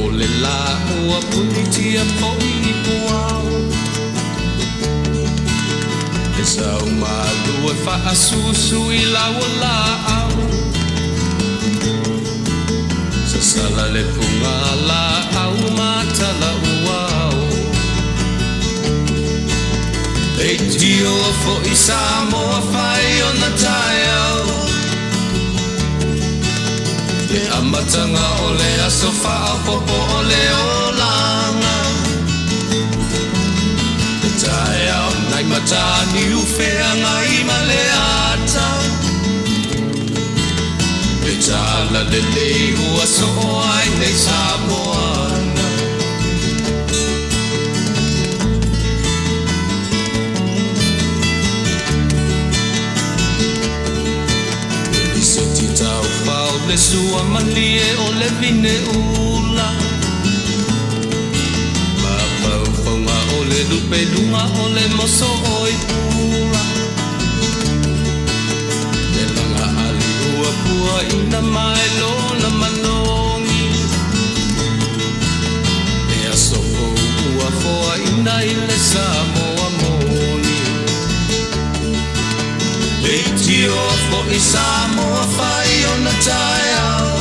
O le la ua punitia foi i puao E sau malu e faasusu i lau laau Sasala le puga laau ma tala uao Leitio foi Samoa fai ona taeao Le amataga o le aso faaopoopo o le olaga Le taeao nai Mataniu feagai ma le ata Le tala lelei ua soo ai nei Samoana Le lisiti taufao le sua malie o le vine ula Mafaufauga o le lupe luga o le moso oi pula Le laga ali ua puaina mai lona manogi Le aso fou ua foaina i le Samoa moni Leitio foi Samoa fai ona taeao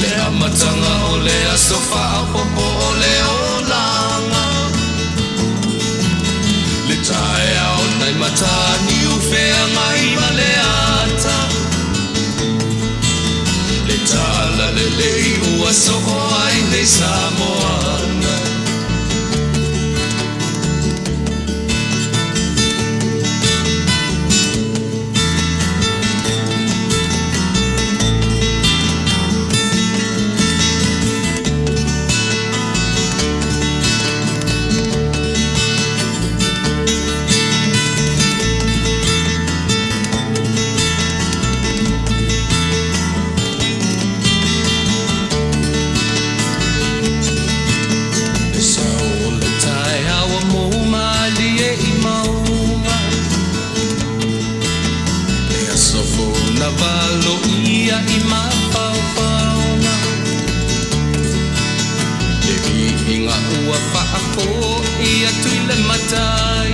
Le amataga o le aso faaopoopo o le olaga Le taeao nai Mataniu feagai ma le ata Le tala lelei ua soo ai nei Samoana Le sao o le taeao ua mou malie i mauga Le aso fou na valoia i mafaufauga Le viiga ua faafoi atu i le Matai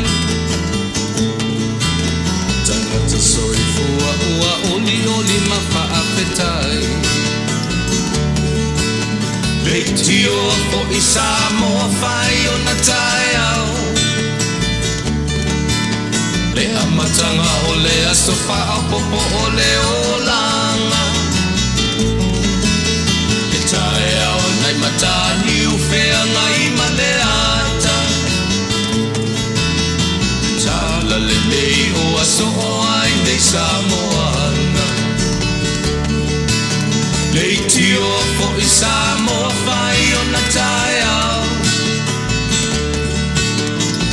Tagata soifua ua olioli ma faafetai Leitio foi Samoa fai ona taeao Le amataga o le aso faaopoopo o le olaga Le taeao nai Mataniu feagai ma le ata Le tala lelei ua soo ai nei Samoana Leitio foi Samoa fai ona taeao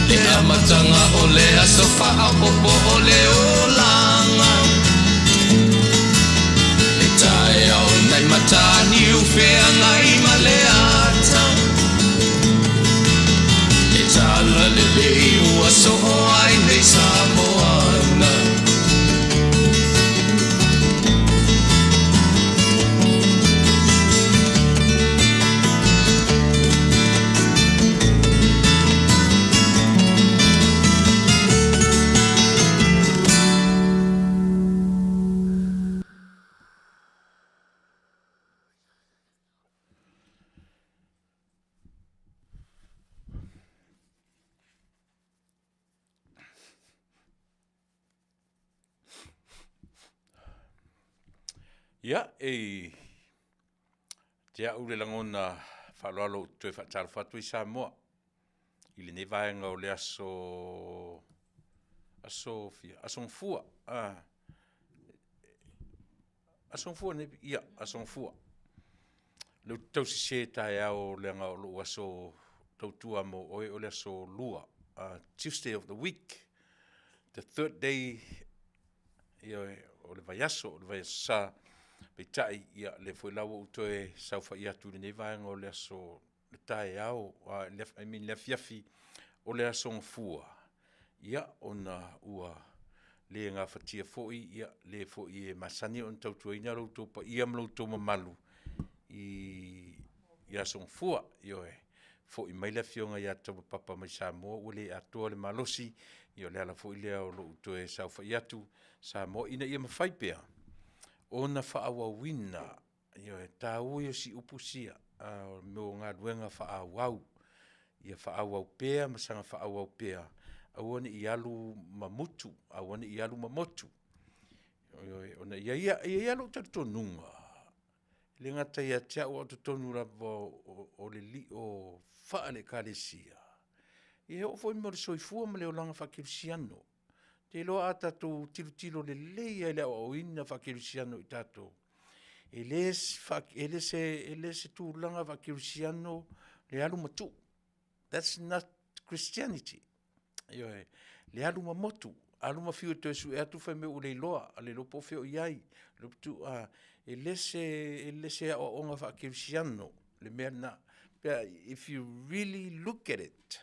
Le amataga o le aso faaopoopo o le olaga Le taeao nai Mataniu feagai ma le ata Le tala lelei ua soo ai nei Samoana Ia, e te au le lagona faaaloalo ou te toe faatalofa atu i Samoa i lenei vaega o le aso aso fia aso Gafua. Aso Gafua nei, ia, aso Gafua. O lea ou te tau sese taeao leaga o lou aso tautua mo oe o le aso Lua, Tuesday of the week, the third day, ioe, o le vaiaso, o le vaiaso sa. Peitai, ia, o lea foi la ua ou toe saofai atu i lenei vaega o le aso, le taeao, I mean le afiafi o le aso Gafua, ia, ona ua le gafatia foi, le foi e masani ona tautuaina lo outou paia ma lo outou mamalu. i i Aso Gafua. Ioe, foi mai le Afioga ia Taulapapa mai Samoa ua le atoa le malosi, ia o le ala foi lea o lou toe saofai atu Samoa ina ia mafai pea ona faaauauina, ioe, taua ia o si upu sia, o mea o galuega faaauau. Ia faaauau pea ma saga faaauau pea, aua ne i alu ma mutu, aua ne i alu ma motu. Ioe, ona e i ai lava lou talitonuga, e le gata ia te au a o totonu lava o le lio faale-Ekalesia, ia e oo foi i mea o le soifua ma le olaga faakerisiano. Ou te iloa a tatou tilotilo lelei lava i le aoaoina faakerisiano i tatou, e le se tulaga faakerisiano le alu ma tuu, that's not christianity. Ioe, le alu ma motu, alu ma fiu e toe sue atu fai mai ua le iloa, le iloa po o fea o i ai. E le se aoaoga faakerisiano le mea lena. If you really look at it,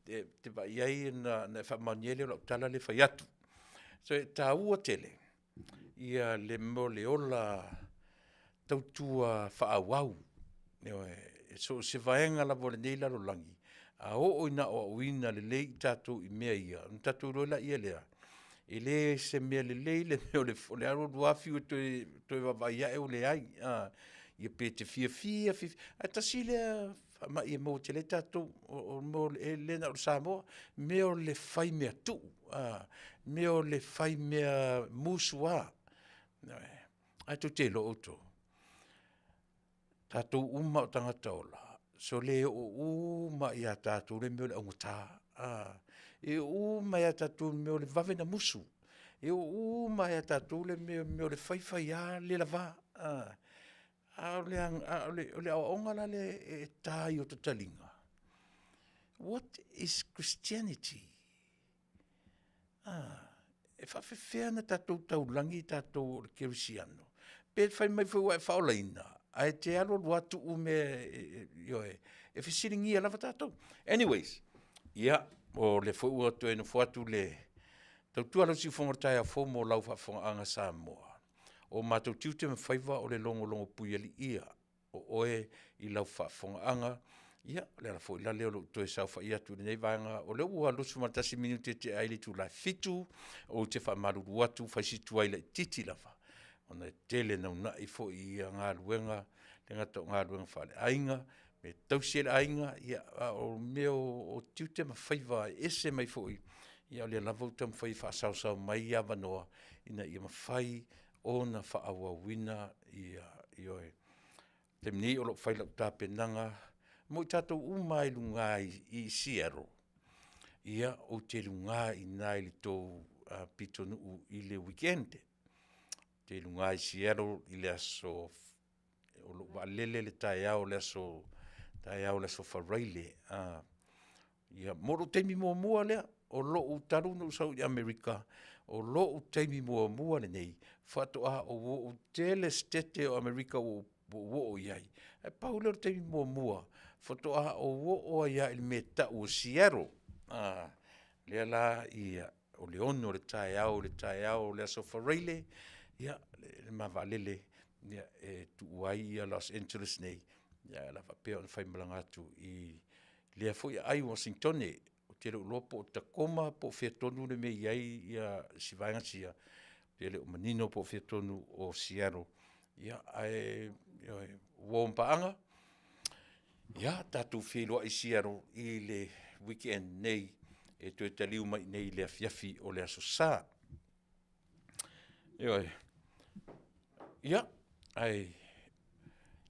e te vaai i ai ona e faamaonia ai lea o lau tala lea e fai atu. So e taua tele le mea o le ola tautua faaauau. Ioe, e so o se vaega lava o lenei lalolagi, a oo ina aoaoina lelei tatou i mea ia, ona tatou iloa lea, e le se mea lelei le mea o le alu alu lava fiu e toe vaavaai ae ua leai. Ia pe te fiafia, fiafia, ae tasi lea faamai e maua tele ai tatou, e le na o Samoa, mea o le fai mea tuu, mea o le fai mea musua. Ae tou te iloa outou, tatou uma lava o tagata ola, sole e oo uma lava ia tatou le mea o le augata, a. E oo uma lava ia tatou i le mea o le vave ona musu. E oo uma lava ia tatou le mea o le fai fai lava le lava, a. A o le aoaoga la lea e ta i ota taliga, what is Christianity? E faapefea ona tatou taulagi tatou o le kerisiano? Pe fai mai foi ua e faaolaina, ae te alu alu lava tuu mea ioe, e fesiligia lava tatou. Anyways, ia, o lea foi ua toe nofo atu le tautua a lau siufofoga i le taeao fou mo lau faafofogaaga Samoa. O matou tiute ma faiva o le logologopuialii ia o oe i lau faafofogaaga. Ia, o le ala foi la lea o lou toe saofai atu i lenei vaega, o lea ua 21 minute e tea ai le itula e 7:00, ou te faamalulu atu, fai si tuai laitiiti lava, ona e tele naunai foi galuega, e le gata o galuega faaleaiga, mea e tausi ai le aiga, a o mea o tiute ma faiva e ese mai foi, a o lea lava ua taumafai e faasaosao mai avanoa ina ia mafai ona faaauauina ioe. O le taimi nei o lo o fai lau tapenaga mo i tatou uma lava i luga i Seattle, ia, ou te i luga i ina i le tou pitonuu i le weekend. Ou te i luga i Seattle i le aso, o lou vaalele le taeao o le aso Faraile mo lou taimi muamua lea, talu ona ou sau i Amerika, o lou taimi muamua lenei faatoa ou oo, tele Setete o Amerika ua ou oo i ai, ae pau lea o le taimi muamua faatoa ou oo ai lava i le mea e tau o Seattle. O lea la o le 6:00 i le taeao i le taeao o le aso Faraile le ma vaalele e tuua ai Los Angeles nei, ae o le a faapea ona faimalaga atu i lea foi aai o Uasinitone. Ou te le o iloa po o Tacoma po o fea tonu le mea e i ai si vaega sia, ou te le o manino po o fea tonu o Seattle, ae ioe, o uo ma paaga, ia tatou feiloai i Seattle i le weekend nei e toe taliu mai i inei i le afiafi o le aso Sa. Ioe. Ia, ae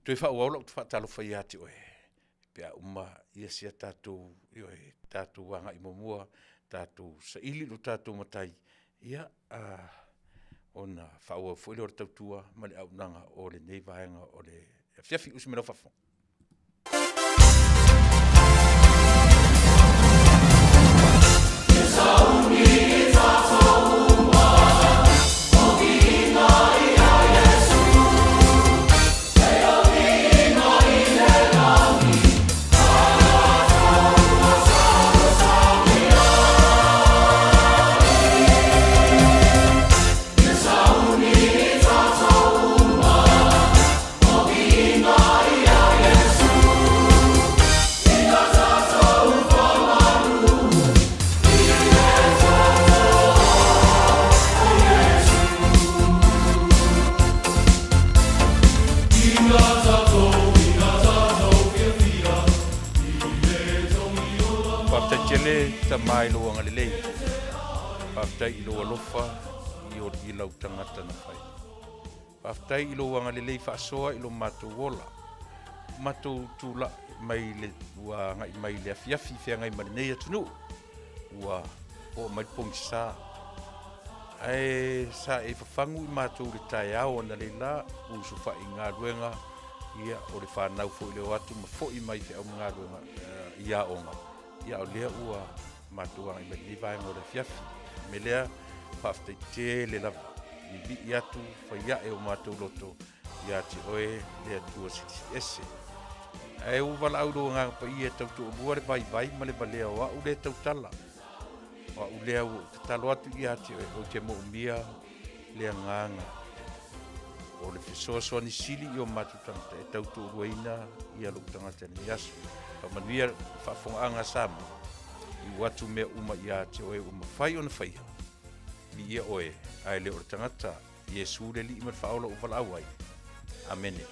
toe faaauau lau faatalofa ia te oe pe a uma si a tatou, ioe, tatou agai muamua tatou saili lo tatou Matai, ona faaauau foi lea o le tautua ma le auaunaga o lenei vaega o le afiafi. Usi mai lau faafofoga. Tama i lou agalelei. Faafetai i lou alofa i o i lau tagata na fai. Faafetai i lou agalelei faasoa i lo matou ola. Ua matou tulai mai le ua agai mai le afiafi feagai ma lenei atunuu. Ua oo mai le pogisa. Ae sa e fafagu i matou i le taeao analeila ua usufa'i i galuega, ia o le fanau foi le o atu ma fo'i mai feau ma galuega i aoga, ia a o lea ua matou agai mai i lenei vaega o le afiafi. O le mea lea, faafetai tele lava, vivii atu, fai ae o matou loto ia te oe le Atua Silisili Ese. Ae ua valaau i lou Agaga Paia e tautoalua le vaivai ma le valea o a'u lea tautala. O a'u lea ua ou tatalo atu ia te oe, ou te moomia le agaga o le fesoasoani sili i o matou tagata e tautoaluaina ia lou tagata i lenei aso. Faamanuia le faafofogaaga a Samoa, iu atu mea uma ia te oe ua mafai ona faia. Viia oe, ae le o le tagata, Iesu le Alii ma le Faaola ua valaau ai. Amene.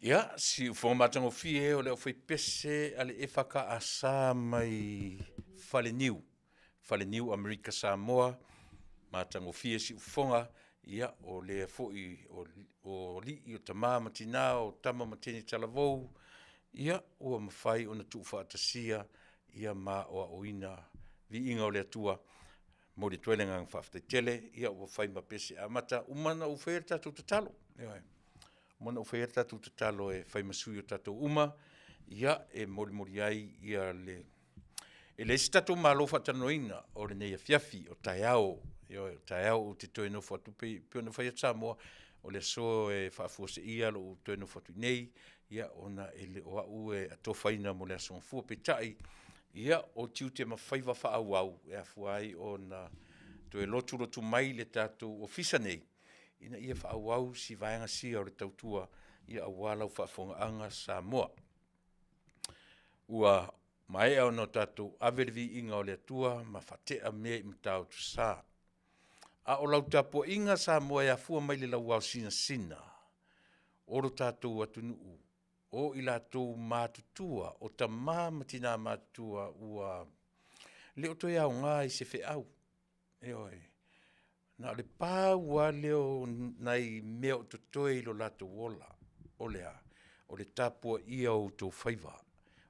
Ia, siufofoga matagofie o le aufaipese a le EFKS mai Faleniu, Faleniu Amerika Samoa, matagofie siufofoga, ia o lea foi o alii, o tama ma tina, o tama ma teine talavou, ia ua mafai ona tuufaatasia ia ma aoaoina viiga o le Atua. Momoli atu ai le agaga faafetai tele, ia ua fai ma pese amata, uma ona ou faia le tatou tatalo, ioe. Uma ona ou faia le tatou tatalo e fai ma sui o tatou uma, ia e molimoli ai ia le... E leai se tatou malo faatalanoaina o lenei afiafi, o taeao, ioe o taeao ou te toe nofo atu pei ona ou fai atu Samoa, o le aso e faafuaseia lou toe nofo atu i inei, ia ona e le o au e atofaina mo le Aso Gafua. Peitai, ia o tiute ma faiva faaauau e afua ai ona toe lotulotu mai le tatou Ofisa nei, ina ia faaauau si vaega sia o le tautua ia aua lau faafofogaaga Samoa. Ua maea ona tatou ave le viiga o le Atua ma faatea mea i Matautusa. A o lau tapuaiga Samoa e afua mai i le lauao sinasina o lo tatou atunuu, o i latou matutua, o tama ma tina matutua ua le o toe aoga i se feau. Ioe, na o le pau lava lea o nai mea o totoe i lo latou ola, o le a? O le tapuaia o outou faiva,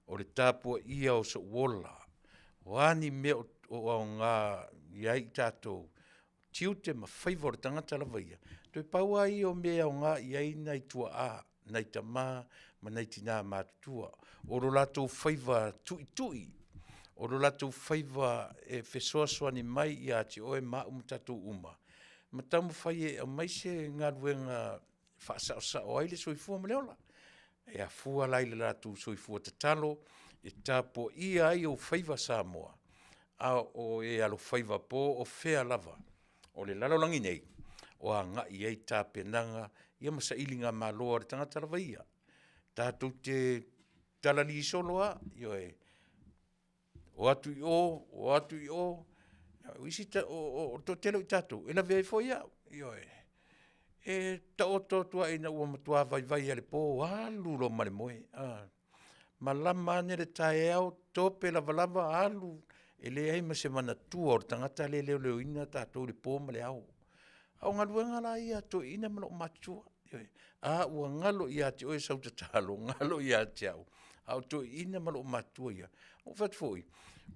o le tapuaia o sou ola. O a ni mea o aoga i ai i tatou, tiute ma faiva o le tagata lava ia, toe pau lava ia o mea e aoga i ai nai tuaa, nai tama ma nai tina matutua. O lo latou faiva tuitui, o lo latou faiva e fesoasoani mai ia te oe ma au ma tatou uma, ma taumafai e aumai se galuega e faasaosao ai le soifua ma le ola. E afua la i le latou soifua tatalo e tapuaia ai ou faiva Samoa, a o e alofaiva po o fea lava o le lalolagi nei, o agai i ai tapenaga ia ma sailigamalo a le tagata lava ia. Tatou te talalī solo lava, ioe, o atu i o, o atu i o. O isi o le toatele o i tatou, e lavea ai foi au, ioe. E taoto atu lava ina ua matua vaivai lava i le po, alu loa ma le moe, malama ane le taeao, tope lavalava alu, e leai ma se manatua o le tagata lea e leoleoina tatou i le po ma le ao. A o galuega la ia a toeaiina ma loomatutua, ioe. A ua galo ia te oe sau tatalo, galo ia te au, a o toeaiina ma loomatutua ia. Ua ou fai atu foi,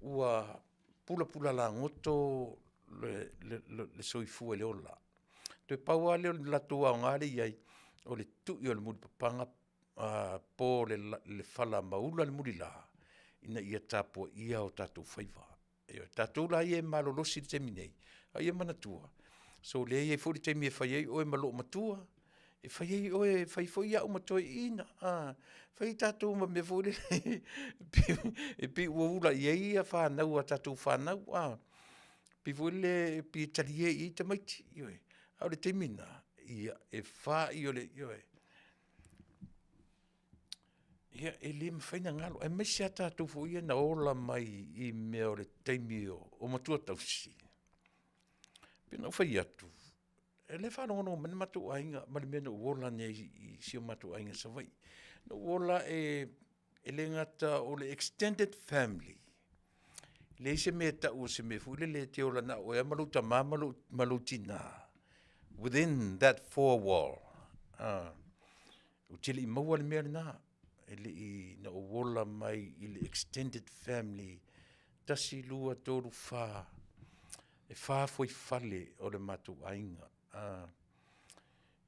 ua pulapula lagoto le soifua i le ola. Toe pau lava lea o le latou aoga lea e i ai, o le tui o le mulipapaga po o le fala maula le mulila, ina ia tapuaia o tatou faiva. Ioe, o tatou la ia e malolosi i le taimi nei, a ia manatua, so o lea e i ai foi le taimi e fai ai oe ma loomatua, e fai ai oe e fai foi au ma toeaiina, fai tatou ma mea foi lele e pei ua ula i ai fanau a tatou fanau, a? Pei foi lele e talie i ai tamaiti, ioe. A o le taimi lena, ia e fai o le, ioe. Ia e le mafai ona galo, aemaise lava tatou foi ia na ola mai i mea o le taimi o matuatausi, e pei ona ou fai atu, o lea e faalogologo mai le matou aiga ma le mea na ou ola nei i si o matou aiga i Savaii. Na ou ola e le gata o le extended family, leai se mea e tau o se mea foi lele e te ola na o oe lava ma lou tama ma lou tina within that four wall. Ou te le i maua le mea lena, e le i, na ou ola mai i le extended family, 1, 2, 3, 4, e 4 fuaifale o le matou aiga.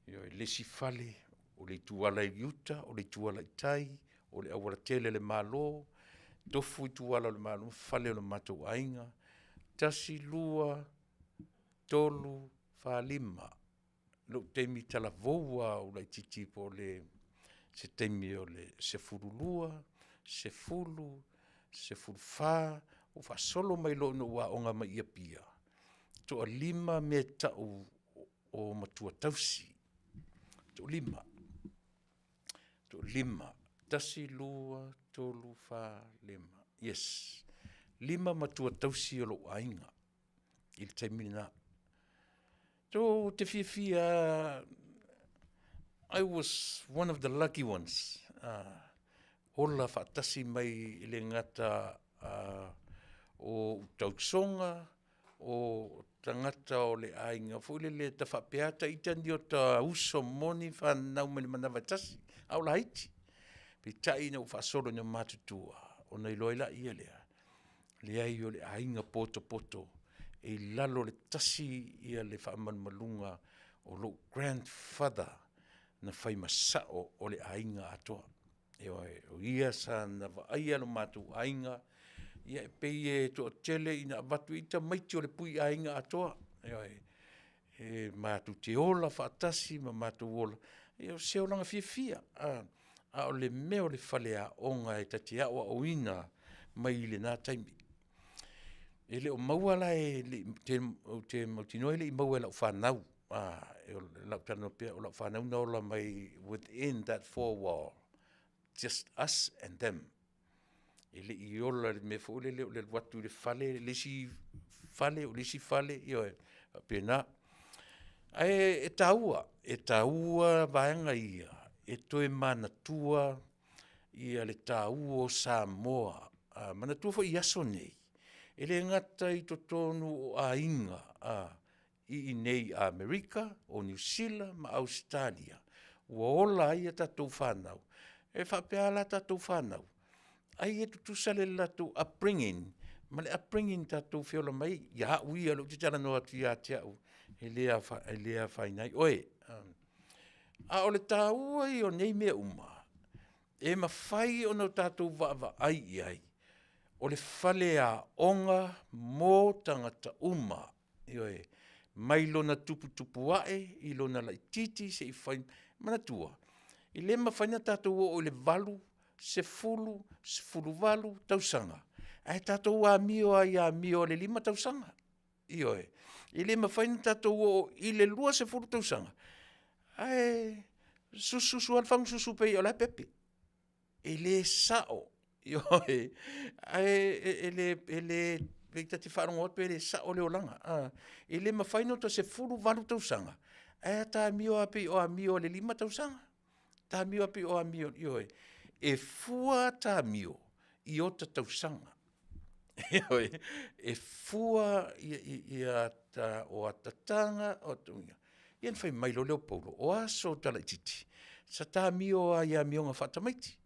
Ioe, o le isi fale o le ituala i uta, o le ituala i tai, o le aualatele a le Malo, tofu ituala o le Malo ma fale o le matou aiga. 1, 2, 3, 4, 5. I lou taimi talavou lava a o ou laitiiti po o se taimi o le 12, 10, 14, ou faasolo mai loa ina ua aoga mai i Apia, e toa-5 mea e tau o matuatausi, e toa-5, toa-5. 1, 2, 3, 4, 5, yes. 5 matuatausi o lou aiga i le taimi lena. Ou te fiafia lava, I was one of the lucky ones, ola faatasi mai e le gata o ou tausoga, o tagata o le aiga foi lele e faapea lava ita ni o ta uso moni fanau mai le manava e tasi, a o laiti. Peitai ina ua faasolo ina matutua, ona iloa ai lea lea, leai o le aiga potopoto e i lalo o le tasi le faamalumaluga o lou grandfather na fai ma sao o le aiga atoa. Ioe, o ia sa na vaaia lo matou aiga, ia e pei e toatele ina avatu i ai tamaiti o le puiaiga atoa, ioe. E matou te ola faatasi ma matou ola, ia o se olaga fiafia, a o le mea o le faleaoga e ta te aoaoina mai lena taimi. E le o maua la ou te mautinoa e le i maua e lau fanau, o le a ou talanoa pea, o lau fanau na ola mai within that four wall, just us and them. E le i ola i le mea foi lele o le alu atu i le fale le isi fale, o le isi fale, ioe, e faapena. Ae e taua, e taua vaega ia e toe manatua le taua o Samoa. Manatua foi i aso nei, e le gata i totonu o aiga i inei i Amerika, o Niu Sila ma Ausetalia, ua ola ai a tatou fanau. E faapea lava la tatou fanau, ai e tutusa le latou upbringing ma le upbringing na tatou feola mai ai, ia au ia o lea ou te talanoa atu ia te au, e le afaina ai oe. A o le taua ia o nei mea uma, e mafai ona tatou vaavaai i ai, o le faleaoga mo tagata uma, ioe, mai lona tuputupu ae i lona laitiiti seia fai… Manatua, e le mafai ona tatou oo i le 8, 10, 18 tausaga ae tatou amio lava i amio a le 5 tausaga, ioe. E le mafai ona tatou oo i le 20 tausaga ae susu lava le fagususu pei o la e pepe. E le sao, ioe, ae e le Pei ta te faalogo atu e le sao le olaga, a. E le mafai ona ota 18 tausaga ae ota amio lava pei o amio a le 5 tausaga, ta amio lava pei o amio, ioe. E fua ata amio i ota tausaga, ioe. E fua o ata taga, ia ona fai mai loa lea o Paulo, o aso o ta laitiiti, sa ta amio lava i amioga faatamaiti,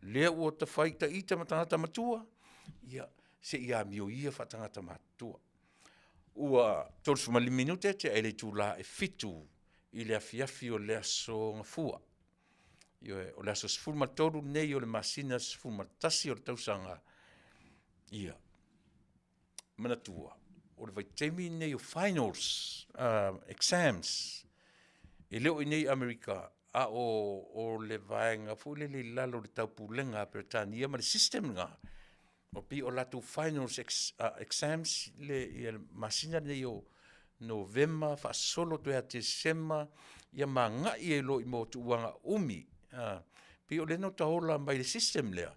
lea ua ta fai ita ma tagata matua, ia se i amio ia faatagata matutua. Ua 35 minute tea i le itula e 7:00 i le afiafi o le aso Gafua. Ioe, o le aso 13 lenei o le masina 11 o le tausaga, ia manatua, o le vaitaimi lenei o finals exams. E le o i inei i Amerika, a o le vaega foi lele i lalo o le taupulega a Peretania ma le system lena, e pei o latou finals exams le masina lenei o Novema faasolo atu ia Tesema, ia ma agai ai loa i tulaga umi. E pei o lea na ota ola mai i le system lea,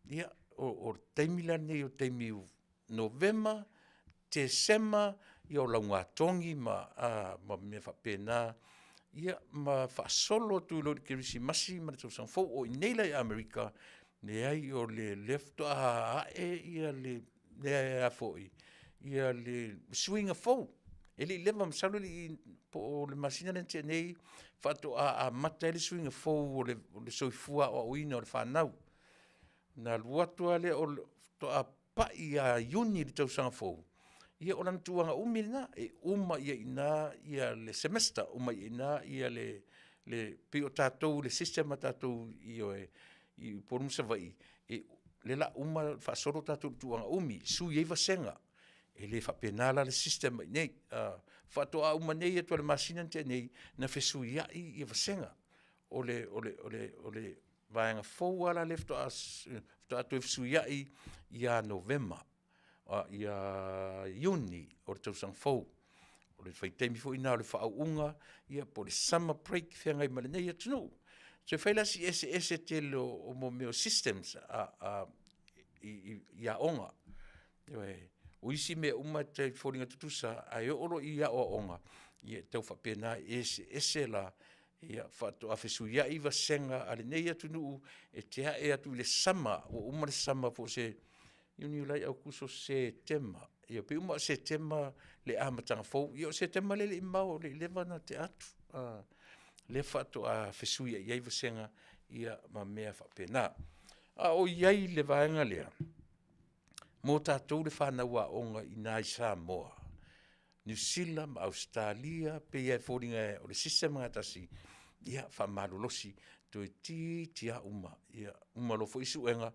ia o le taimi la lenei o le taimi o Novema, Tesema, ia o laugatogi ma mea faapena, ia ma faasolo atu loa i le Kerisimasi ma le Tausaga Fou. O i inei la i Amerika, leai o lea faatoa ae le suiga fou. E le i leva masalo e le i po o le masina lea na tea nei faatoa amata ai le suiga fou o le soifua aoaoina o le fanau. Na alu atu lava lea faatoa pai ia Iuni i le tausaga fou, ia o lana tulaga umi lena, e uma ai i ina le semester, uma ai i ina le pei o tatou i le system a tatou i Upolu ma Savaii, o lea o le a uma faasolo tatou i le tulaga umi, sui ai vasega. E le faapena la le system a i inei. Faatoa uma nei atu lava i le masina na tea nei na fesuiai vasega. O le vaega fou lava la lea faatoa toe fesuiai ia Novema, ia Iuni o le tausaga fou. O le vaitaimi foi lena o le faauuga ia po o le summer break feagai ma lenei atunuu. So e fai la si eseese tele o mea o systems i aoga. Ioe. O isi mea uma e tau foliga tutusa ae oo loa i aoaoga, ia e tau faapena, e eseese la, faatoa fesuiai vasega a lenei atunuu e te ae atu i le summer, ua uma le summer po o se Iuni, Iulai, Aokuso, Setema. Ia pei uma Setema le amataga fou, ia o Setema lea e le i mamao e le i leva ona tea atu, lea faatoa fesuiai ai vasega ma mea faapena. A o i ai i le vaega lea, mo tatou le fanau aoga i ina i Samoa, Niu Sila ma Ausetalia, pei lava e foliga o le system lena e tasi, ia faamalolosi, toeitiiti lava uma. Ia uma loa foi suega,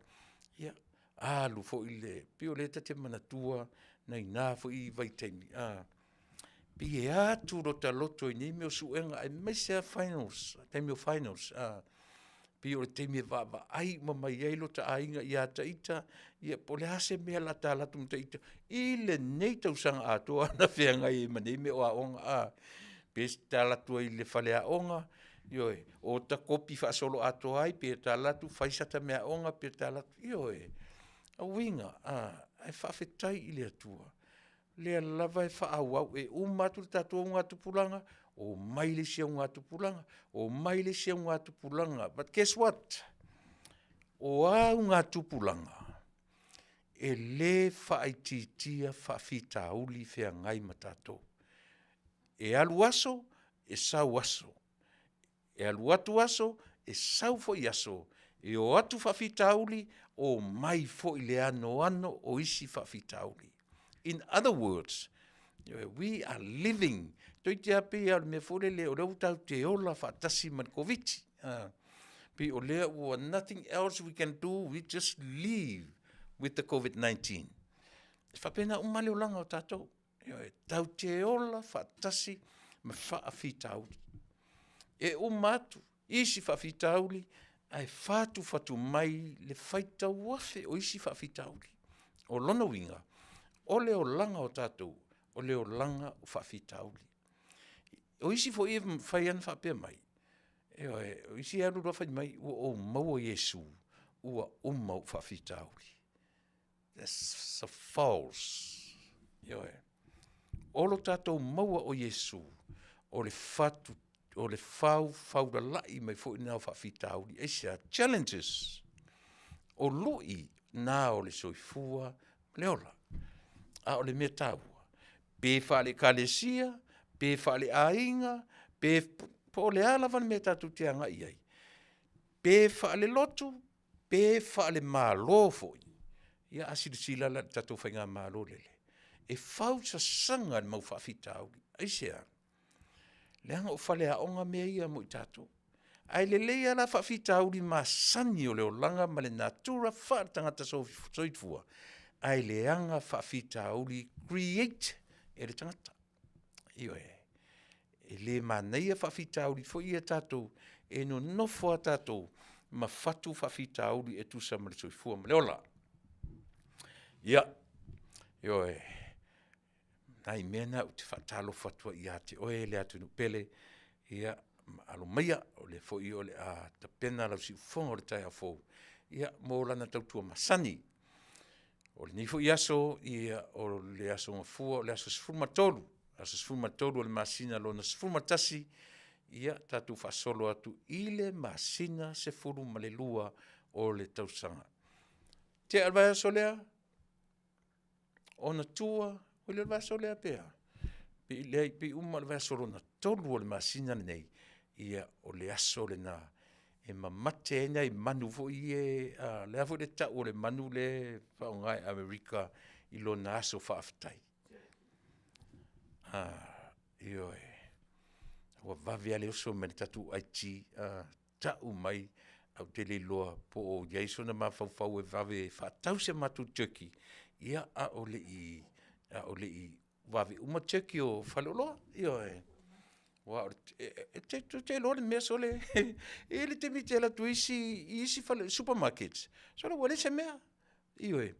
ia alu foi le… pei o lea ta te manatua nai na foi vaitaimi, pei e atu lota loto i nei mea o suega aemaise lava finals, taimi o finals. Pei o le taimi e vaavaai uma mai ai lota aiga ia te ita, ia po o le a se mea o le a ta alu atu ma ita i lenei tausaga atoa na feagai ai ma nei mea o aoga a? Pe ta alu atu ai i le faleaoga, ioe, o ta kopi faasoloatoa ai pe ta alu atu fai sata meaaoga pe ta alu atu, ioe. O uiga, ae faafetai i le Atua, o lea lava e faaauau, e uma atu le tatou augatupulaga, omai le isi augatupulaga, omai le isi augatupulaga. But guess what? O a augatupulaga, e le faaitiitia faafitauli feagai ma tatou. E alu aso, e sau aso, e alu atu aso, e sau foi aso, e o atu faafitauli, omai foi le anoano o isi faafitauli. In other words, we are living, toeitiiti lava pei o le mea foi lele o lea ua tatou te ola faatasi ma le Koviti-19, pei o lea ua nothing else we can do, we just live with the Covid-19. E faapena uma lava le olaga o tatou, ioe, tatou te ola faatasi ma faafitauli. E uma atu isi faafitauli ae fatufatu mai le faitau afe o isi faafitauli. O lona uiga, o le olaga o tatou, o le olaga o faafitauli. O isi foi e mafai lava ona faapea mai, ioe, o isi e alu loa fai mai, ua ou maua Iesu ua uma ou faafitauli. That's a false. Ioe. O lo tatou maua o Iesu, o le fatu, o le fau faulalai mai foi na o faafitauli. Aisea? Challenges. O lui na o le soifua ma le ola. A o le mea taua, pe faale-Ekalesia, pe faale-aiga, pe po o le a lava le mea tatou te agai i ai, pe faalelotu, pe faalemalo foi, ia a silasila la i le tatou faigamalo lele, e fausasaga i le mau faafitauli. Aisea? Leaga o faleaoga mea ia mo i tatou. Ae lelei lava la faafitauli masani o le olaga ma le natura faaletagata soifua, ae leaga faafitauli, create e le tagata. Ioe. E le manaia faafitauli foi ia tatou e nonofo lava tatou ma fatu faafitauli e tusa ma le soifua ma le ola. Ia, ioe, o nai mea na ou te faatalofa atu ai ia te oe le atunuu pele, ia ma alo maia, o lea foi o le a tapena lau siufofoga o le taeao fou mo lana tautua masani. O lenei foi aso, o le Aso Gafua o le aso 13, aso 13 o le masina lona 11, ia tatou faasolo atu i le masina 12 o le tausaga. Tea le vaiaso lea, ona tua, oi le vaiaso lea pe a? Leai pei uma le vaiaso lona 3 o le masina lenei, ia o le aso lena e mamate ai nai manu foi ia, o le a foi le tau o le manu lea e faaaoga e Amerika i lona aso faafetai? Ioe, ua vave lava le oso mai o le tatou IT tau mai, ae ou te le iloa po o i ai sona mafaufau e vave faatau se matou turkey, ia a o le i vave uma turkey o faleoloa. Ioe, aua tou te iloa le mea sole, e i ai le taimi e te alu atu ai i isi supermarkets, sole ua leai se mea. Ioe,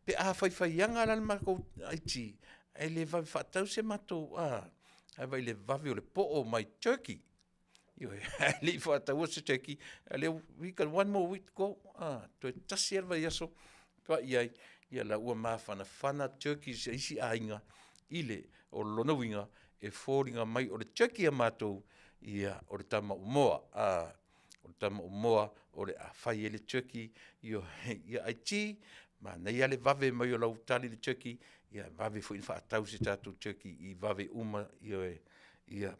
pe a faifaiaga la le matou IT ae le vave faatau se matou ae vaai i le vave o le poo mai turkey. Ioe, ae le i faataua se turkey, a o lea we got one more week to go, toe tasi lava le vaiaso, pai i ai, ia o la ua mafanafana turkeys a isi aiga i le… O lona uiga, e foliga mai o le turkey a matou, ia o le tama umoa. O le tama umoa o le a fai ai le turkey, ioe, ia IT, manaia le vave mai o lau tali i le turkey, ia vave foi ona faatau se tatou turkey i vave uma, ioe, ia.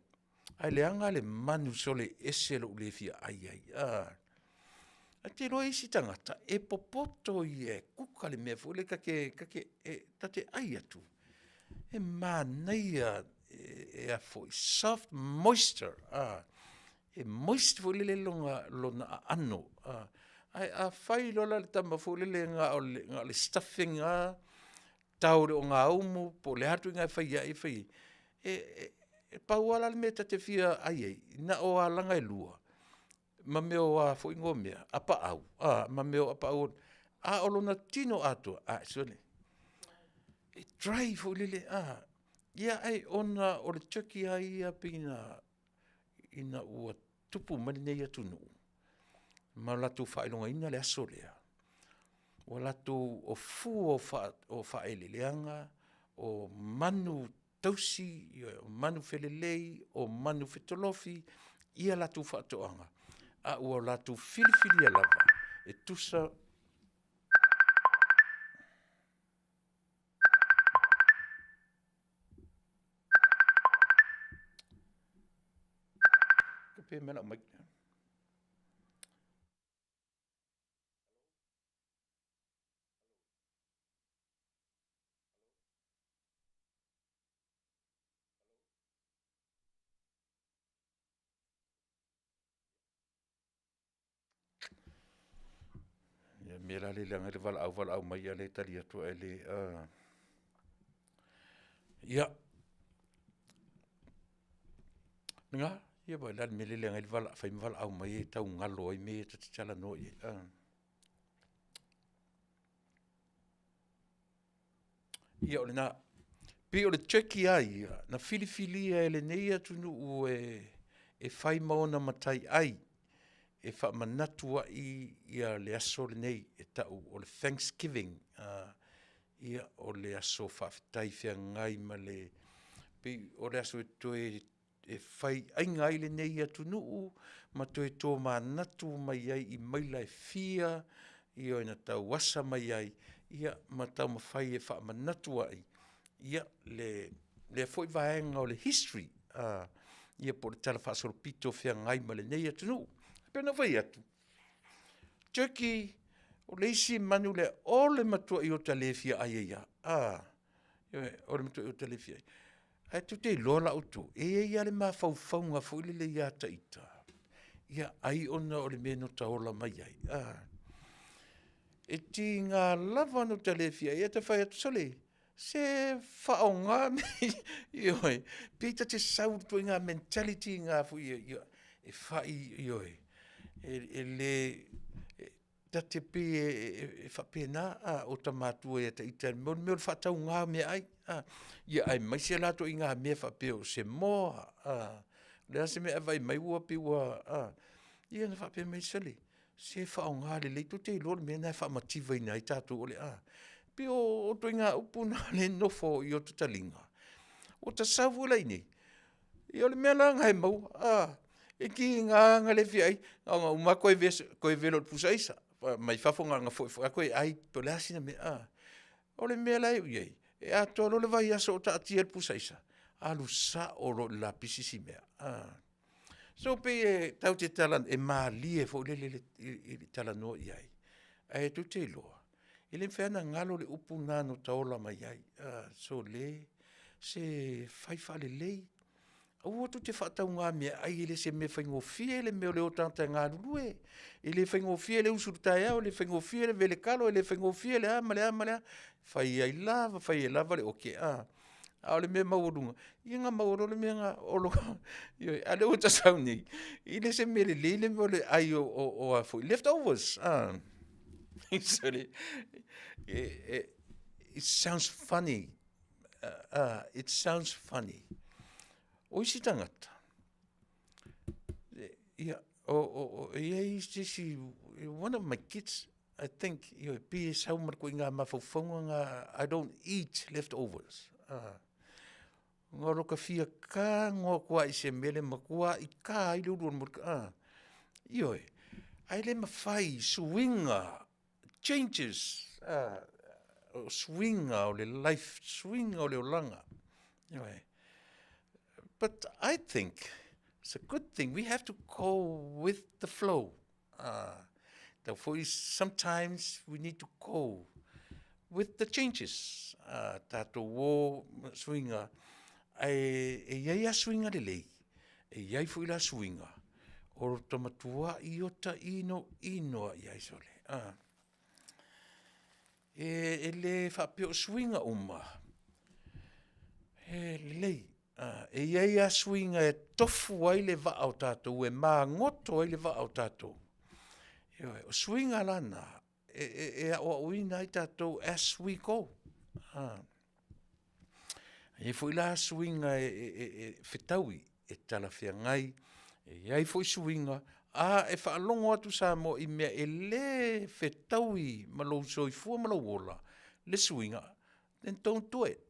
Ae leaga le manu sole e ese lou le fia ai ai a. Ae e te iloa e i ai isi tagata, e popoto ia e kuka le mea foi lea ta te ai atu, e manaia soft moisture, e moist foi lele lona aano. Ae a fai loa la e le tama foi lele na o le stuffing lava, tau i le ogaumu po o le a le ituaiga e fai ai e fai ai, e pau lava la le mea ta te fia ai ai, na o alaga e lua, ma mea o a foi mea, apaau ma mea o apaau, a o lona tino atoa, sole, e dry foi lele a, ia ae ona o le turkey lava ia pei ina ua tupu mai lenei atunuu ma latou faailogaina le aso lea, ua latou o fua o faaeleeleaga, o manutausi, o manufelelei, o manufetolofi ia latou faatoaga, a ua latou filifilia lava e tusa Pe mea o lau mic lea. Ia le mea la lea e leaga ai le valaau, valaau mai a o lea e tali atu ae le a. Ia, lena, ia vaai o le a le mea lea e leaga ai le fai ma valaau mai e tau galo ai mea ia ta te talanoa i ai a? Ia o lena. E pei o le turkey lava ia, na filifilia e lenei atunuu e fai ma ona mataiai e faamanatu ai le aso lenei e tau o le thanksgiving. Ia, o le aso faafetai feagai ma le pei o le aso e toe e fai aiga ai lenei atunuu ma toe tomanatu mai ai i maila e fia ioe na tauasa mai ai, ia ma taumafai e faamanatu ai ia lea foi vaega o le history ia po o le talafaasolopito o feagai ma lenei atunuu. E pei ona ou fai atu, turkey o le isi manu lea o le matuai ota le fia ai ai lava, ioe, o le matuai ota le fia ai. Ae tou te iloa la outou, e i ai lava le mafaufauga foi lele ia te ita, ia ai ona o le mea na ota ola mai ai, a? E tiga lava ona ota le fia ai, ae ta fai atu, sole, se faaaoga ioe, pei ta te sau i le ituaiga mentality lena foi lea e fai, ioe, e le ta te pei e faapena ota matua ia te ita i le mea o le faatauga o meaai, ia aemaise la ituaiga mea faapea o se moa, o le a se mea ae vaai mai ua pei ua a? Ia ona faapea mai lea, sole, se faaaoga lelei, tou te iloa le mea lena e faamativaina ai tatou o le a. E pei o ituaiga upu na o lea e nofo i ota taliga, ua ta sau foi la i inei, ia o le mea la lena e maua, a, e tiga lava ona le fia ai, na ona uma lava toe velo i le pusa aisa, mai fafo na ona foi foi lava toe ai po o le a sina mea a. O le mea la e i ai, e atoa loa le vaiaso o taatia ai le pusa aisa, alu sao loa i le lapisi isi mea. So e pei e tatou te talanoa, e malie foi lele i le talanoa i ai, ae tou te iloa, e le mafai lava ona galo le upu lena na ota ola mai ai, sole, se fai faalelei, aua tou te faatauga meaai e le o se mea faigofie le mea o le o o tagata e galulue. E le faigofie le usu i le taeao, e le faigofie le vele talo, e le faigofie le a ma le a ma le a, fai ai lava fai ai lava le ote, a o le mea maualuga, ia ona maua loa lea o le mea lena, ioe, a o lea ua ta sau nei, e le o se mea lelei le mea o le ai o leftovers. It sounds funny, it sounds funny. O isi tagata, ia, e i ai se isi, one of my kids, I think, ioe, pei e sau ma le ituaiga mafaufauga lena, I don't eat leftovers. Ona o lota fia tago atu lava i se mea e matuai ta ai le ulu o le molia. Ioe, ae le mafai, suiga, changes, o suiga o le life, suiga o le olaga. Ioe. But I think it's a good thing, we have to go with the flow. Tau foi sometimes we need to go with the changes. Tatou o ma suiga, ae e i ai lava suiga lelei, e i ai foi la suiga o le matuai ota inoino lava i ai sole. E le faapea o suiga uma e lelei. E i ai lava suiga e tofu ai le vaa o tatou, e magoto ai le vaa o tatou. Ioe, o suiga la na, e aoaoina ai tatou as we go. E i ai foi la suiga e fetaui, e talafeagai, e i ai foi suiga, a e faalogo atu Samoa i mea e le fetaui ma lou soifua ma lou ola le suiga, then don't do it.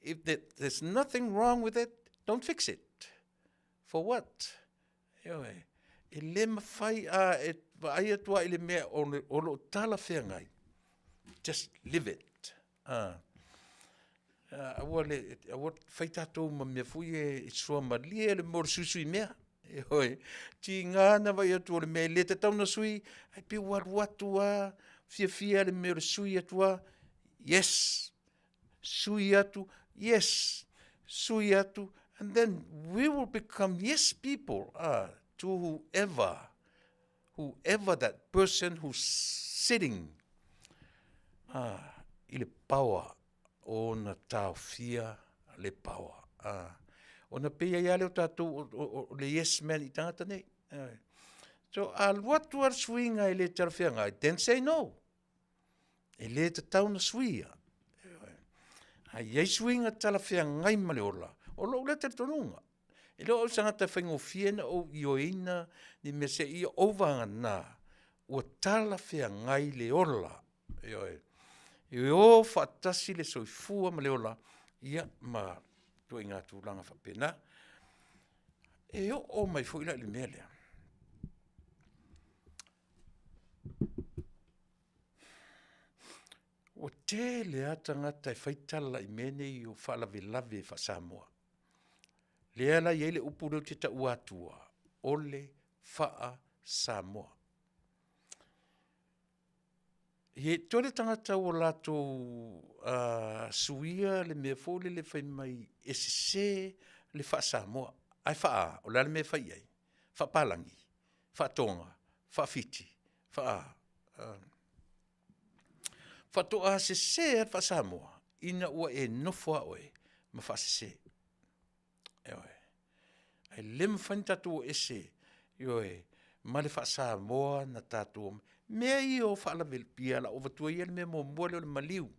If there's nothing wrong with it, don't fix it. For what? Ioe. E le mafai a e vaai atu lava i le mea o lo o talafeagai, just leave it. Aua le, aua fai tatou ma mea foi ia e suamalie le mea o le suisui mea. Ioe. Tiga na vaai atu o le mea e le tatau ona sui, ae pei ua alu atu lava fiafia i le mea o le sui atu lava, yes, sui atu, yes, sui atu, and then we will become yes people to whoever, whoever that person who's sitting i le power o ona taofia le power. Ona pei ai lava lea o tatou o le yes man i tagata nei. So a alu atu lava le suiga e le talafeagai, then say no. E le tatau ona suia. A i ai suiga talafeagai ma le ola, o lou lea talitonuga, e le o au se tagata e faigofie ona ou ioeina ni mea seia ou vagana ua talafeagai le ola. Ioe. E o faatasi le soifua ma le ola, ia ma ituaiga tulaga faapena. E oo mai foi la i le mea lea, ua tele lava tagata e fai tala i mea nei o faalavelave faa-Samoa. Lea la e i ai le upu lea ou te taua atua, o le faa-Samoa. E toatele tagata ua latou suia le mea foi lele fai mai e sese le faa-Samoa. Ae faa-a? O le a le mea e fai i ai? Faapalagi, faatoga, faafiti, faa-a? Faatoa sese lava le faa-Samoa ina ua e nofo lava oe ma faasese. Ioe, e le mafai ona tatou o ese, ioe, ma le faa-Samoa na tatou… mea ia o faalavelave, o le a ou avatua ia le mea muamua lea o le maliu.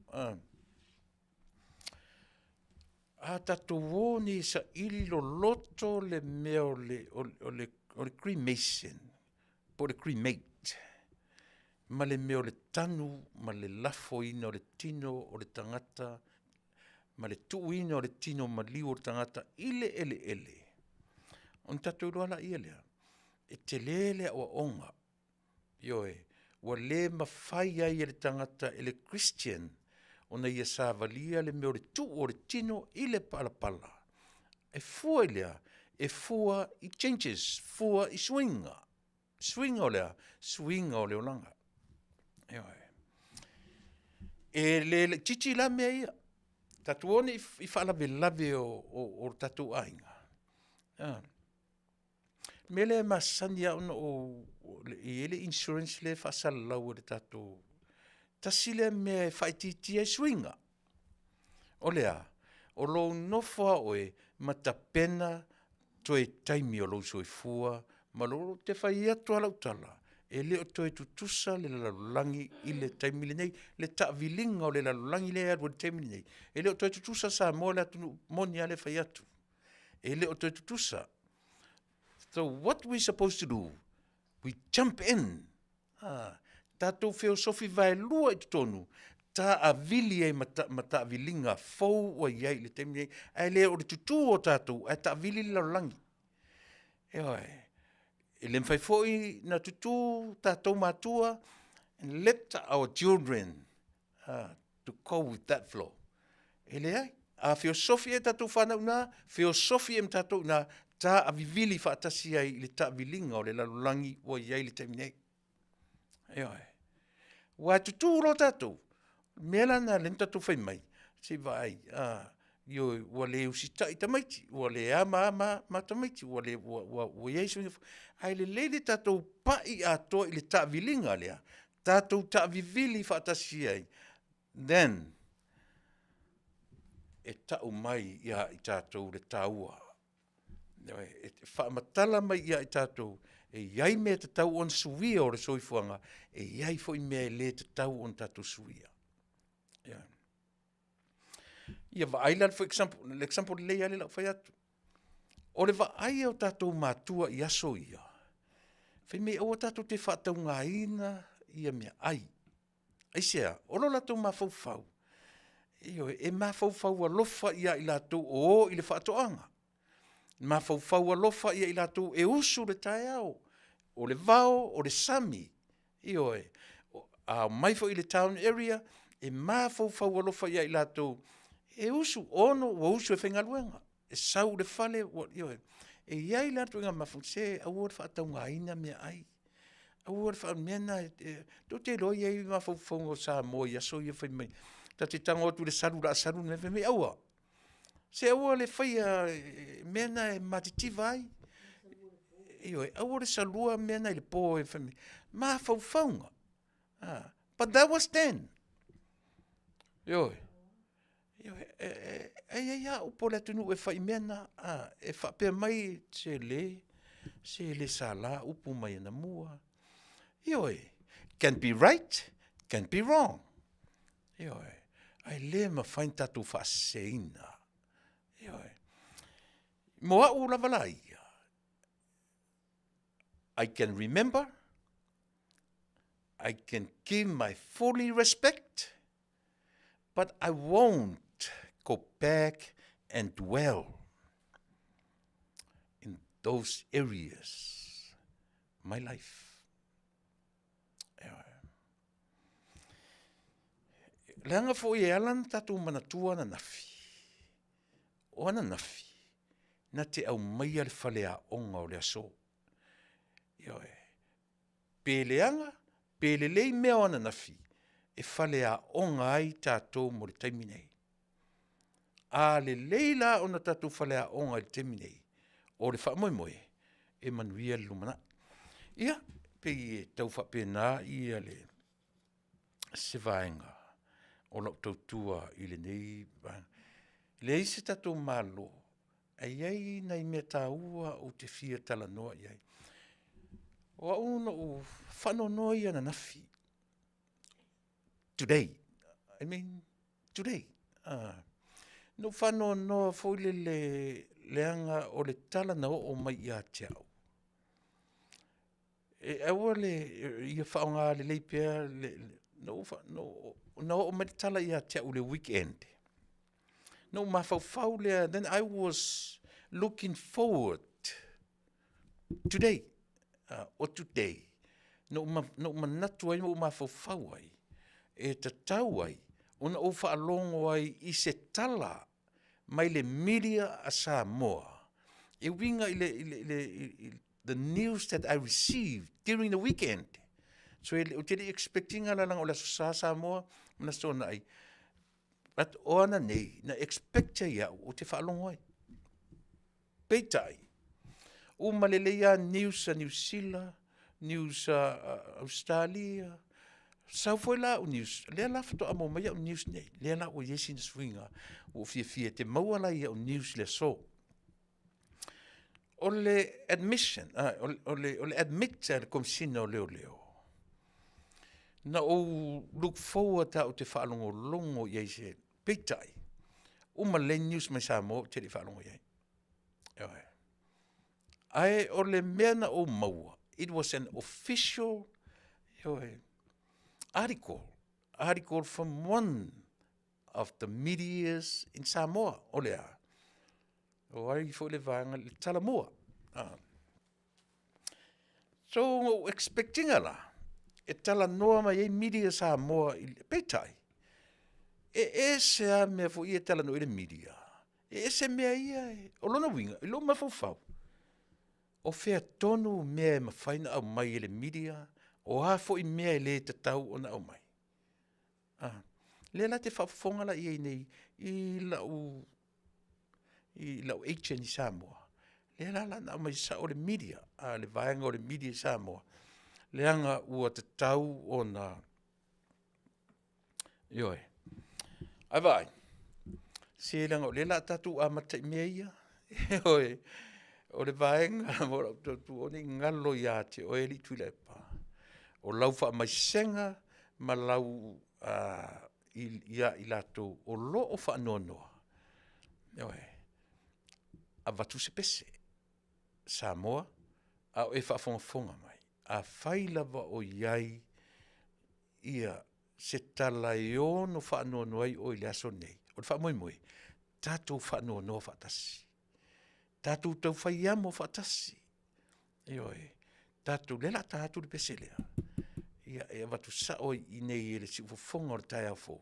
A tatou o nei e saili loloto le mea o le cremation po o le cremate ma le mea o le tanu ma le lafoina o le tino o le tagata ma le tuuina o le tino maliu o le tagata i le eleele, ona tatou iloa lea, e tele le aoaoga. Ioe, ua le mafai ai e le tagata e le Christian ona ia savalia le mea o le tuu o le tino i le palapala. E fua i le a? E fua i changes, fua i suiga. Suiga o le a? Suiga o le olaga. Ioe. E le laitiiti la mea ia. Tatou o nei i faalavelave o tatou aiga, a. O le mea lea e masani lava ona ou… e i ai le insurance lea e faasalalau e le tatou… tasi lea mea e faaitiitia ai suiga. O le a? O lou nofo lava o oe ma tapena toe taimi o lou soifua ma lou… Ou te fai atu lava lau tala, e le o toe tutusa le lalolagi i le taimi lenei, le taaviliga o le lalolagi lea e alu ai i le taimi lenei, e le o toe tutusa Samoa le atunuu moni lava le fai atu. E le o toe tutusa. So what we supposed to do? We jump in, tatou feosofi vaelua i totonu, taavili ai ma taaviliga fou ua i ai i le taimi lenei, ae le o le tutu o tatou ae taavili le lalolagi. Ioe. E le mafai foi ona tutu tatou matua, let our children to go with that flow. E leai, a feosofi ea tatou fanau i ina, feosofi ea ma tatou i ina, taavivili faatasi ai i le taaviliga o le lalolagi ua i ai i le taimi nei. Ioe. Aua e tutu loa tatou, o le mea la lena o lea na tatou fai mai, se i vaai, ioe, ua le usitai tamaiti, ua le a ma a tamaiti, ua i ai suiga fou. Ae lelei le tatou pai atoa i le taaviliga lea, tatou taavivili faatasi ai, then e tau mai ia i tatou le taua. E faamatala mai ia i tatou, e i ai mea e tatau ona suia o le soifuaga, e i ai foi mea e le tatau ona tatou suia. Ia, ia vaai la, for example, le example lelei lava lea o le a ou fai atu. O le vaai a o tatou matua i aso ia, fai mai aua tatou te faataugaina meaai. Aisea? O lo latou mafaufau, ioe, e mafaufau alofa ia i latou o o i le faatoaga, mafaufau alofa ia i latou e usu i le taeao, o le vao, o le sami, ioe. A omai foi i le town area, e mafaufau alofa ia i latou e usu, ono ua usu e faigaluega, e sau i le fale, ioe. E i ai la le ituaiga mafaufau, se aua le faataugaina meaai, aua le mea lena, tou te iloa e i ai mafaufauga o Samoa i aso ia fai mai ta te tago atu i le salu o le a salu le mea, fai mai aua, se aua le faia mea na e matitiva ai. Ioe, aua le salua mea na i le po, mafaufauga. But that was then. Ioe, e i ai lava upu a le atunuu e fai i mea na, e faapea mai, se le, se le sala upu mai anamua. Ioe, can be right, can be wrong. Ioe, ae le mafai ona tatou faaseseina. Ioe. Mo au lava la ia, I can remember, I can give my fully respect. But I won't go back and dwell in those areas my life. Leaga foi e ala ona tatou manatua ananafi, o ananafi na te aumaia le faleaoga o le aso. Ioe, pe leaga pe lelei mea o ananafi, e faleaoga ai tatou mo le taimi nei. A lelei la ona tatou faleaoga i le taimi nei, o le faamoemoe, e manuia le lumanai. Ia, pei e tau faapena le se vaega o lau tautua i lenei vaega. E leai se tatou Malo, ae i ai nai mea taua ou te fia talanoa i ai. O au na ou faanoanoa ia ananafi, today, I mean today. Na ou faanoanoa foi lele leaga o le tala na oo mai ia te au, e aua le, ia faaaoga lelei pea le… na oo mai le tala ia te au i le weekend, ona ou mafaufau lea, then I was looking forward today, o today, na ou manatu ai ma ou mafaufau ai, e tatau ai ona ou faalogo ai i se tala mai le media a Samoa e uiga i le news that I received during the weekend. So ou te le i expect ina la leaga o le Aso Sa Samoa ma le Aso Toonai, but o ananei, na expect ai au ou te faalogo ai. Peitai, uma lelei lava news a Niu Sila, news a Ausetalia, sau foi la au news, lea la faatoa maua mai au news nei, lea la ua i ai sina suiga ua ou fiafia e te maua la i au news i le aso. O le admission, o le admit a le Komesina o Leoleo, na ou look forward lava ou te faalogologo i ai i se… peitai, uma lelei news mai Samoa ou te le i faalogo i ai. Ioe. Ae o le mea na ou maua, it was an official, ioe, article, article from one of the medias in Samoa. O le a? O ai foi le vaega, le Talamua. So na ou expect ina la, e talanoa mai ai media Samoa, peitai, e ese lava mea foi ia e talanoa i ai le media, e ese mea ia, o lona uiga, i lou mafaufau, o fea tonu mea e mafai ona aumai e le media, o a foi mea e le tatau ona aumai? Lea la e te faafofoga la i ai nei i lau agent i Samoa, lea la o le a aumai sao e le media, a le vaega o le media i Samoa, leaga ua tatau ona, ioe. Ae vaai, se leaga o lea o le a tatou amata i mea ia, ioe. O le vaega mo lau tautua, ne i galo ia te oe alii Tuilaepa, o lau faamaisega ma lau ia i latou o lo o faanoanoa, ioe, avatu se pese. Samoa, a o e faafogafoga mai, afai lava o i ai se tala e ono faanoanoa ai oe i le aso lenei, o le faamoemoe, tatou faanoanoa faatasi, tatou taufai amo faatasi, ioe, tatou, o lea o le a ta atu le pese lea, ia e avatu sao i inei e le siufofoga o le taeao fou.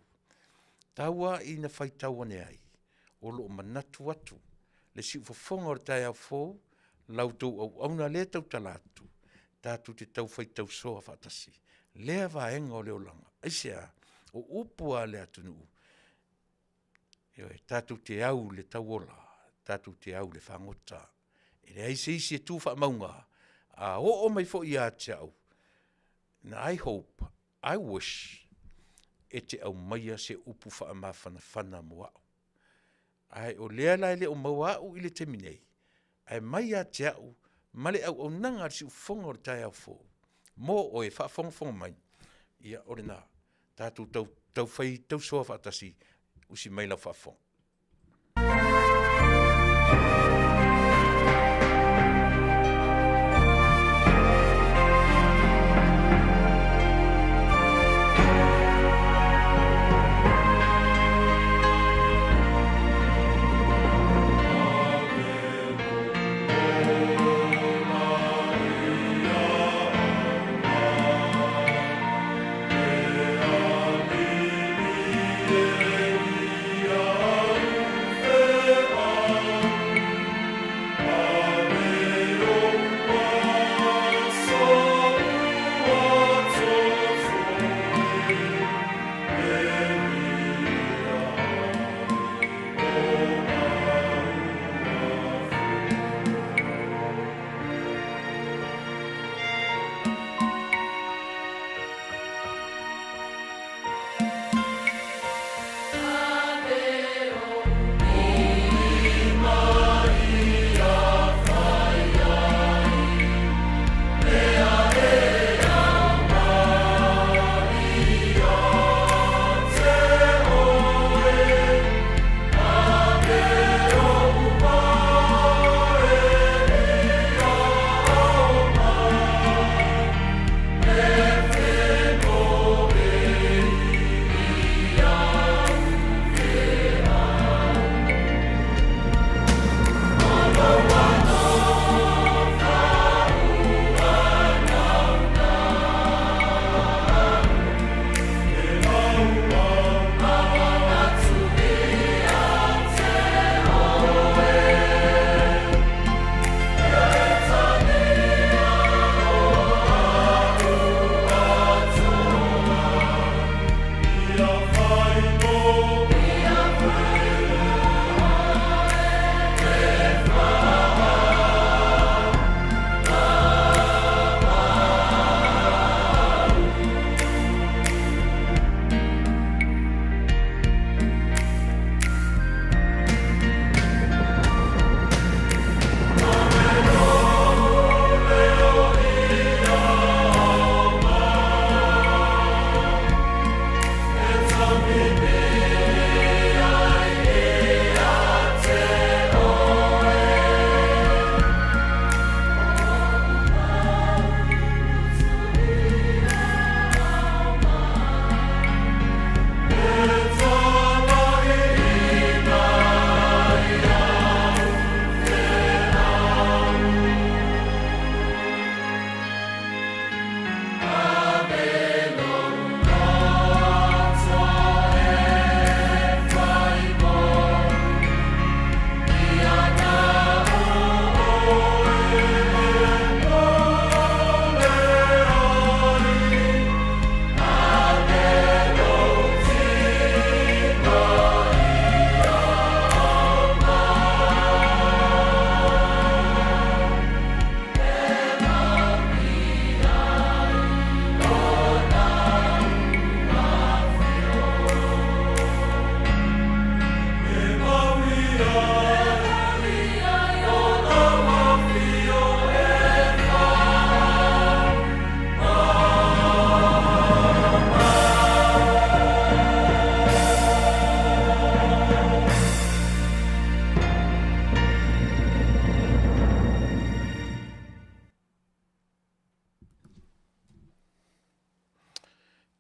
Tau lava ina faitau ane ai, o lo o manatu atu le siufofoga o le taeao fou, la outou auauna lea e tautala atu, tatou te tau fai tausoa faatasi lea vaega o le olaga. Aisea? O upu lava a le atunuu, ioe, tatou te au i le tauola, tatou te au i le fagota. E leai se isi e tu faamauga, a oo mai foi ia te au, and I hope, I wish e te aumaia se upu faamafanafana mo au. Ae o lea la e le o maua au i le taimi nei, ae mai ia te au ma le auaunaga a le siufofoga o le taeao fou mo oe e faafogafoga mai, ia o lena. Tatou taufai tausoa faatasi, usi mai lau faafofoga.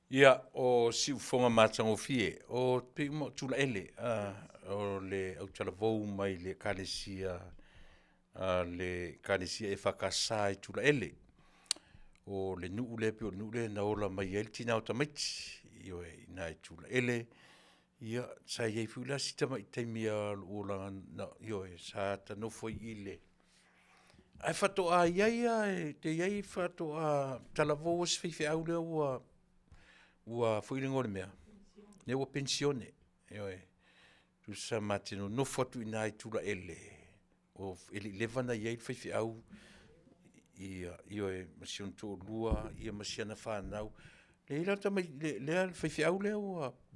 Ia, o siufofoga matagofie, o pei uma o Tulaele, o le autalavou mai le Ekalesia a le Ekalesia EFKS i Tulaele. O le nuu lea pei o le nuu lea na ola mai ai le tina o tamaiti, ioe, i ina i Tulaele. Ia, sa i ai foi la si tamai taimi lava o lou olaga, ioe, sa ta nofo ai i i ae faatoa i ai lava faatoa talavou lava si faifeau lea ua foi le igoa o le mea? Lea ua penisione, ioe. Tusa ma te nonofo atu i ina i Tulaele, e le i leva ona i ai le faifeau, ioe ma si ona toalua ma si ana fanau. E i ai la le faifeau lea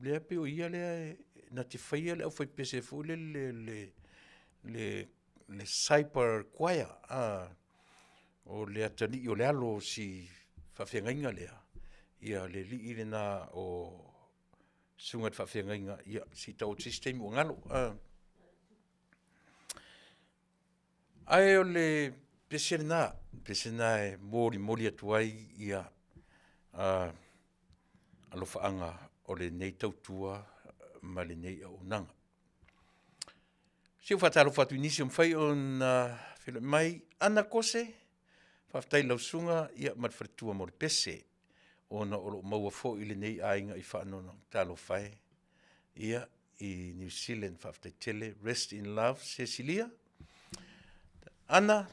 lea e pei o ia lea na te faia le aufaipese foi lele le cycle choir, o le atalii o le alo o si faafeagaiga lea, ia le alii lena o le susuga i le faafeagaiga, ia se i taoto se isi taimi ua galo. Ae o le pese lena, o le pese lena e molimoli atu ai alofaaga o lenei tautua ma lenei auaunaga. Se i ou faatalofa atu i nisi ua mafai ona feiloai mai, Ana Kose, faafetai i lau susuga ma le faletua mo le pese, ona o lo o maua foi lenei aiga i faanoanoaga, talofa e, ia i Niu Sila. Faafetai tele. Rest in love Sesilia. Ana,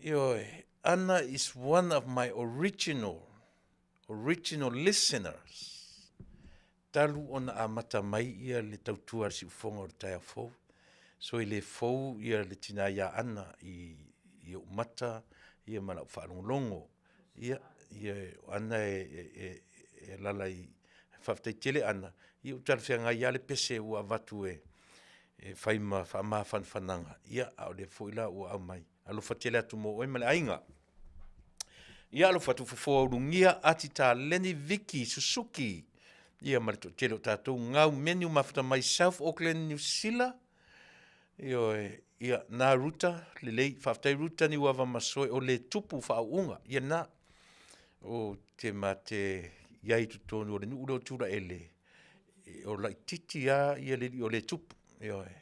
ioe, Ana is one of my original, original listeners talu ona amata mai le tautua a le siufofoga o le taeao fou. So e le fou le tina ia Ana i ou mata ma lau faalogologo. Ia, o Ana e alaala i... Faafetai tele Ana, ia ua talafeagai lava le pese ua avatu e fai ma faamafanafanaga, a o lea foi la ua aumai, alofa tele atu mo oe ma le aiga. Ia alofa atu Fofo Aulugia Ati Taleni Vicky Susuki ia ma le toatele o tatou Ngau Menu mafuta mai South Auckland Niu Sila. Ioe, ia na Ruta, lelei, faafetai Ruta Niuava Masoe o le tupu faauuga, ia lena. O te ma te i ai i totonu o le nuu lea o Tulaele, o laitiiti lava le alii o le tupu, ioe.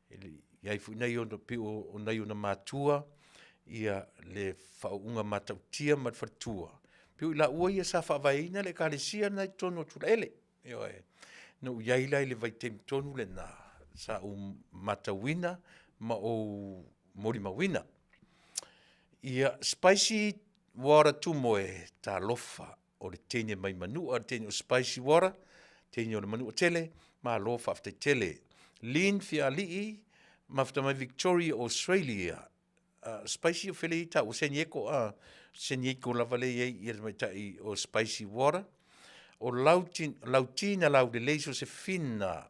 E i ai foi nai ona pei o nai ona matua le faauuga matautia ma le faletua, pei o i laua ia sa faavaeina le ekalesia lena i totonu o Tulaele. Ioe. Na ou i ai la i le vaitaimi tonu lena sa ou matauina ma ou molimauina. Ia, Spicy Water Tumoe, talofa, o le teine mai Manua, o le teine o Spicy Water, teine o le Manuatele, malo faafetai tele. Lynn Fialii, mafuta mai Victoria, Australia. Spicy o fea lea e i ai taua? San Diego? San Diego lava lea e i ai le tamaitai o Spicy Water. O Lautina Laulelei Sosefina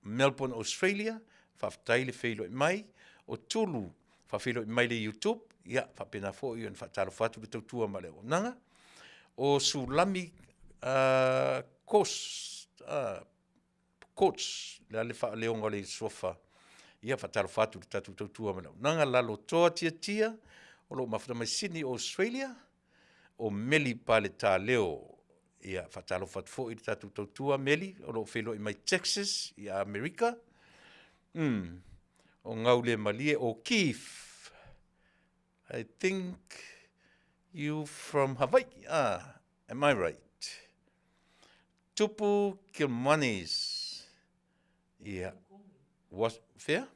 Melbourne, Australia, faafetai le feiloai mai. O Tulu, faafeiloai mai le YouTube, ia faapena foi ona faatalofa atu le tautua ma le auaunaga. O Sulami Coach, o le a le faaleoga o le suafa? Ia faatalofa atu i le tatou tautua ma le auaunaga. Lalotoa Tiatia, o lo o mafuta mai Sydney, Australia. O Meli Paletaleo, ia faatalofa atu foi i le tatou tautua Meli o lo o feiloai mai Texas i Amerika. O Gaulemalie o Keith, I think you from Hawaii, am I right? Tupu Kilmanis, ia, was, fea?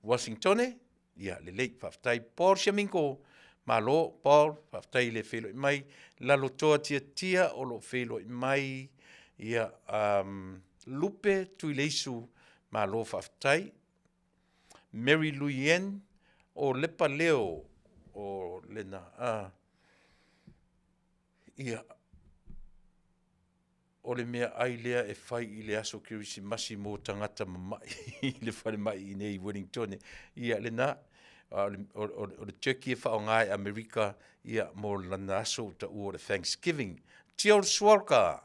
Washingtone, ia lelei, faafetai. Paul Siaminko, malo Paul, faafetai le feiloai mai. Lalotoa Tiatia o lo o feiloai mai, ia Lupe Tuileisu, malo faafetai. Mary Luien, o Lepa Leo, o lena, ia, o le meaai lea e fai i le aso Kerisimasi mo tagata mamai i le falemai i inei i Ueligitone. Ia lena, o le turkey e faaaoga e Amerika mo lana aso ua taua o le Thanksgiving. Tiols Walker,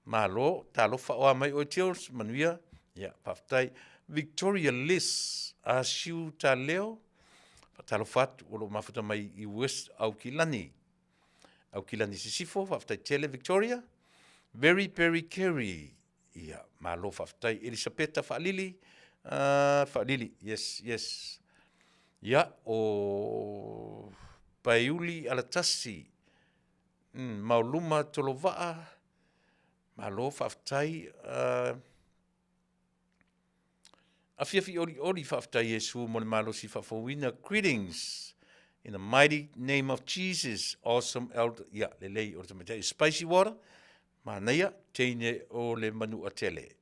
malo, talofa, o a mai oe Tiols, manuia, ia faafetai. Victoria Liz Asiu Taleo, faatalofa atu o lo o mafuta mai i West Aukilani. Aukilani Sisifo, faafetai tele Victoria. Very Perry Kerry, ia, malo faafetai. Elisapeta Faalili, Faalili, yes, yes. Ia, o Paiuli Alatasi, Maoluma Tolovaa, malo faafetai. Afiafi olioli faafetai Iesu mo le malosi faafouina. Greetings in the mighty name of Jesus. Awesome elder. Ia, lelei o le tamaitai spicy water. Manaia, teine o le Manuatele.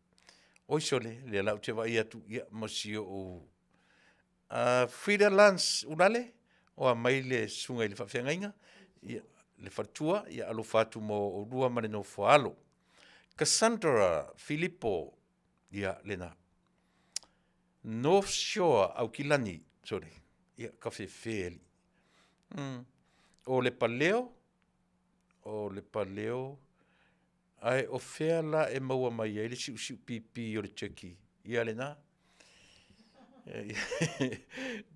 Oi sole, lea la ou te vaai atu, ia, ma si ou Frida Lance Ulale, o a mai le susuga i le faafeagaiga, ia, le faletua, ia alofa atu mo oulua ma le nofo a alo. Cassandra Filipo, ia, lena. North Shore, Aukilani, sorry, ia, kafefe alii. O le Paleo, o le Paleo, ae o fea la e maua mai ai le siusiu pipi o le turkey? Ia lena.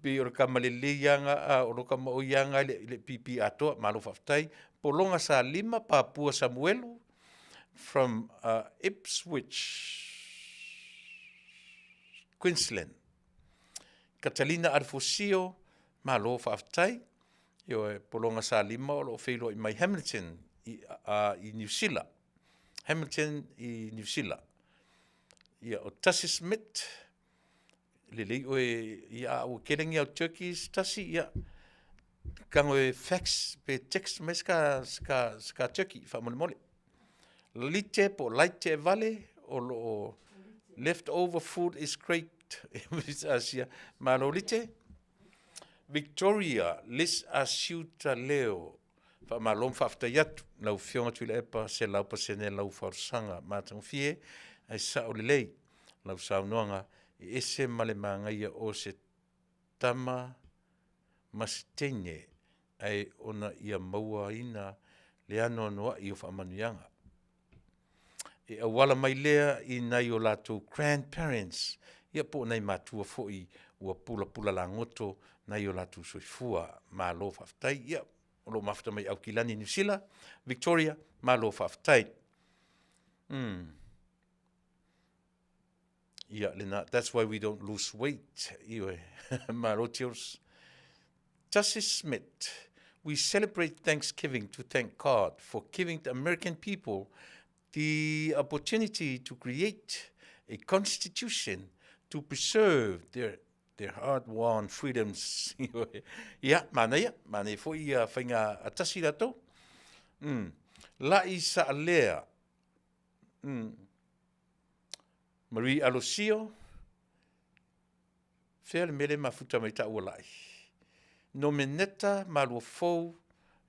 Pei o le kama lelei lava na, a o lo kama oi lava na i le pipi atoa. Malo faafetai. Pologa Salima Papua Samuelu from Ipswich, Queensland. Catalina Alefosio, malo faafetai. Ioe, Pologa Salima o lo o feiloai mai Hamilton i Niu Sila. Hamilton i Niu Sila. Ia, o Tasi Smith, lelei oe, ia, a ua tele ni au turkeys Tasi, ia, tago e fax pe text mai se ka turkey faamolemole. Lite po o Laite Vale o lo o left over food is great. Asia. Malo Lite. Victoria Liz Asiuta Leo. Faamalo ma faafetai atu lau Afioga Tuilaepa 100% lau folasaga matagofie ae sao lelei lau saunoaga e ese ma le manaia o se tama ma se teine ae ona ia mauaina le anoanoai o faamanuiaga. E auala mai lea i nai o latou grandparents, ia po o nai matua foi ua pulapula lagoto nai o latou soifua. Malo faafetai. Ia, o lo o mafuta mai Aukilani Niu Sila. Victoria, malo faafetai. Ia, lena, that's why we don't lose weight. Ioe, malo Jules. Justice Smith, we celebrate Thanksgiving to thank God for giving the American people the opportunity to create a constitution to preserve their hard-won freedoms. Ia, manaia, manaia foi ia faiga atasi latou. La'i Saalea, Marie Alosio, fea le mea lea e mafuta mai ai taua La'i? Nomeneta Maluafou,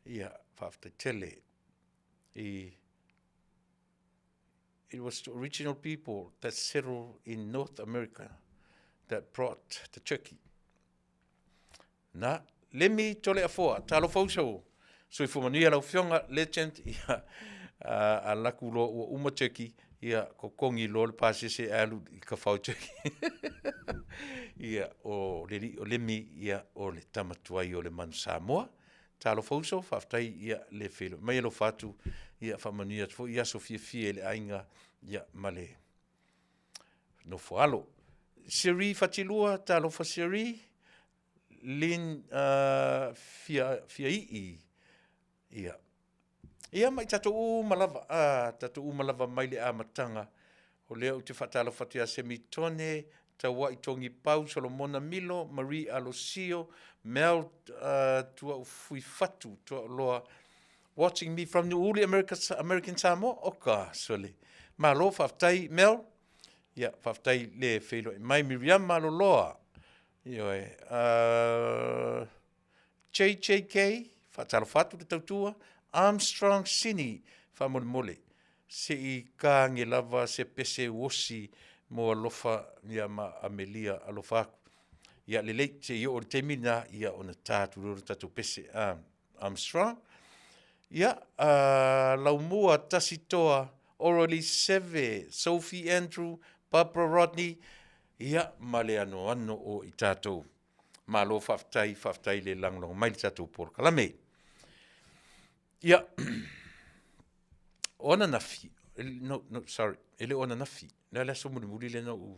ia, faafetai tele i It was the original people that settled in North America that brought the turkey. Na, Lemi Toleafoa, talofa uso. Soifua manuia lau Afioga, legend, ia, a laku loa ua uma turkey, ia, kokogi loa le pasese ae alu i ka fao turkey. Ia, o le alii o Lemi, ia, o le tama tuai o le Manu Samoa. Talofa uso, faafetai ia le feiloai mai, alofa atu, ia faamanuia atu foi aso fiafia i le aiga, ia ma le nofo alo. Siri Fatilua, talofa Siri, Lin Fiaii, ia. Ia ma i tatou uma lava, a, tatou uma lava mai le amataga. O lea ou te faatalofa atu ia Semitone, Tauai Togipau, Solomona Milo, Marie Alosio, Mel Tuaufuifatu, Tuauloa, watching me from Nu'uuli, America, American Samoa. Oka, sole. Malo, faafetai Mel. Ia, faafetai le feiloai mai Miriama Loloa. Ioe. JJK, faatalofa atu le tautua. Armstrong Sini, faamolemole, se i kage lava se pese uosi mo alofa ia ma Amelia alofa aku. Ia lelei, se i oo i le taimi lena, ia ona ta atu loa lea o le tatou pese. Armstrong. Ia, Laumua Tasitoa, Oralie Seve, Sophie Andrew, Barbara Rodney, ia ma le anoano o i tatou. Malo faafetai, faafetai le lagolago mai i le tatou polokalame. Ia, o ananafi, no, no, sorry, e le o ananafi, le a le aso mulimuli lea na ou,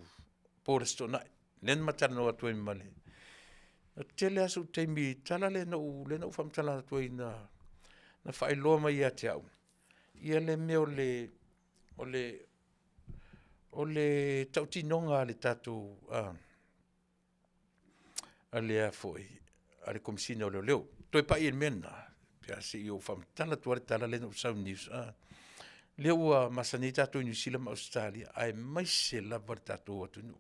po o le Aso Toonai, lea na ma talanoa atu ai ma le, na tele lava sou taimi i le tala lea na ou, lea na ou faamatala atu ai na, na faailoa mai ia te au, ia le mea o le, o le, o le tautinoga a le tatou a le a foi, a le Komesina o Leoleo. Toe pai i le mea lena, pe a se i ou faamatala atu lava le tala lea na ou sau i le news, lea ua masani ai tatou i Niu Sila ma Ausetalia aemaise lava le tatou atunuu.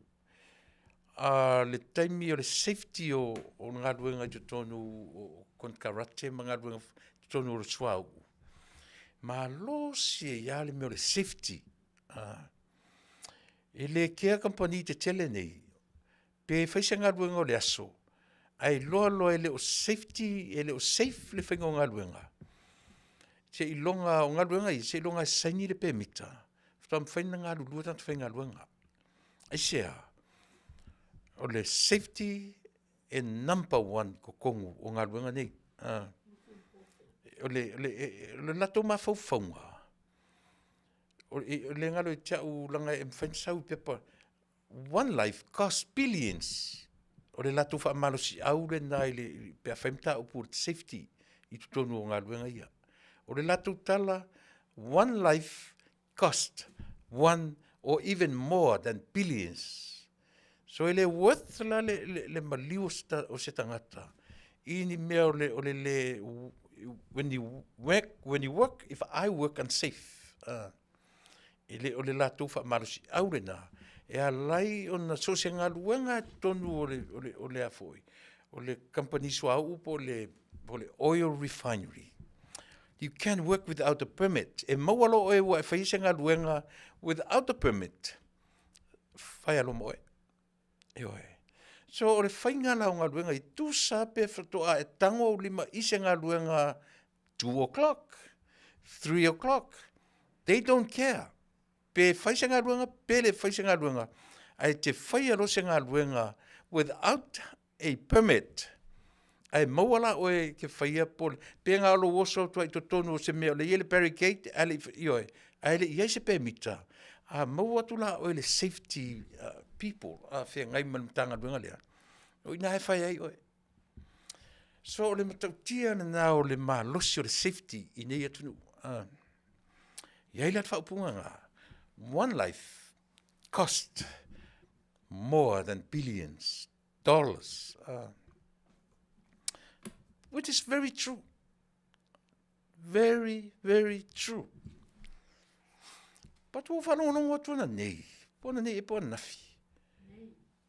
O le taimi o le safety o galuega i totonu o konekarate ma galuega i totonu o le suauu, malosi ai lava le mea o le safety. E le kea kamupani tetele nei pe fai se galuega o le aso, ae iloa loa e le o safety, e le o safe le faiga o galuega, seiloga o galuega ia, seiloga e saini le pemita faatoa mafai ona galulue tagata faigaluega. Aisea? O le safety e number one i totonu o galuega nei. O le latou mafaufauga, e le galo ia te au leaga e mafai ona sau i pepa, one life cost billions. O le latou faamalosiau lena pe a fai mataupu o le safety i totonu o galuega ia. O le latou tala, one life cost one or even more than billions. So e le worth la le maliu o se tagata i ni mea o le le, when you work, if I work unsafe, e le o le latou faamalosiau lena e ala ai ona so o se galuega lava i totonu o le a foi, o le kamupani suauu po o le oil refinery, you can work without a permit. E maua loa oe ua e faia se galuega without a permit, fire loa ma oe. Ioe. So o le faiga la o galuega ia, tusa lava pe faatoa e tago ou lima i se galuega 2 o'clock, 3 o'clock, they don't care. Pe fai se galuega, pe le fai se galuega, ae te faia loa se galuega without a permit, ae maua la oe e te faia po o le, pe na o lou oso atu lava i totonu o se mea o lea e i ai le barricade ae le i, ioe, ae le i i ai se pemita, a maua atu la oe e le safety people a feagai ma le Matagaluega lea, o i ina e fire ai oe. So o le matautia lena o le malosi o le safety i nei atunuu. E i ai la le faaupuga lena, one life cost more than billions dollars. Which is very true. Very, very true. But ua faalogologo atu ananei, po o ananei ea po o ananafi.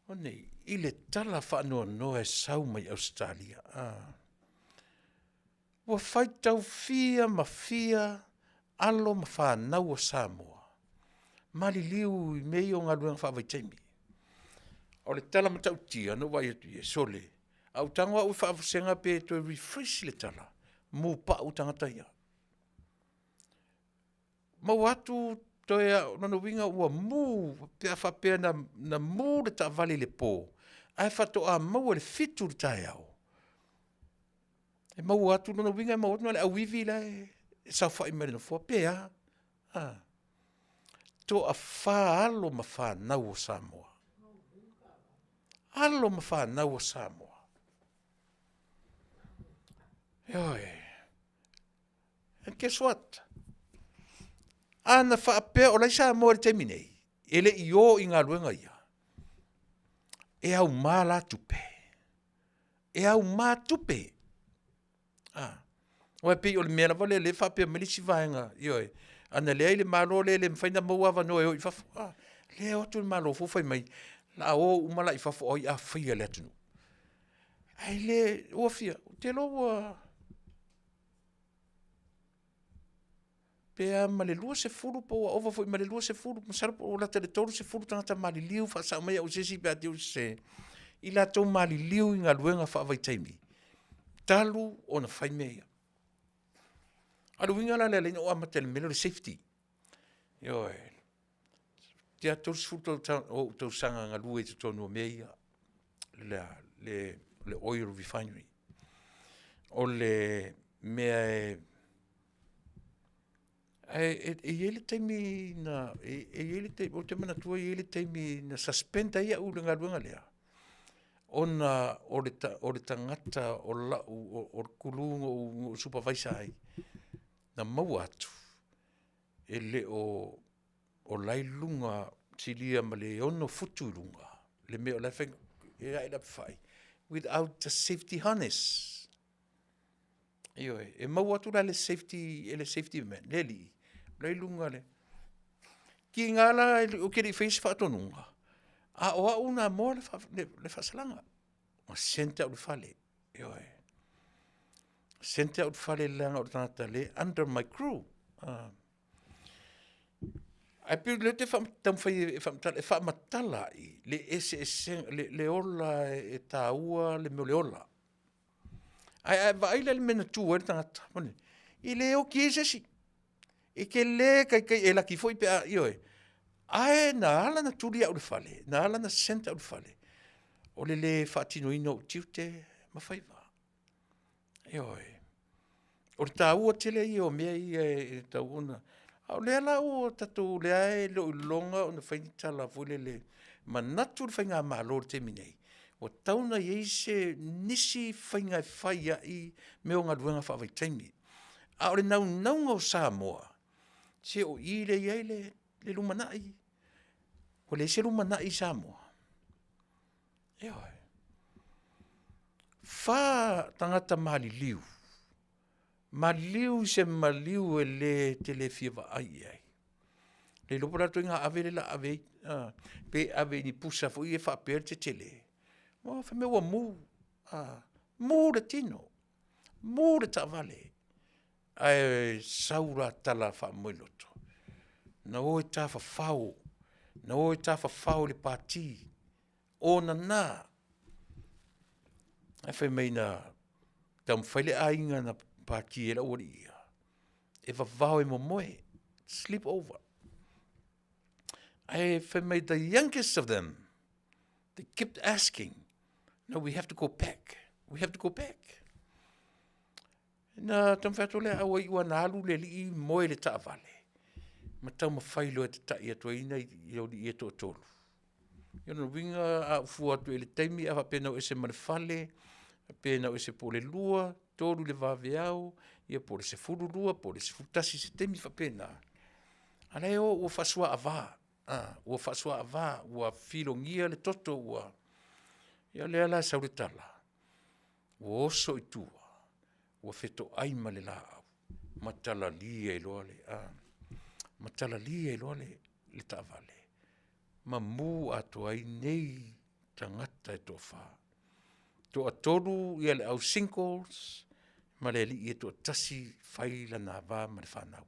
O nei, i le tala faanoanoa e sau mai Ausetalia. Ah. Ua faitau fia ma fia alo ma fanau a Samoa maliliu i mea ia o galuega faavaitaimi. O le tala matautia na ou vaai atu i ai, sole, a ou tago au e faavasega pe toe refresh le tala, mupau tagata ia. Maua atu toe a, o lona uiga ua mu pe a faapea na, na mu le taavale i le po, ae faatoa maua i le 7 i le taeao. E maua atu, lona uiga e maua atu na o le auivi la e saofai mai le nofoa, pe a? A. Toafa alo ma fanau o Samoa. Alo ma fanau o Samoa. Ioe. And guess what? Ana faapea o la e i Samoa i le taimi nei, e le i o i galuega ia, e auma la tupe. E auma tupe. A. Aua e pei o le mea lava lea o lea e faapea mai le isi vaega, ioe, ana leai le Malo lea e le mafai ona maua avanoa e o i fafo. A, lea e o atu le Malo fou fai mai, o le a o uma la i fafo o ai a faia le atunuu. Ae le, ua fia, ou te iloa ua, pe a ma le 20 po ua ova foi ma le 20, masalo po ua lata i le 30 tagata maliliu, faasao mai au e se isi pe a te i ua sese, i latou maliliu i galuega faavaitaimi talu ona fai mea ia. A o le uiga la lea na ala ai ona ou amata i le mea lea o le safety. Ioe. Toeitiiti lava 30 ou tausaga galue i totonu o mea ia, le oil refinery. O le mea e Ae e i ai le taimi na, e i ai le taimi, ou te manatua e i ai le taimi na suspend ai au i le galuega lea, ona o le tagata o lau, o le kulu na ou supervisor ai, na maua atu e le o, o la e i luga silia ma le 6 futu i luga le mea o la e ae i le apefai without a safety harness. Ioe, e maua atu la e le safety man le alii la e i luga i le… Tiga la ou te le i faia se faatonuga, a o au na moa le faasalaga. Na sent au i le fale, ioe, sent au i le fale leaga o le tagata o lea e under my crew. Ae pei o lea ou te taumafai e faamatala, e faamatala ai le eseesega, le ola e taua le mea o le ola. Ae a e vaai la i le mea na tu ai le tagata, e le oti ai se isi. E te le taitai, e laki foi pe a, ioe, ae na ala ona tuli au i le fale, na ala ona sent au i le fale, o le le faatinoina o ou tiute ma faiva. Ioe. O le taua tele ia o mea ia e tatau ona… A o lea la ua tatou o lea lava e le o iloga ona fai ni tala foi lele, manatu le faigamalo i le taimi nei, ua tatau ona i ai nisi faiga e fai ai mea o galuega faavaitaimi. A o le naunauga o Samoa, se o i lea e i ai le lumanai. Ua leai se lumanai i Samoa, ioe. Fa tagata maliliu, maliliu i se maliu e te le fia vaai i ai. Le iloa po o le a le ituaiga ave lea o le a ave ai a, pe ave i ni pusa foi ia e faapea le tetele, fai mai ua mu, mu le tino, mu le taavale, ae sau la tala faamomoiloto, na o e tafafao, na o e tafafao i le pati o nana. Ae fai mai na taumafai le aiga na pati ai le aualii ia e vavao e momoe, sleep over. Ae fai mai the youngest of them, they kept asking, no we have to go back, we have to go back. Ona taumafai atu lea a ua iu lava ina alu le alii moe i le taavale ma taumafai loa e tatai atu ai nai alii ia e toatolu. O lona uiga a ou fua atu i le taimi a faapea na o ese ma le fale, pe na o ese po o le 2, 3 i le vaveao, ia po o le 12 po o le 11 i se taimi faapena, a o la e o ua faasuaava, ua faasuaava, ua filogia le toto ua… Ia o lea la e sau le tala, ua oso i tua, ua fetoai ma le laau matalalia ai loa matalalia ai loa le taavale ma mu atoa ai nei tagata e toafa. Toatolu le au singles ma le alii e toatasi fai lona va ma le fanau.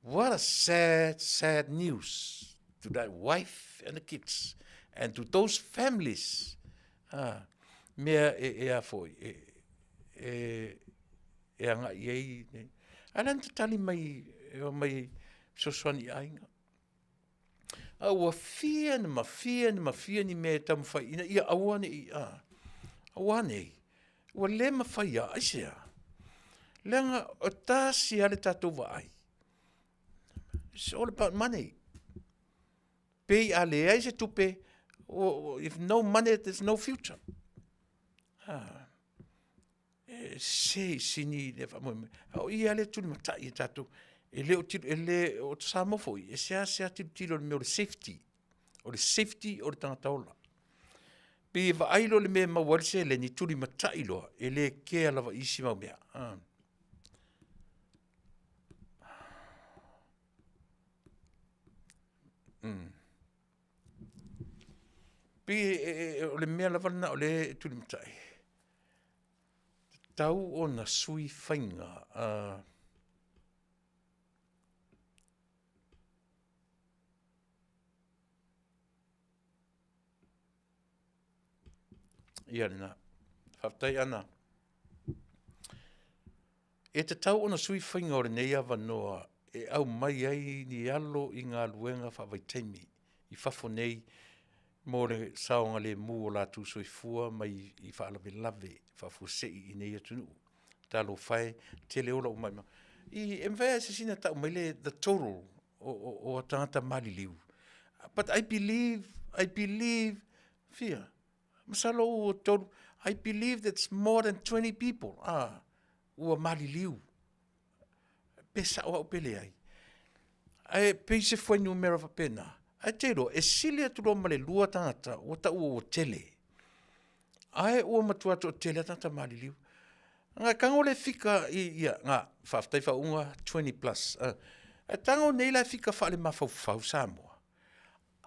What a sad, sad news to that wife and the kids and to those families mea e agai i ai, a o la e na tatali mai e omai e fesoasoani i aiga. A ua fia ma fia ma fia ni mea e taumafai ina ia aua ne i a, ua a nei? Ua le mafai lava, aisea? Leaga e tasi lava le tatou vaai, it's all about money. Pei a leai se tupe, if no money there's no future. E sese i sini le faamoemoe, a o i lava lea e tulimatai e tatou. E le o, e le o Samoa foi, e seasea tilotilo i le mea o le safety, o le safety o le tagata ola. Pei e vaai loa i le mea e maua ai le seleni, tulimatai loa, e le kea lava i isi mau mea. Pei o le mea lava lena o lea e tulimatai, e tatau ona sui faiga. Ia lena. Faafetai Aana. E tatau ona sui faiga o lenei avanoa e aumai ai ni alo i galuega faavaitaimi i fafo nei mo le saogalemu o latou soifua mai i faalavelave faafuasei i inei i atunuu. Talofa e, tele ola ua maumau. I, e mafai e se isi ona tau mai le the total o, o, o tagata maliliu. But I believe, I believe, fia, masalo ua tolu, I believe that's more than 20 people, ah, ua maliliu. Pe sao au pe leai. Ae pei se fuainumera faapena, ae te iloa, e sili atu loa ma le lua tagata ua taua ua tele. Ae ua matua toatele lava tagata maliliu. Nga tago le fika i, ia, nga, faafetai faauuga 20 plus. Ae tago nei la e fika faale-mafaufau Samoa.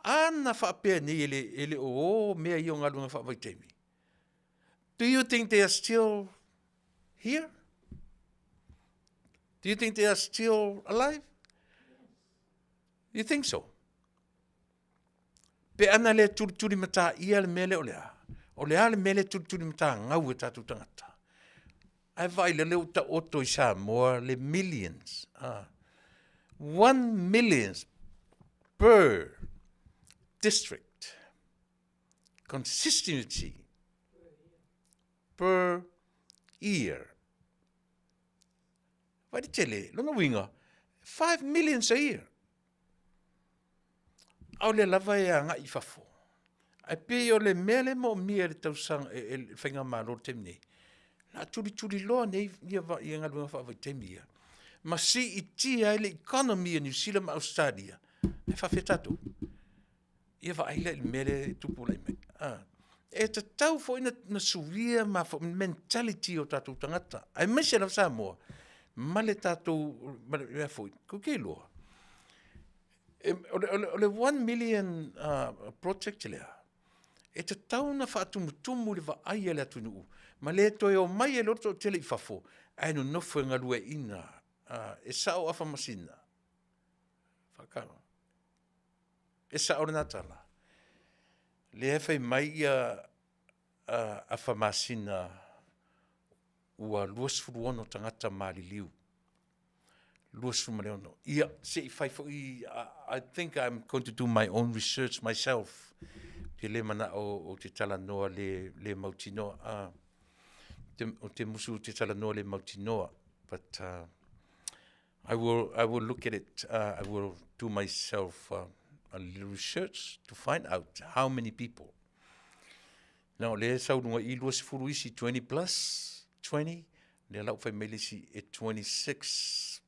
A na faapea nei e le, e le o o mea ia o galuega faavaitaimi, do you think they are still here? Do you think they are still alive? You think so? Pe ana le tulituli mataia le mea lea o le a? O le a le mea lea tulituli matagau e tatou tagata? Ae vaai lea ua taoto i Samoa le millions. Ah. 1 millions per district consistency per year. Vaai le tele, lona uiga, 5 millions a year. A o lea lava e agai i fafo. Ae pei o le mea lea e moomia e le tausaga e, e le faigamalo i le taimi nei, o le a tulituliloa nei ia, ia galuega faavaitaimi ia, ma siitia ai le economy a Niu Sila ma Ausetalia, ae faafefea tatou? Ia vaai la i le mea lea e tupula'i mai. Ah. E tatau foi na, na suia ma mentality o tatou tagata, aemaise lava Samoa, ma le tatou, ma le mea foi, kou te iloa, e, o le, o le, o le 1 million project lea, e tatau ona faatumutumu i le vaai a le atunuu, ma le toe omai ai loa le toatele i fafo, ae nonofo e galueaiina, e sao afa masina, faatalo. E sao lena tala. Lea e fai mai ia afa masina ua 26 tagata maliliu. 26. Ia, se i fai foi, I think I'm going to do my own research myself. Ou te le manao ou te talanoa le, le mautinoa. Ou te musu ou te talanoa le mautinoa. But I will look at it. I will do myself a little research to find out how many people. Na o lea e sau luga i 20 isi, 20 plus, 20, lea la ua fai mai le isi e 26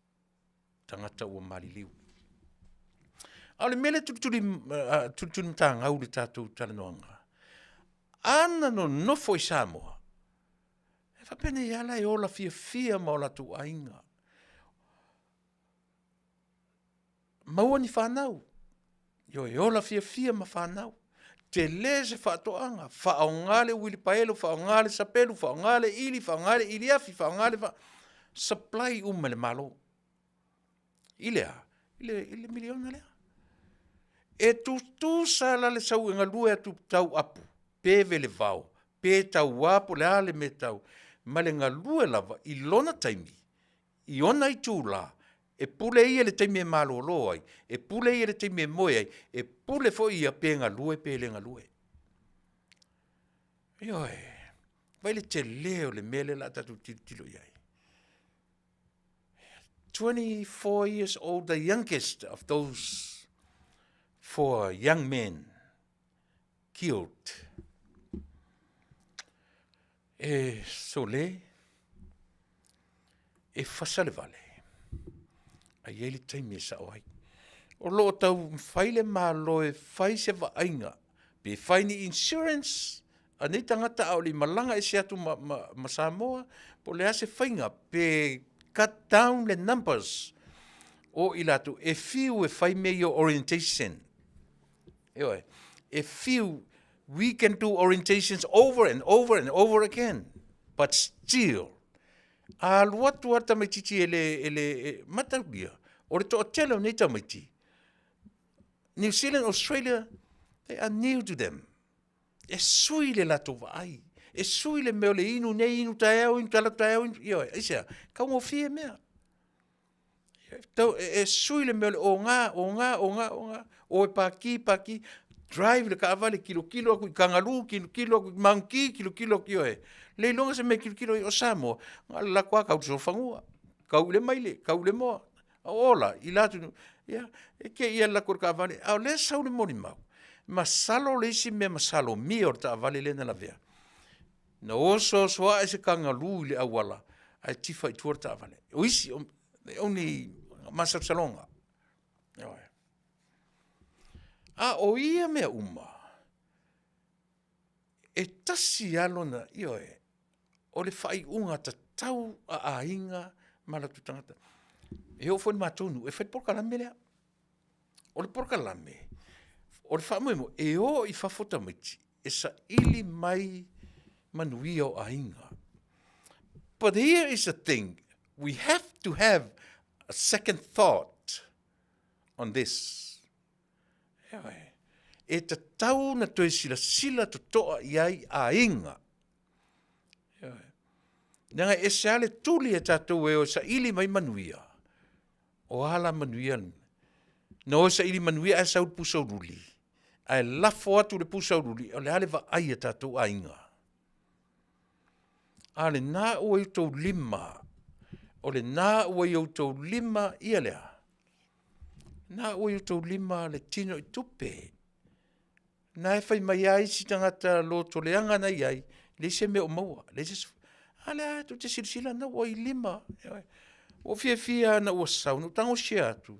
tagata ua maliliu. A o le mea lea tulituli, tulituli matagau le tatou talanoaga, ana nonofo i Samoa, e faapenei lava la e ola fiafia ma o latou aiga. Maua ni fanau, ioe, ola fiafia ma fanau. Tele se faatoaga, faaaoga le uilipaelo, faaaoga le sapelu, faaaoga le ili, faaaoga le iliafi, faaaoga le supply uma e le Malo. I le a? I le miliona lea. E tutusa la le sau e galue atu tau apu, pe velevao, pe tauā po o le a le mea tau, ma le galue lava i lona taimi, i ona itulā, e pule ia i le taimi e malolo ai, e pule ia i le taimi e moe ai, e pule foi ia pe galue pe le galue. Ioe, vaai le tele o le mea lea o le a tatou tilotilo i ai. 24 years old, the youngest of those four young men killed. E sole, e fasa le vale, a i ai le taimi e sao ai. O lo o taumafai le Malo e fai se vaaiga, pe fai ni insurance a nei tagata a o le i malaga ese atu ma, ma, ma Samoa, po o le a se faiga, pe cut down le numbers o i latou e fiu e fai mea ia o orientation. Ioe, e fiu, we can do orientations over and over and over again, but still, a alu atu lava le tamaitiiti e le, e le, e, mataulia, o le toatele o nei tamaiti, New Zealand, Australia, they are new to them. E sui le latou vaai, e sui le mea o le inu nei, inu taeao, inu talaatu taeao, inu, ioe, aisea, taugofie mea. Tau, e, e sui le mea o le oga, oga, oga, oga, o e paki, paki, drive le taavale, kilokilo atu i Kangalū, kilokilo atu i Mount Key, kilokilo atu, ioe. Le iloga se mea e kilokilo ai o Samoa, na o le alu atu lava tau i le solofanua. Kau i le maile, kau i le moa. O ola, i la atunuu, ia, e te i alu atu i le taavale, a o lea e sau le molimau, masalo le isi mea masalomia o le taavale lea na lavea, na oso oso ae se kagalu i le auala ae tifa i tua le taavale. O isi, o ni masalosaloga. Ioe. A o ia mea uma, e tasi lava lona, ioe, o le faaiuga tatau a aiga ma latou tagata. E oo foi i le matou nuu, e fai le polokalame lea. O le polokalame, o le faamoemoe, e o i fafo tamaiti e saili mai manuia o aiga. But here is the thing, we have to have a second thought on this. Ioe. E tatau ona toe silasila totoa i ai aiga. Ioe. Leaga e ese lava le tuli e tatou e o e saili mai manuia, o a la manuia na? Na o e saili manuia ae sau i le pusa uliuli, ae lafo atu le pusa uliuli, o le a le vaai a tatou aiga? A o lena ua i outou lima, o lena ua i outou lima ia le a? Na ua i outou lima le tinoitupe. Na e fai mai lava isi tagata loto leaga na e i ai, leai se mea o maua, leai se isi. A lea tou te silasila o lena ua i lima. Ioe. Ua ou fiafia lava ina ua sau, na ou tago share atu,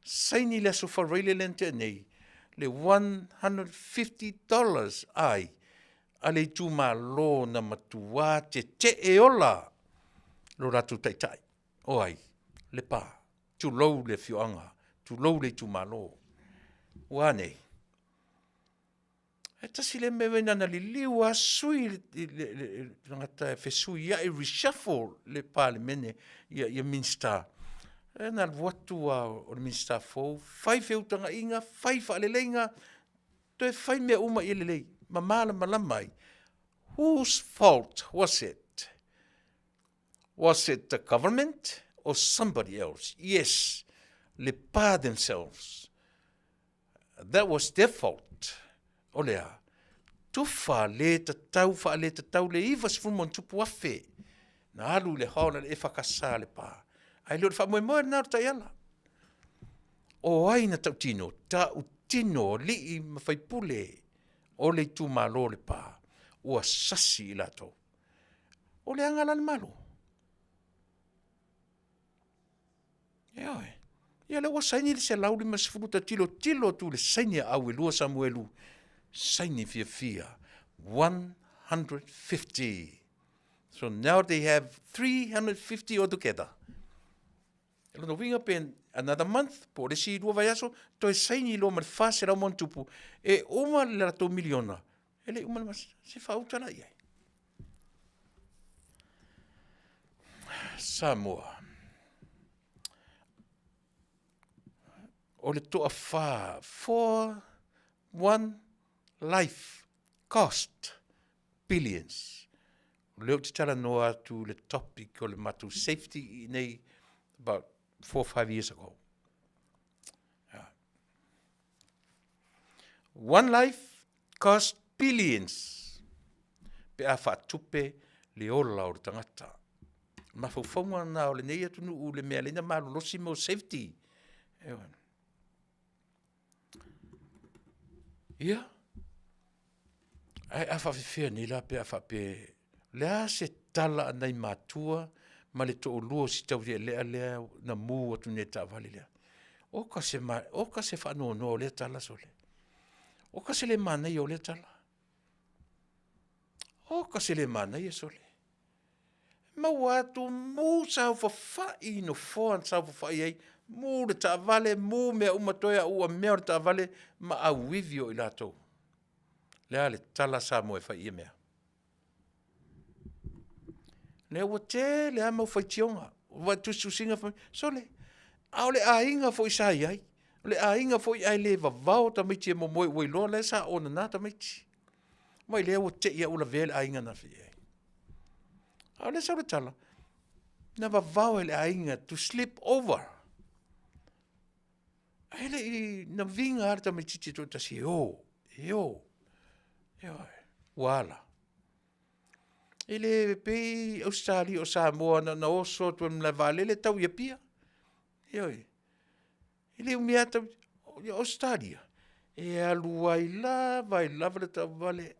saini i le Aso Faraile lea na tea nei le $150 a ai? A le itumalo na matua tetee ola lo latou taitai. O ai? Lepa. Tulou le afioaga, tulou le itumalo. Ua a nei? Ae tasi lea mea na ona liliu lava sui le tagata e fesuiai, reshuffle le Palemene ia Minisita. Na alu atu lava o le Minisita fou fai feutagaiga, fai faaleleiga, toe fai mea uma ia lelei ma malamalama ai, whose fault was it? Was it the government or somebody else? Yes, Lepa themselves. That was their fault. O le a? Tufa le tatau, faaletatau le 90+ afe na alu i le hall a le EFKS a Lepa. Ae le o le faamoemoe lena o le taiala. O ai na tautino? Tautino alii ma faipule o le itumalo o Lepa ua sasi i latou. O le aga la le Malo? Ioe. Ia lea ua saini le 150, ta tilotilo atu i le saini a Auelua Samuelu, saini fiafia, 150. So now they have 350 altogether. O lona uiga pe another month po o le isi 2 vaiaso toe saini loa ma le 400+, e uma le latou miliona, e le i uma le masina, se faauta la i ai. Samoa. O le toafa, for one life cost billions. O lea ou te talanoa atu i le topic o le matou safety i inei about 4 or 5 years ago. Yeah. One life cost billions pe a faatupe le ola o le tagata. Mafaufauga na o lenei atunuu le mea lea na malolosi mo safety. Ia, ae a faafefea nei la pe a faapea, o le a se tala a nai matua ma le toalua o si taulealea lea na mu atu nei i le taavale lea? Oka se oka se faanoanoa o lea tala sole. Oka se le manaia o lea tala. Oka se le manaia sole. Maua atu mu saofafai i nofoa na saofafai ai, mu le taavale, mu mea uma toe a ua mea o le taavale ma auivi o i latou. Le a le tala Samoa e fai i ia mea? Lea ua tele lava mau faitioga, ua tusitusiga foi, sole, a o le aiga foi sa i ai, o le aiga foi ae le vavao tamaiti e momoe ua iloa la e sa onana tamaiti. Vaai lea ua te i lava ua lavea le aiga na aafia i ai. A o lea e sau le tala, na vavao e le aiga to sleep over. Ae le i, na viga lava le tamaitiiti e toatasi e o, e o. Ioe, ua ala. E le pei Ausetalia o Samoa na ona oso atu i le malae vaalele tau i Apia. Ioe. E le umi lava tau i Ausetalia, e alu ai lava ai lava le taavale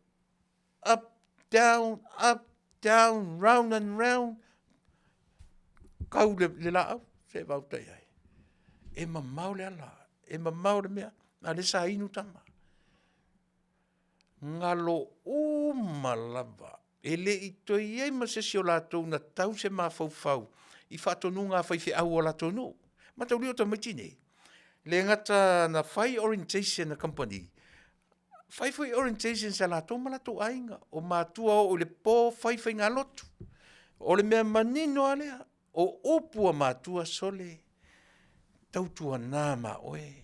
up, down, up, down, round and round, tau i le laau seia vaotai ai. E mamao le ala, e mamao le mea, a o lea sa inu tama. Galo uma lava, e le i toe i ai ma se isi o latou na tau se mafaufau i faatonuga a faifeau o latou nuu. Mataulia o tamaiti nei, e le gata na fai orientation a kamupani, fai foi orientations a latou ma latou aiga. O matua oo i le po fai faigalotu. O le mea manino lava lea, o upu a matua, sole, tautuana ma oe,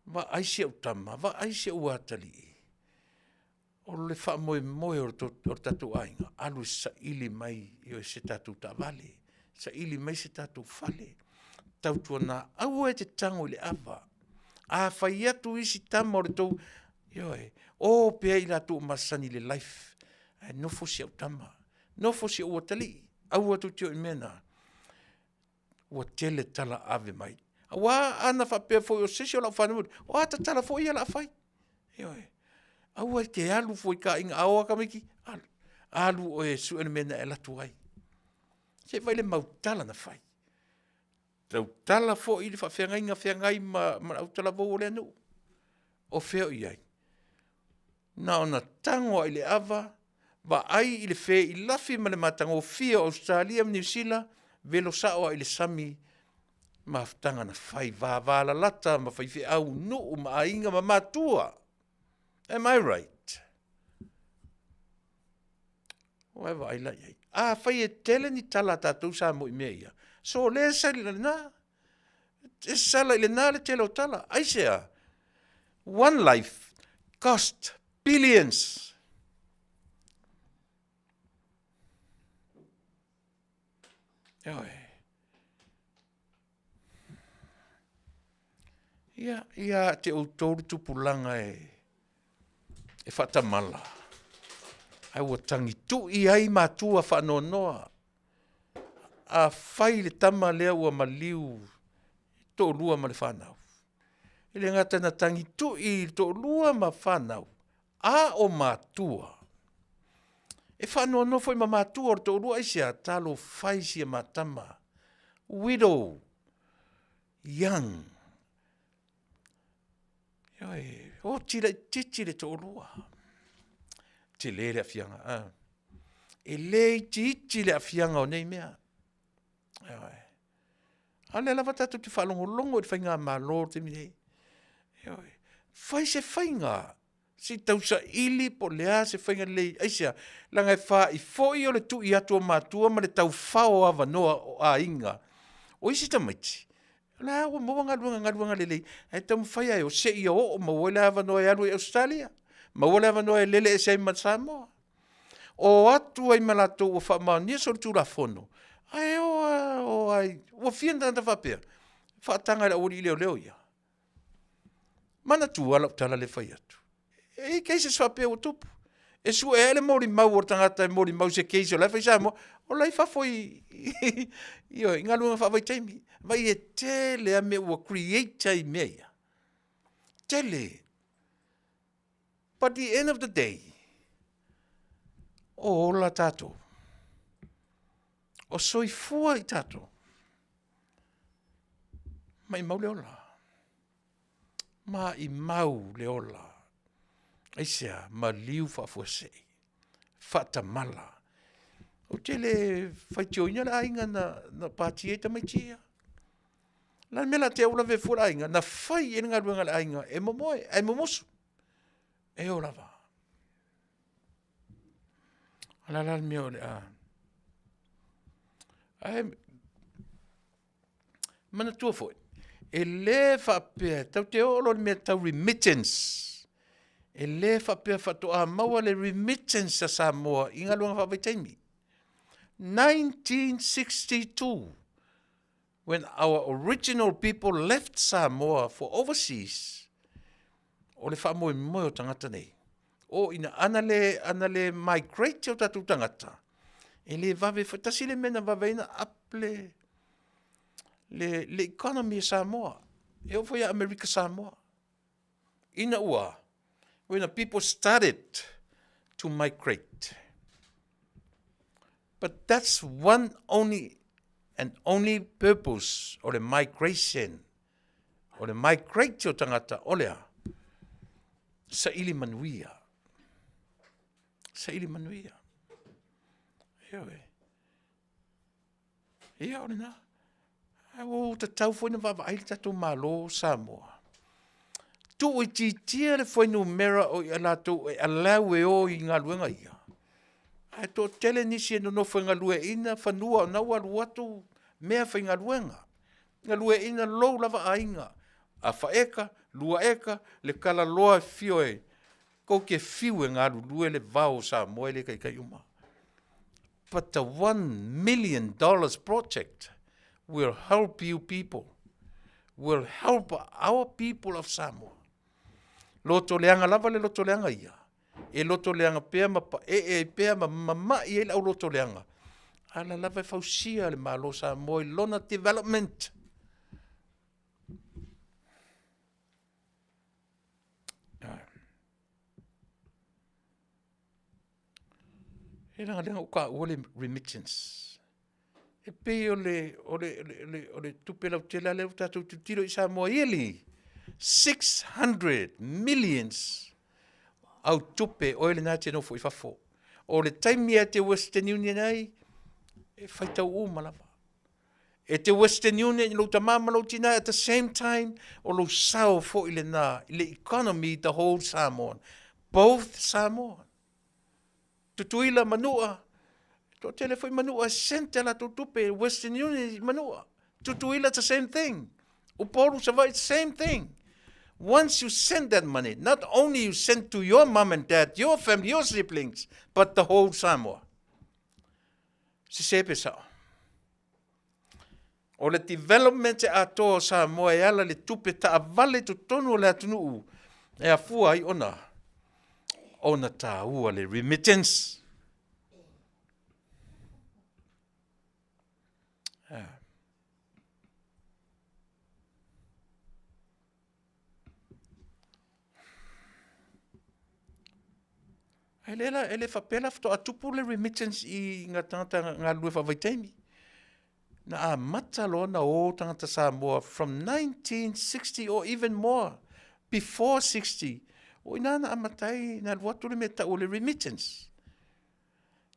vaai si au tama, vaai si ou atalii, o le faamoemoe o le tatou aiga, alu e saili mai se tatou taavale, saili mai se tatou fale, tautuana aua e te tago i le ava. A fai atu isi tama o le tou, ioe, o pea i latou ua masani i le life, ae nofo si au tama, nofo si ou atalii, aua tou te o i mea na. Ua tele tala ave mai, aua ana faapea foi o se isi o lau fanau, o ata tala foi ia o le a fai, ioe. Aua e te alu fua i taaiga, a o atu tamaiti, alu, alu oe e sue le mea na e alu atu ai. Se i vaai i le mau tala na fai, tautala foi i le faafeagaiga feagai ma le autalavou o lea nuu. O fea o i ai? Na ona tago lava i le ava, vaai i le feilafi ma le matagofie o Ausetalia ma Niu Sila, velo sao lava i le sami, mafutaga na fai vavalalata ma faifeau, nuu ma aiga ma matua. Am I right? Ua e vaai la i ai? Afai e tele ni tala a tatou Samoa i mea ia, sole sala i lena, e sala i lena le tele o tala. Aisea? One life cost billions. Ioe. Ia, ia te outou le tupulaga e, e faatamala, ae ua tagitui ai matua faanoanoa. Afai le tama lea ua maliu toalua ma le fanau, e le gata ina tagitui i le toalua ma fanau, a o matua. E faanoanoa foi ma matua o le toalua, aisea? Talofa e i si a ma tama, widow, young. Ioe, oti laitiiti le toalua. Tele le aafiaga, e le itiiti le aafiaga o nei mea. Ioe. A o lea lava tatou te faalogologo i le faigamalo i le taimi nei. Ioe. Fai se faiga, se i tausaili po o le a se faiga lelei. Aisea? Leaga e faifoi o le tui atu o matua ma le taufao o avanoa o aiga. O isi tamaiti, o la ua maua galuega, galuega lelei, ae taumafai lava e o seia oo maua ai le avanoa e alu ai i Ausetalia, maua le avanoa e lele ese ai ma Samoa. O atu ai ma latou ua faamaonia solitulafono, ae o lava o lava i, ua fia ni tagata faapea? Faataga e le aualii leoleo ia. Manatua lau tala lea e fai atu. E i ai cases faapea ua tupu. E sue ai le molimau o le tagata e molimau i se case o la e fai i Samoa, o la e i fafo i, ioe, i galuega faavaitaimi. Vaai e tele lava mea ua create ai mea ia. Tele. But the end of the day, o ola tatou. O soifua i tatou. Maimau le ola. Maimau le ola. Aisea? Maliu faafuasei. Faatamala. Ou te le faitioina le aiga na, na pati ai tamaiti ia. La le mea la te au lave fua le aiga, na fai i le galuega a le aiga e momoe, ae mumusu. E o lava. O le a la le mea o le a... Ae manatua foi, e le faapea, tatou te oo loa i le mea tau remittance, e le faapea faatoa maua le remittance a Samoa i galuega faavaitaimi. 1962, when our original people left Samoa for overseas, o le faamoemoe o tagata nei. O ina ana le, ana le migrate o tatou tagata, e le vave foi, tasi le mea na vave ai na up le, le, le economy e Samoa. E oo foi ia Amerika Samoa. Ina ua, when the people started to migrate. But that's one only and only purpose o le migration, o le migrate o tagata o le a? Saili manuia. Saili manuia. Ioe. Ia, o lena. Ae ua tatau foi na vaavaai le tatou Malo o Samoa. Tuuitiitia le fuainumera o i latou e allow e o i galuega ia. Ae toatele nisi e nonofo e galueaiina fanua o na ua alu atu mea faigaluega. Galueaiina lou lava aiga, afa eka, lua eka, le kalaloa e fio e kou te fiu e galulue le vao o Samoa e le taitai uma. But the $1 million project will help you people, will help our people of Samoa. Loto leaga lava le loto leaga ia. E loto leaga pea ma paee ai pea ma mamai ai le au loto leaga. Ala lava e fausia le Malo Samoa i lona development. E leaga lea na ou taua le remittance. E pei o le, o le, o le, o le tupe lautele lea ua tatou tilotilo i Samoa yearly. 600 millions au tupe oe lena e te nofo i fafo. O le taimi e te Western Union ai, e faitau uma lava. E te Western Union i lou tama ma lou tina at the same time, o lou sao foi lena i le economy the whole Samoan. Both Samoan. Tutuila, Manua, toatele foi Manua e sent a latou tupe Western Union i Manua. Tutuila, it's the same thing. Upolu, Savaii, it's the same thing. Once you send that money, not only you send to your mom and dad, your family, your siblings, but the whole Samoa. Sese pe sao. O le development e atoa o Samoa e ala le tupe taavale i totonu o le atunuu e afua ai ona ona taua le remittance. Yeah. E le la, e le faapea la faatoa tupu le remittance i ngā tangata galulue faavaitaimi. Na amata loa na o tagata Samoa from 1960 or even more, before 60, o ina na amata ai na alu atu le mea tau o le remittance.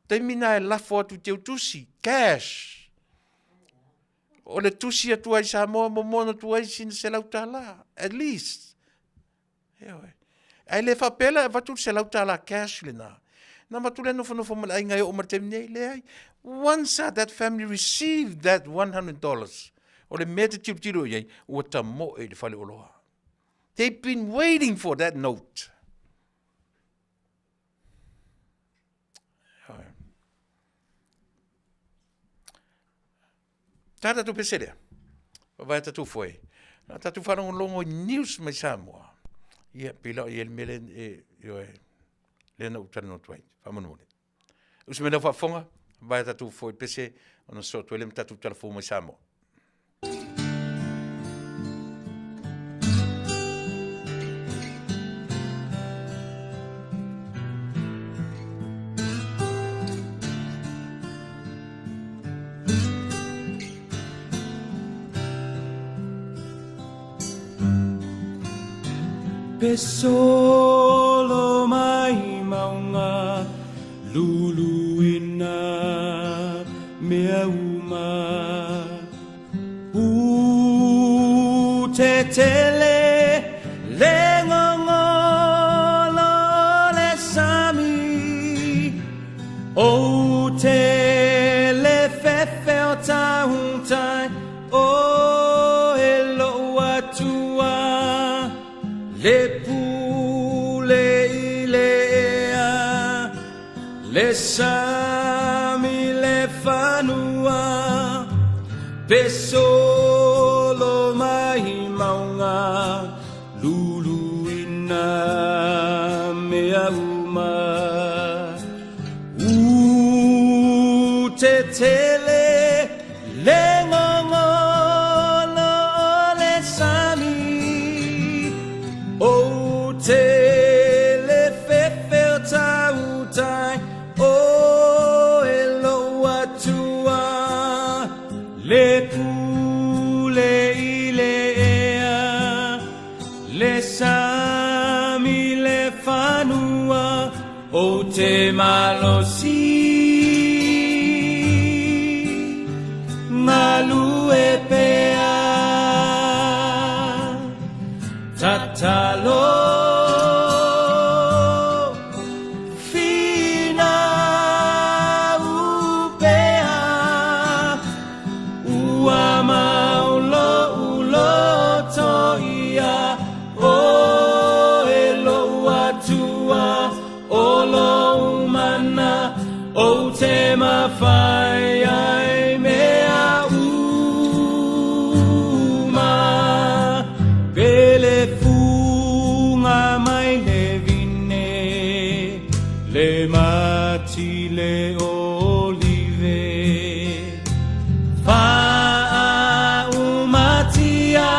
Taimi na e lafo atu i te utusi, cash. O le tusi atu ai Samoa momona atu ai sina $100, at least. Ioe. Ae le faapea la e avatu le $100 cash lena. Na avatu lea nofonofo ma le aiga e oo mai le taimi nei, leai. Once that family received that $100, o le mea te tilotilo i ai, ua tamoe i le fale oloa. They've been waiting for that note. Ioe. Tā tatou pese lea. Vaai tatou foe. Na tatou faalogologo i news mai Samoa. Ia, pei la o i ai le mea lea e, ioe, lea na ou talanoa atu ai. Faamolemole. Uso mai lau faafofoga, vaai tatou foe pese, ona soo atu ai lea ma tatou tala fou mai Samoa. Pe solo mai mauga luluina mea uma U te tele le gogolo le sami O te le fefe o tautai O e lou Atua Le pule i le ea Le sami le fanua Pe solo mai mauga Luluina mea uma. te malosi galue pea Tatalo finau pea Ua mau lo'u loto ia oe lo'u Atua o lou mana ou te mafai ai mea uma Pele fuga mai le vine le mati le olive Faaumatia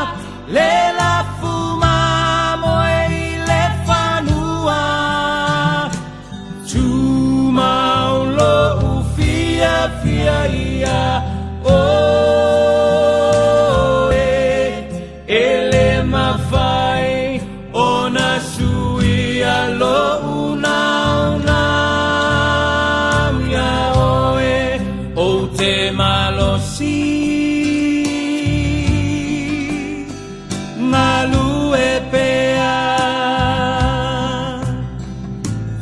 le lafu mamoe i le fanua Tumau lo'u fiafia ia oe E le mafai ona suia lo'u naunau ia oe Ou te malosi galue pea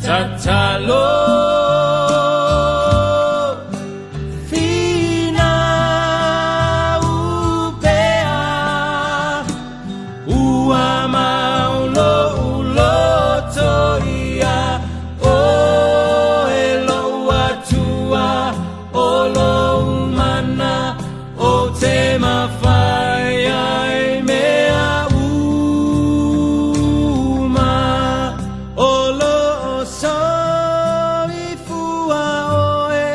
Tatalo finau pea Ua mau lo'u loto ia oe lo'u Atua o lou mana Ou te mafai ai mea uma O loo soifua oe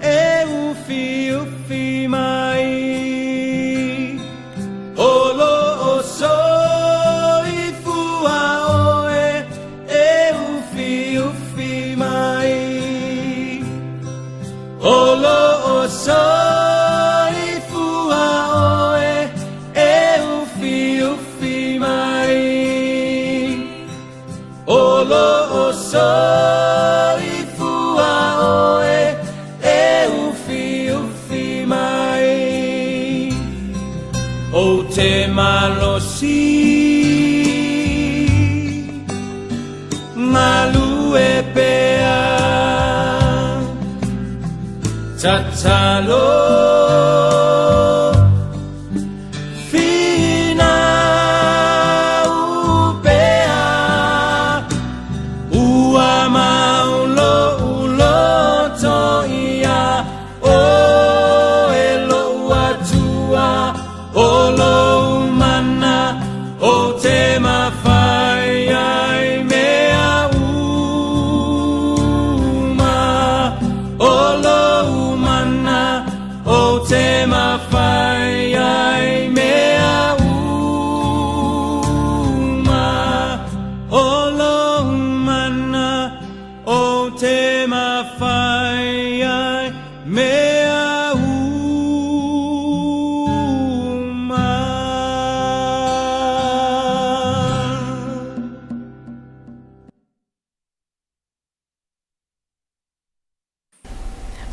e ufiufi mai O loo soifua oe e ufiufi mai O loo soifua oe e ufiufi mai O loo soifua oe e ufiufi mai Ou te malosi galue pea Tatalo finau pea Ua mau lo'u loto ia oe lo'u Atua o lou mana Ou te mafai ai mea uma O lou mana Ou te mafai ai mea uma O lou mana Ou te mafai ai mea uma.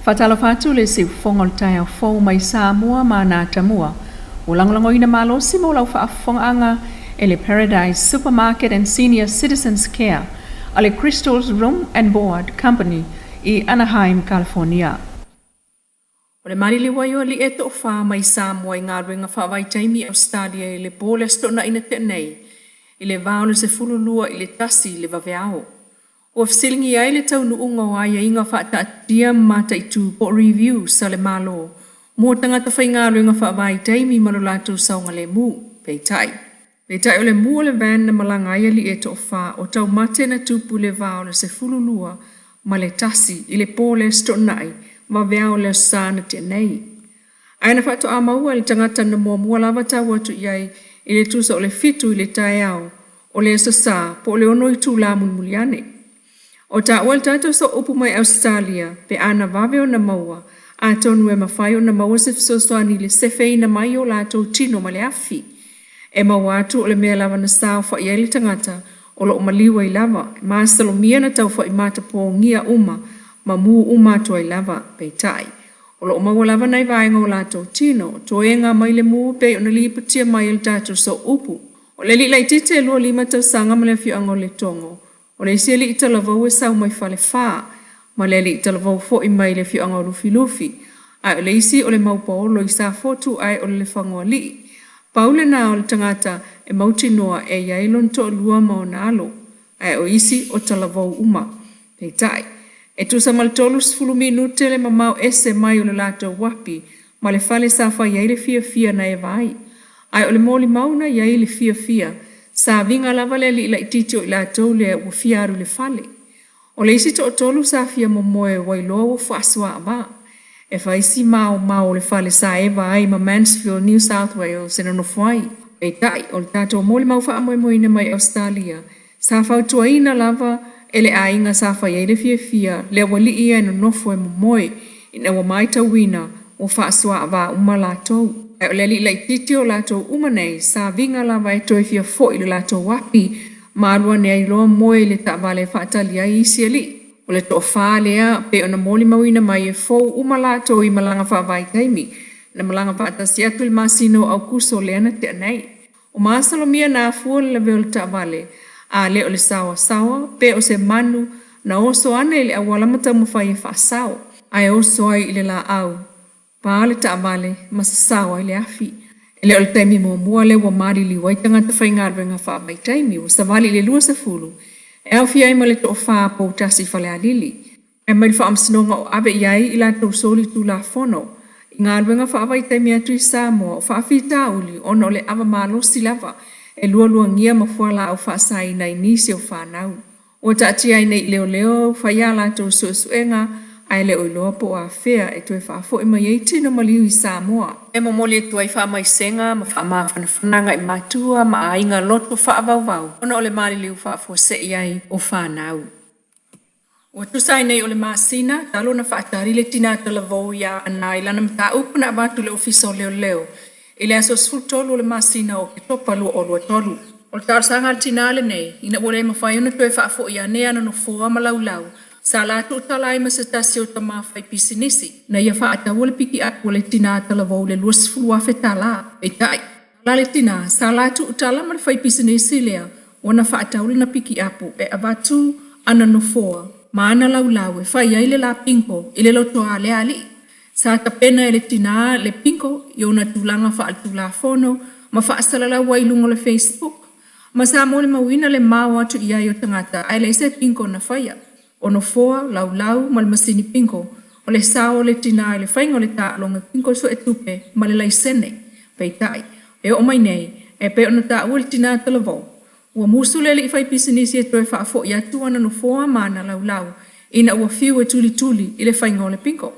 Faatalofa atu le siufofoga o le taeao fou mai Samoa ma ana atamua. Ua lagolagoina malosi mo lau faafofogaaga e le Paradise Supermarket and Senior Citizens Care a le Crystals Room and Board Company i Anaheim, California. O le maliliu ai o alii e toafā mai Samoa i galuega faavaitaimi i Ausetalia i le po o le Aso Toonai na tea nei i le va o le 12 i le 1 i le vaveao. Ua fesiligia ai le taunuuga o aiaiga faataatia ma mataitu po o reviews a le Malo mo tagata faigaluega faavaitaimi ma lo latou saogalemu. Peitai, peitai o le mu o le van na malaga ai alii e toafā o taumate na tupu i le va o le 12 ma le 1 i le po o le Aso Toonai vaveao o le Aso Sa na tea nei. Ae na faatoa maua e le tagata na muamua lava tau atu i ai i le tusa o le 7 i le taeao o le Aso Sa po o le 6 itula mulimuli ane. O taua le tatou sooupu mai Ausetalia pe a na vave ona maua, atonu e mafai ona maua se fesoasoani i le sefeina mai o latou tino ma le afi. E maua atu o le mea lava na saofai ai le tagata O lo o maliu ai lava, e masalomia ona taufa'i matapogia uma ma mu uma atu ai lava. Peitai, o lo o maua lava nai vaega o latou tino, o toega mai le mu e pei ona lipotia mai e le tatou Sooupu. O le alii laitiiti e 25 tausaga mai le afioaga o Letogo, o le isi alii talavou e sau mai Falefa, ma le alii talavou foi mai le afioaga o Lufilufi, ae o le isi o le Maupaolo i Safotu ae o le Lefagoalii. Pau lena o le tagata e mautinoa e i ai lona toalua ma ona alo, ae o isi o talavou uma. Peitai, e tusa ma le 30 minute le mamao ese mai o le latou uapi ma le fale sa fai ai le fiafia na eva ai. Ae o le molimau na i ai le fiafia, sa viga lava le alii laitiiti o i latou lea ua fia alu i le fale. O le isi toatolu sa fia momoe ua iloa ua faasuaava. E fai si maomao o le fale sa eva ai ma Mansfield, New South Wales e nonofo ai. Peitai, o le tatou molimau faamoemoeina mai Ausetalia, sa fautuaina lava e le aiga sa fai ai le fiafia le aualii ia e nonofo e momoe ina ua matauina ua faasuaava uma latou. Ae o le alii laitiiti o latou uma nei, sa viga lava e toe fia foi i le latou api ma alu ane ai loa moe i le taavale e faatali ai isi alii. O le toafa lea pei ona molimauina mai e fou uma latou i malaga faavaitaimi na malaga faatasi atu i le masina o Aokuso lea na tea nei. O masalomia na afua le lavea o le taavale, a le o le saoasaoa pe o se manu na oso ane i le auala ma taumafai e faasao, ae oso ai i le laau, pa le taavale ma sasao ai le afi. E le o le taimi muamua lea ua maliliu ai tagata faigaluega faavaitaimi, ua savali i le 20 e aofia ai ma le toafa poutasi i Falealili, ae mai le faamasinoga o ave i ai i latou solitulafono i galuega faavaitaimi atu i Samoa o faafitauli ona o le ava malosi lava e lualuagia ma fualaau faasaina i nisi o fanau. Ua taatia ai nei i leoleo fai a latou suesuega ae le o iloa po o afea e toe faafoi mai ai tino maliu i Samoa. E momoli atu ai faamaisega ma faamafanafanaga i matua ma aiga loto faavauvau ona o le maliliu faafuasei ai o fanau. Ua tusa ai nei o le masina talu ona faatali le tina talavou ia Aana i lana mataupu na avatu i le Ofisa o Leoleo i le aso 13 o le masina o Oketopa 2023. O le talosaga a le tina lenei ina ua le mafai ona toe faafoi ane ana nofoa ma laulau sa la tuutala ai ma se tasi o tama faipisinisi na ia faataua le pikiapu a le tina talavou i le $20,000. Peitai, tala le tina sa la tuutala ma le faipisinisi lea ua na faatau lana pikiapu e avatu ana nofoa ma ana laulau e fai ai le la bingo i le lotoa a lea alii. Sa tapena e le tina le bingo i ona tulaga faaletulafono ma faasalalau ai i luga o le Facebook ma sa molimauina le mao atu i ai o tagata ae leai se bingo na faia. O nofoa, laulau ma le masini bingo, o le sao o le tina i le faiga o le taaloga bingo suetupe ma le laisene. Peitai, e oo mai nei, e pei ona taua e le tina talavou, ua musu le alii faipisinisi e toe faafoi atu ana nofoa ma ana laulau ina ua fiu e tulituli i le faiga o le bingo.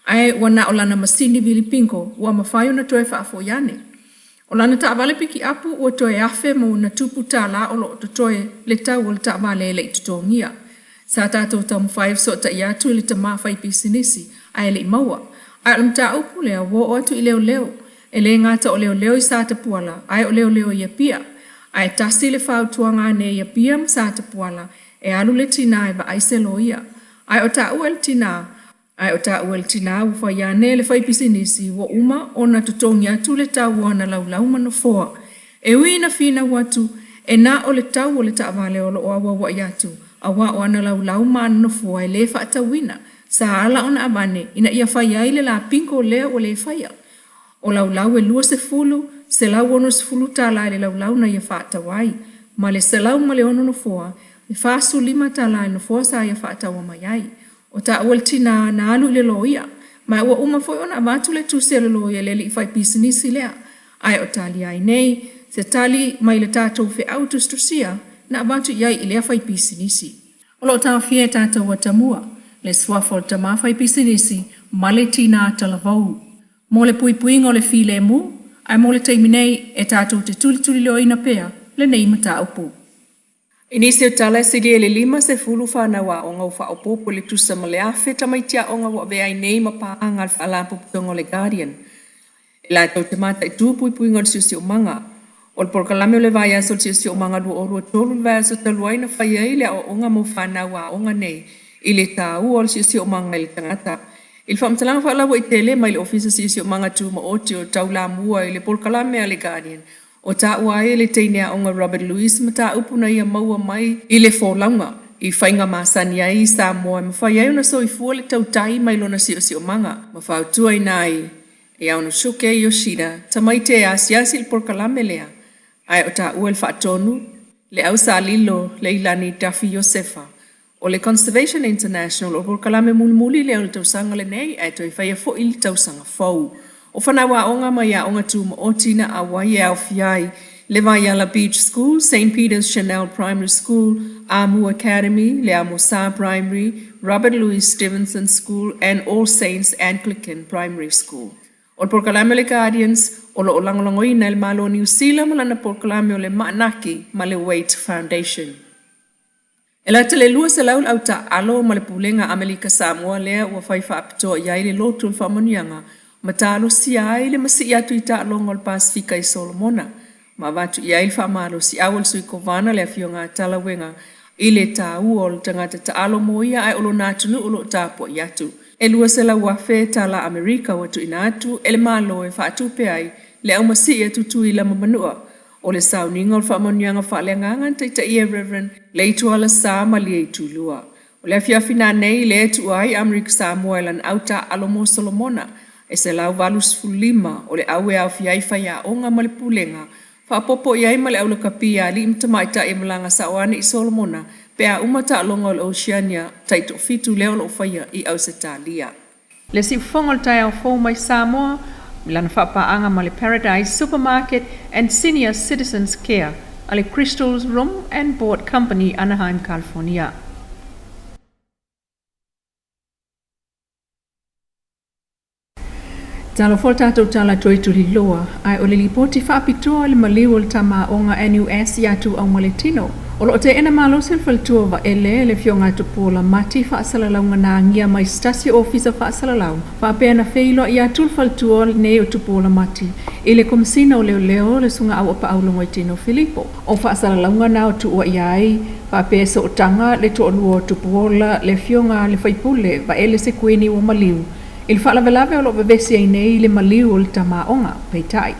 Ae ua na o lana masini vili bingo ua mafai ona toe faafoi ane. O lana taavale pikiapu ua toe afe ma ona tupu tala o lo o totoe le tau o le taavale e le i totogia. Sa tatou taumafai e fesootai atu i le tama faipisinisi ae le i maua. Ae o le mataupu lea ua oo atu i leoleo. E le gata o leoleo i Satapuala ae o leoleo i Apia. Ae tasi le fautuaga ane i Apia ma Satapuala e alu le tina e vaai se loia. Ae o taua e le tina, Ae o taua e le tina ua fai ane le faipisinisi ua uma ona totogi atu le tau o ana laulau ma nofoa. E ui ina finau atu e na o le tau o le taavale o lo o auauai atu, aua o ana laulau ma ana nofoa e le faatauina, sa ala ona avane ina ia fai ai le la bingo lea ua le faia. O laulau e 20, $160 tala i le laulau na ia faatau ai, ma le 106 nofoa, e $45 tala i le nofoa sa ia faataua mai ai. O taua le tina na alu i le loia, ma ua uma foi ona avatu le tusi a le loia i le alii faipisinisi lea. Ae o talia ai nei se tali mai le tatou feau tusitusia na avatu i ai i lea faipisinisi. O lo o taofia e tatou atamua le suafa o le tama faipisinisi ma le tina talavou mo le puipuiga o le filemu, ae mo le taimi nei e tatou te tulituliloaina pea lenei mataupu. I nisi o tala e silia i le 50 fanau aoga ua faaopoopo i le tusa ma le 1,000 tamaiti aoga ua avea ai nei ma paaga a le Faalapotopotoga o le Guardian e latou te mataitu puipuiga o le siosiomaga. O le polokalame o le Vaiaso o le Siosiomaga 2023 le vaiaso talu ai na fai ai le aoaoga mo fanau aoga nei i le taua o le siosiomaga i le tagata. I le faamatalaga faalauaitele mai le Ofisa Siosiomaga Tumaoti o taulamua i le polokalame a le Guardian, o taua ai e le teine aoga Robert Louis mataupu na ia maua mai i le folauga i faiga masani ai i Samoa e mafai ai ona soifua le tautai mai lona siosiomaga ma fautuaina ai e Aonosuke Yoshida tamaiti e asiasi i le polokalame lea ae o taua le faatonu le ausalilo Leilani Duffy Iosefa o le Conservation International o polokalame mulimuli lea o le tausaga lenei ae toe faia foi le tausaga fou. O fanau aoga mai aoga tumaoti na auai e aofia ai le Vaiala Beach School, St. Peter's Chanel Primary School, Amu Academy, le Amosa Primary, Robert Louis Stevenson School and All Saints Anglican Primary School. O le polokalame o le Guardians o lo o lagolagoina e le Malo o Niu Sila ma lana polokalame o le Maanaki ma le Wait Foundation. E lata i le 200 le au taaalo ma le Pulega Amelika Samoa lea ua fai faapitoa i ai le lotu o le faamanuiaga ma talosia ai le masii atu i taaloga o le Pasefika i Solomona ma avatu i ai le faamalosiau a le Sui Kovana le Afioga a Talauega i le taua o le tagata taalo mo ia ae o lona atunuu o lo o tapuai atu. E $200,000 tala Amerika ua tuuina atu e le Malo e faatupe ai le aumasii a Tutuila ma Manua. O le sauniga o le faamanuiaga faaleagaga na taitaia e Reverend Leituala Sa Malieleitulua. O le afiafi nanei lea e tuua ai Amerika Samoa e lana au taaalo mo Solomona e 185 o le au e aofia ai faiaoga ma le pulega faaopoopo i ai ma le aulakapi a alii ma tamaitai e malaga sao ane i Solomona pe a uma taaloga o le Oceania taitoafitu lea o lo o faia i Ausetalia. Le siufofoga o le taeao fou mai Samoa i lana faapaaga ma le Paradise Supermarket and Senior Citizens Care a le Crystals Room and Board Company, Anaheim, California. Talofa o le tatou tala toe tuliloa, ae o le lipoti faapitoa i le maliu o le tama aoga NUS ia Tuuaumaletino. O lo o teena malosi le faletua o Vaele, le afioga a Tupuola Mati faasalalauga na agia mai se tasi o ofisa faasalalau faapea na feiloai atu le faletua lenei o Tupuola Mati i le Komesina o Leoleo le Susuga Auapaau Logoitino Filipo. O faasalalauga na o tuuaia ai faapea e sootaga le toalua o Tupuola le afioga a le faipule Vaele Sekuini ua maliu i le faalavelave o lo o vevesi ai nei i le maliu o le tama aoga. Peitai,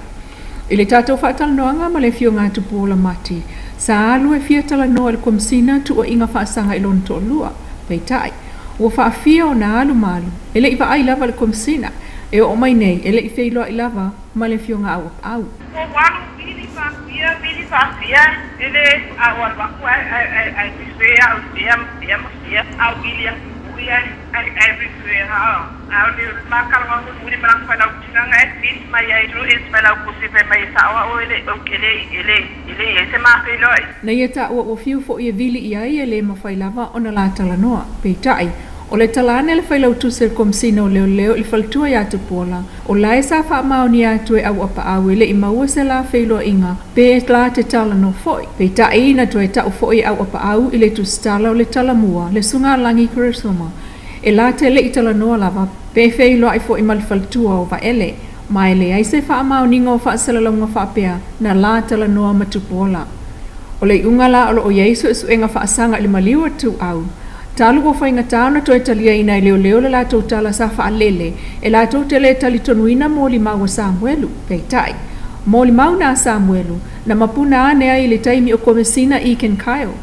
i le tatou faatalanoaga ma le afioga a Tupuola Mati, sa alu e fia talanoa i le Komesina tuuaiga faasaga i lona toalua. Peitai, ua faafia ona alu ma alu, e le i vaai lava le Komesina. E oo mai nei, e le i feiloai lava ma le afioga Auapaau. Ua ou alu vili faafia, vili faafia, e le a ou alu aku ae, ae, ae, ae refer au i fea ma fea ma fea, a ou vili aku foi ae, ae, ae refer lava. A o le makalaga mulimuli ma latou failautusiga e admit mai ai through his failautusi fai mai e sao au e le, e le, e le, e le i ai se ma feiloai. Na ia taua ua fiu foi e vili i ai e le mafai lava ona la talanoa. Peitai, o le tala ane a le Failautusi a le Komesina o Leoleo i le faletua ia Tupuola, o lae sa faamaonia atu e Auapaau e le i maua se la feiloaiga pe la te talanoa foi. Peitai, na toe tau foi e Auapaau i le tusitala o le talamua, le Sugalagi Keresoma, e la te le i talanoa lava pe feiloai foi ma le faletua o Vaele, ma e leai se faamaoniga o faasalalauga faapea na la talanoa ma Tupuola. O le iuga la o lo o i ai suesuega faasaga i le maliu o Tuau. Talu ua faigata ona toe taliaina e leoleo le latou tala sa faalele e latou te le talitonuina molimau a Samuelu. Peitai, molimau na a Samuelu, na mapuna ane ai i le taimi o Komesina Egan Kyle,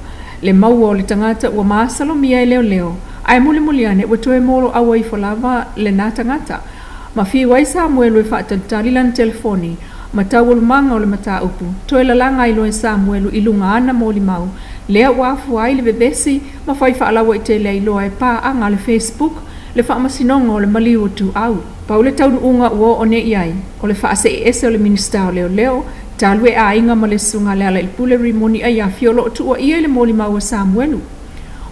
le maua o le tagata ua masalomia e leoleo, ae mulimuli ane ua toe moloaua ifo lava lena tagata. Ma fiu ai Samuelu e faatalitali lana telefoni ma taualumaga o le mataupu, toe lalaga ai loa e Samuelu i luga ana molimau, lea ua afua ai le vevesi ma fai faalauaitele ai loa e paaga le Facebook le faamasinoga o le maliu o Tuau. Pau le taunuuga ua oo nei i ai, o le faaseeese o le Minisita o Leoleo, talu e aiga ma le Susuga Lealailepule Rimoni Aiafi o lo o tuuaia i le molimau a Samuelu.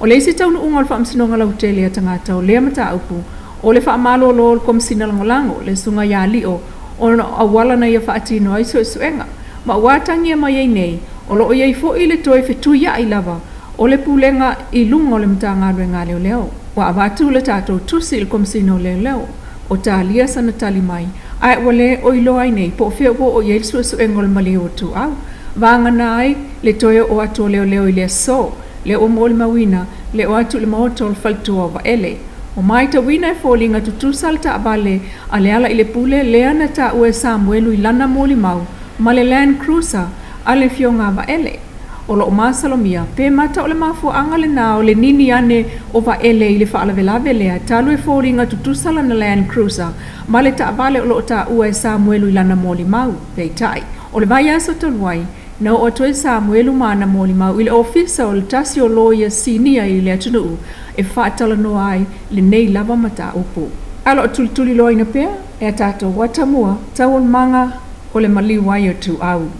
O le isi taunuuga o le Faamasinoga Lautele a Tagata o lea mataupu, o le faamalolo o le Komesina Lagolago, le Susuga ia Lio, ona o auala na ia faatino ai suesuega. Ma ua atagia mai ai nei, o lo o i ai foi le toe fetuiai lava o le Pulega i luga o le Matagaluega a Leoleo. Ua avatu le tatou tusi i le Komesina o Leoleo, o talia sana tali mai, ae ua le o iloa ai nei po o fea ua oo i ai le suesuega o le maliu o Tuau. Vagana ai le toe oo atu o leoleo i le aso lea ua molimauina le oo atu i le maota o le faletua o Vaele. Ua matauina e foliga tutusa le taavale a Lealailepule lea na taua e Samuelu i lana molimau ma le Land Cruiser a le Afioga a Vaele. O lo o masalomia pe mata o le mafuaaga lena o le nini ane o Vaele i le faalavelave lea talu e foliga tutusa lana Land Cruiser ma le taavale o lo o taua e Samuelu i lana molimau. Peitai, o le vaiaso talu ai, na oo atu ai Samuelu ma ana molimau i le ofisa o le tasi o loia sinia i le atunuu e faatalanoa ai lenei lava mataupu. Ae o lo o tulituliloaina pea e a tatou atamua taualumaga o le maliu ai o Ituau.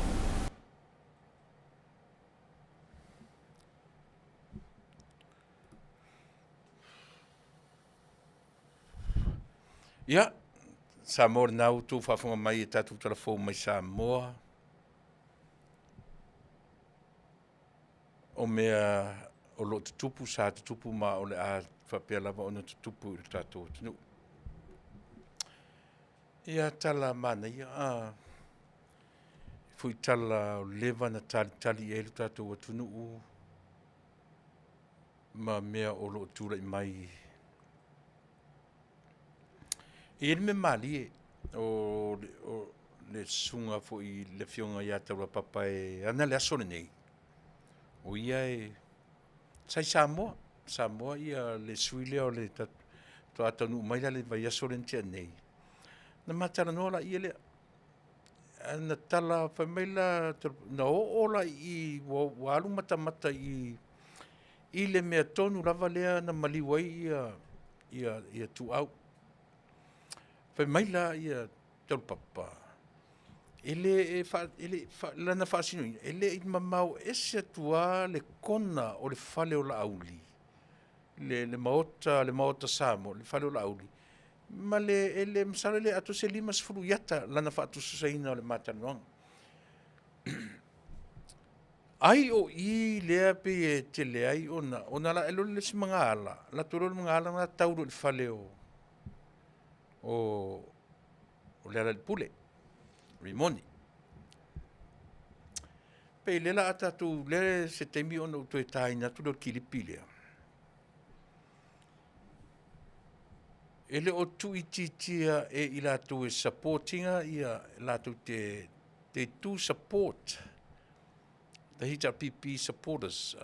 Ia, Samoa lena ua outou faafofoga mai e tatou tala fou mai Samoa. O mea o lo o tutupu, sa tutupu ma o le a faapea lava ona tutupu i le tatou atunuu. Ia tala manaia, a foi tala o leva na talitali i ai lo tatou atunuu ma mea o lo o tulai mai. E i ai le mea malie o le susuga foi i le Afioga ia Taulapapa e ana le aso lenei, o ia e, sa i Samoa, Samoa le sui lea o le faatoa taunuu mai la i le vaiaso lea na tea nei, ona ma talanoa laia lea. Na tala fai mai la, na oo la i i, ua alu matamata i i le mea tonu lava lea na maliu ai Ituau. Fai mai la Taulapapa, e le lana faasinoina, e le i mamao ese atu lava le kona o le fale o Laauli, le Maota Samoa, le fale o Laauli, ma le, e le masalo e le atoa se 50 iata lana faatusatusaina o le ma talanoaga. Ai o i lea e pei e tele ai ona, ona e alu loa le isi magaala, alu atu loa le magaala lena tau loa i le fale o Lealailepule Rimoni. Pei o lea o le a tatou, se taimi ona ou toe taina atu lea o le kilipi lea. E le o tuuitiitia e i latou e support ina latou te, they do support the HRPP supporters.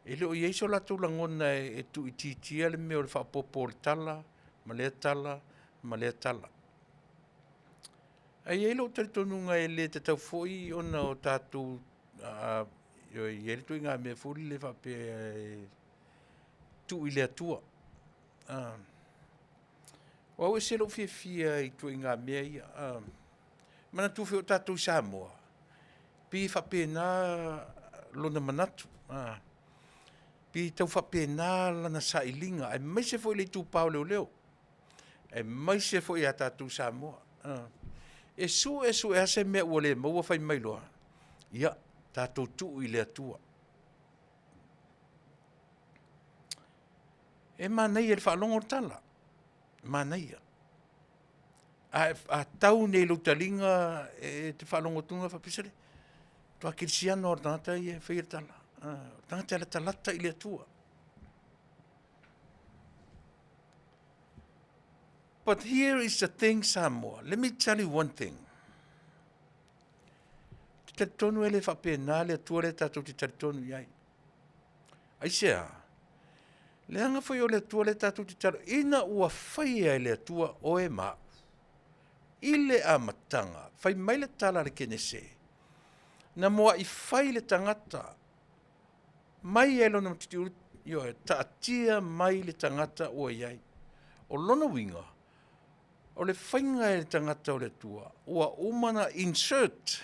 E le o i ai so latou lagona e tuuitiitia le mea o le faaopoopo o le tala ma lea tala ma lea tala. Ae i ai lou talitonuga e le tatau foi ona o tatou, e i ai le ituaiga mea foi lele faapea e tuu i le Atua. O au e ese lou fiafia i ituaiga mea ia. Manatua foi o tatou i Samoa, pei e faapena lona manatu, pei e tau faapena lana sailiga, aemaise foi le itupa o leoleo, aemaise foi ia tatou i Samoa. E sue sue lava se mea ua le maua fai mai loa, ia tatou tuu i le Atua. E manaia i le faalogo le tala, manaia. Ae a tau nei i lou taliga e te faalogo atu faapea, sole, matua kerisiano lava o le tagata ia e faia le tala. O le tagata e latalata i le Atua. But here is the thing Samoa, let me tell you one thing. Ou te talitonu e le faapena le Atua lea tatou te talitonu i ai. Aisea? Leaga foi o le Atua lea tatou te talitonu, ina ua faia e le Atua oe ma au i le amataga, fai mai le tala a le Kenese, na muai fai le tagata mai ai lona matitiu, ioe, taatia mai le tagata ua i ai. O lona uiga, o le faiga e le tagata o le Atua, ua uma ona insert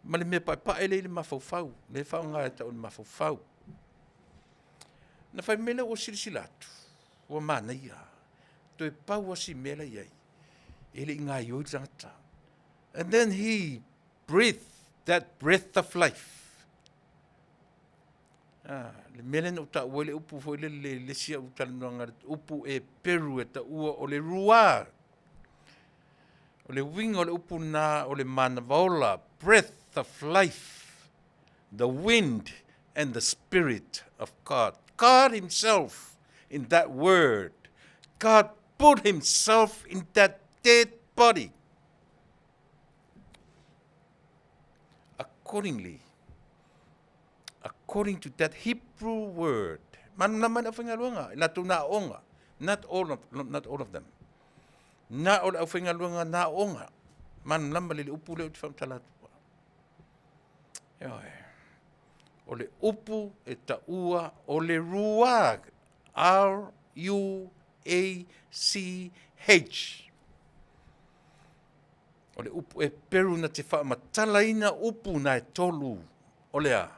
ma le mea paepae lea i le mafaufau, lea e faaaoga e tau o le mafaufau. Na fai mai lea ua silasila atu, ua manaia, toe pau lava si mea la e i ai, e le i gaoioi le tagata. And then he breathed that breath of life. Ah, le mea lea na ou taua ai le upu foi lele i le isi au talanoaga, le upu Eperu e taua o le ruah. O le uiga o le upu lena o le manava ola, breath of life, the wind and the spirit of God. God himself in that word. God put himself in that dead body. Accordingly, according to that Hebrew word, manu nama le aufaigaluega i latou na aoga, not all of them. Na o le aufaigaluega na aoga, manu lama le le upu lea ou te faamatala atu. Ioe. O le upu e taua o le ruach, R U A C H. O le upu Eperu na te faamatalaina upu na e tolu o le a?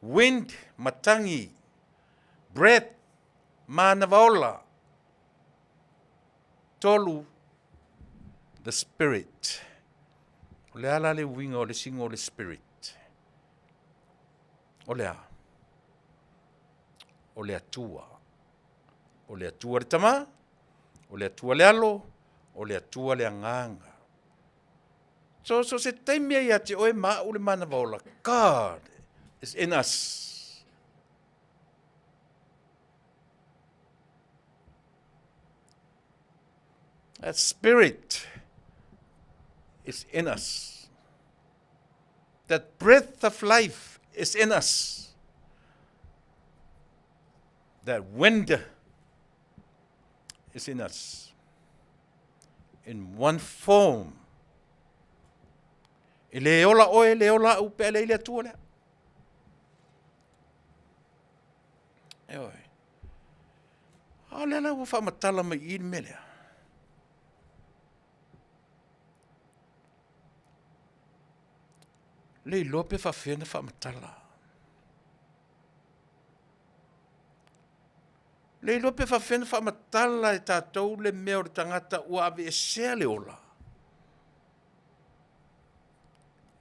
Wind, matagi, breath, manava ola. Tolu, the spirit. O le a la le uiga o le sigo o le spirit? O le a? O le Atua. O le Atua le Tama, o le Atua le Alo, o le Atua le Agaga. So se taimi ai ia te oe ma a'u le manava ola, God is in us. That spirit is in us. That breath of life is in us. That wind is in us. In one form. E le ola oe, le ola a'u pe a leai le Atua lea. Ioe. A o lea la ua faamatala mai i i le mea lea. Le iloa pe faafefea ona faamatala. Le iloa pe faafefea ona faamatala e tatou le mea o le tagata ua aveesea le ola.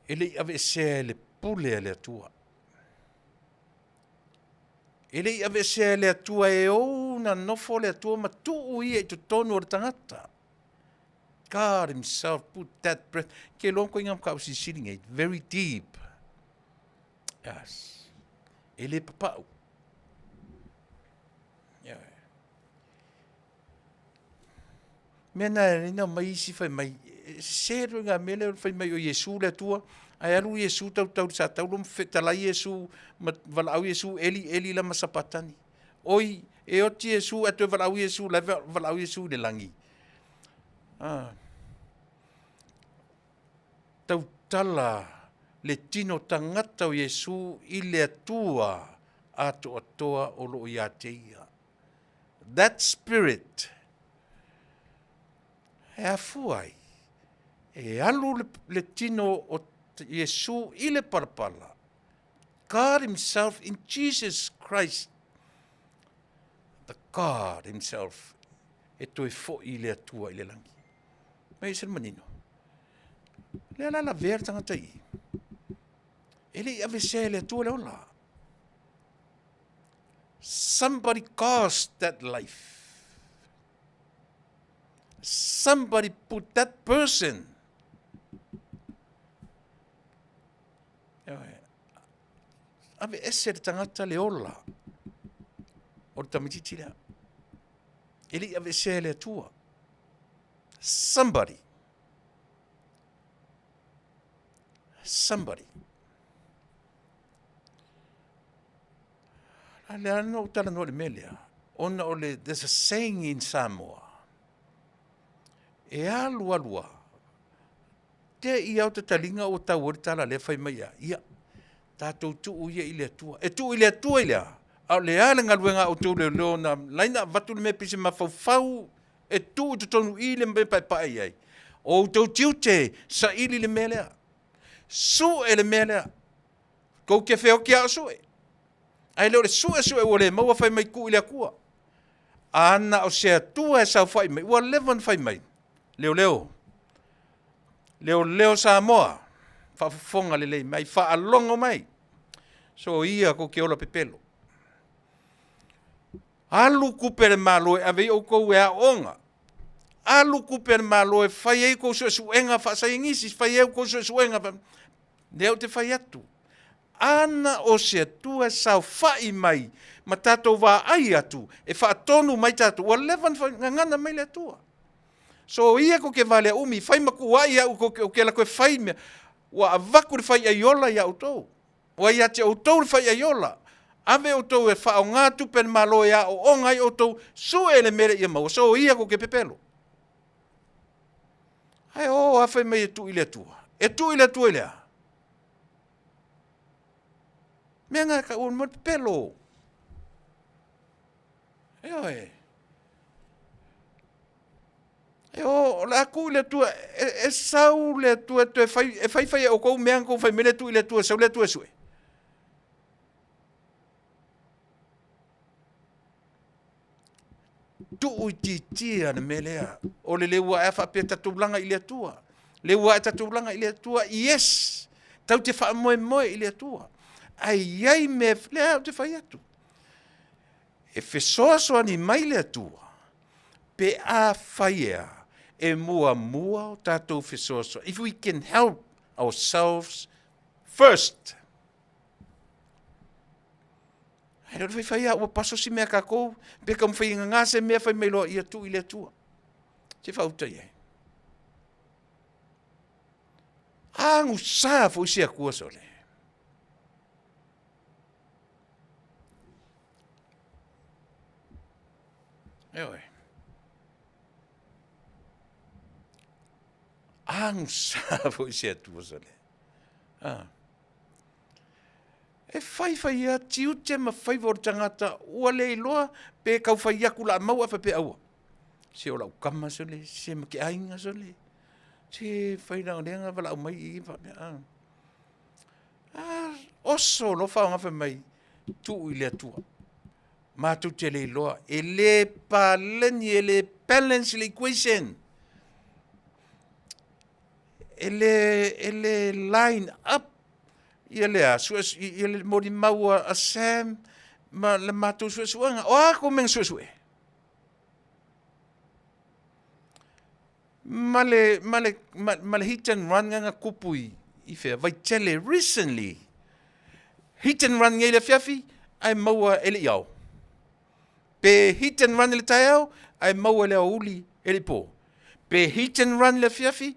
E le i aveesea e le pule a le Atua. E le i aveesea e le Atua e ou na nofo le Atua ma tuu ia i totonu o le tagata. God himself put that breath. Ke loa koe ngā mkau sisili nei. Very deep. Yes. E le papau. Yeah. Mea na e na mai isi fai mai, sese le ngā mea lea fai mai o Iesu le Atua, ae alu Iesu tautau sa taulo ma fetalai Iesu, ma valaau Iesu, Eli, Eli lama sapatani. Oi, e oti Iesu, ae toe valaau Iesu, la e valaau Iesu i le lagi. Ah. Tautala le tino tagata o Iesu i le Atua atoatoa o loo ia te ia. That spirit e afua ai e alu le tino o Iesu i le palapala. God himself in Jesus Christ, the God himself, e toe foi i le Atua i le lagi. Mai se manino. Lea la lavea le tagata i. E le i aveesea e le Atua le ola. Somebody caused that life. Somebody put that person. Aveese le tagata le ola o le tamaitiiti lea. E le i aveesea e le Atua. Somebody. Somebody. A le ala na ou talanoa i le mea lea, ona o le, there's a saying in Samoa, e alu alu a, te i au te taliga ua tau ai le tala lea fai mai a, ia, tatou tuu ia i le Atua. E tuu i le Atua i le a? A o le a le galuega a outou leoleo na laina avatu le mea pei se mafaufau e tuu i totonu i le mea paepae i ai. O outou tiute, saili le mea lea. Sue le mea lea. Tou te feoti a o sue. Ae le o le suesue ua le maua fai mai tuu i le Atua. A na o se Atua e saofai mai, ua leva ona fai mai. Leoleo. Leoleo Samoa. Faafofoga lelei mai, faalogo mai. So ia kou te ola pepelo. Alu tupe a le Malo e ave ai outou e aooga. Alu tupe a le Malo e fai ai kou suesuega faasaienisi, fai ai kou suesuega fa... Lea ou te fai atu, ana o se Atua e saofai mai ma tatou vaai atu e faatonu mai tatou, ua leva ona gagana mai le Atua. So ia kou te valea umi, fai ma kuai au ou te alu atu e fai mea, ua avatu le faiaiola ia outou. Ua ia te outou le faiaiola. Ave outou e faaaoga tupe a le Malo e aooga ai outou, sue le mea lea ia maua. So ia kou te pepelo. Ae o a fai mai e tuu i le Atua. E tuu i le Atua i le a? Mea na e taua mo le pepelo. Ioe. E o, o le a tuu i le Atua, e, e sau le Atua e toe fai, e fai fai e outou mea na tou fai mai le tuu i le Atua, e sau le Atua e sue. Tuu itiitia le mea lea, o le le ua ae faapea tatou laga i le Atua. Le ua ae tatou laga i le Atua, yes, tau te faamoemoe i le Atua. Ae i ai mea, lea ou te fai atu. E fesoasoani mai le Atua pe afai e a, e muamua o tatou fesoasoani. If we can help ourselves first. Ae le o le faifai a ua paso si mea kākou, pe taumafai e gagā se mea fai mai loa ia tuu i le Atua. Se faauta i ai. Agusa foi se Atua sole. Ioe. Agusa foi se Atua sole. Ah. E fai fai ia tiute ma faiva o le tagata ua le iloa pe tau fai atu la maua faapea aua. Se o lau kama sole, se ma ke aiga sole. Se fai la lea valaau mai i faapea. Ah. Ah, oso loa faaaoga fai mai, tuu i le Atua. Matou te le iloa, e le paleni, e le balance le equation. E le, e le line up ia le a, sue, ia le molimau a Sam ma le matou suesuega. O a kou mea na suesue? Ma le, ma le, ma, ma le hit and run nga kupu i, i whea, Vaitele, recently. Hit and run ngei le afiafi, ae maua e le iao. Pe hit and run i le taeao, ae maua e le aoauli e le i pō. Pe hit and run i le afiafi,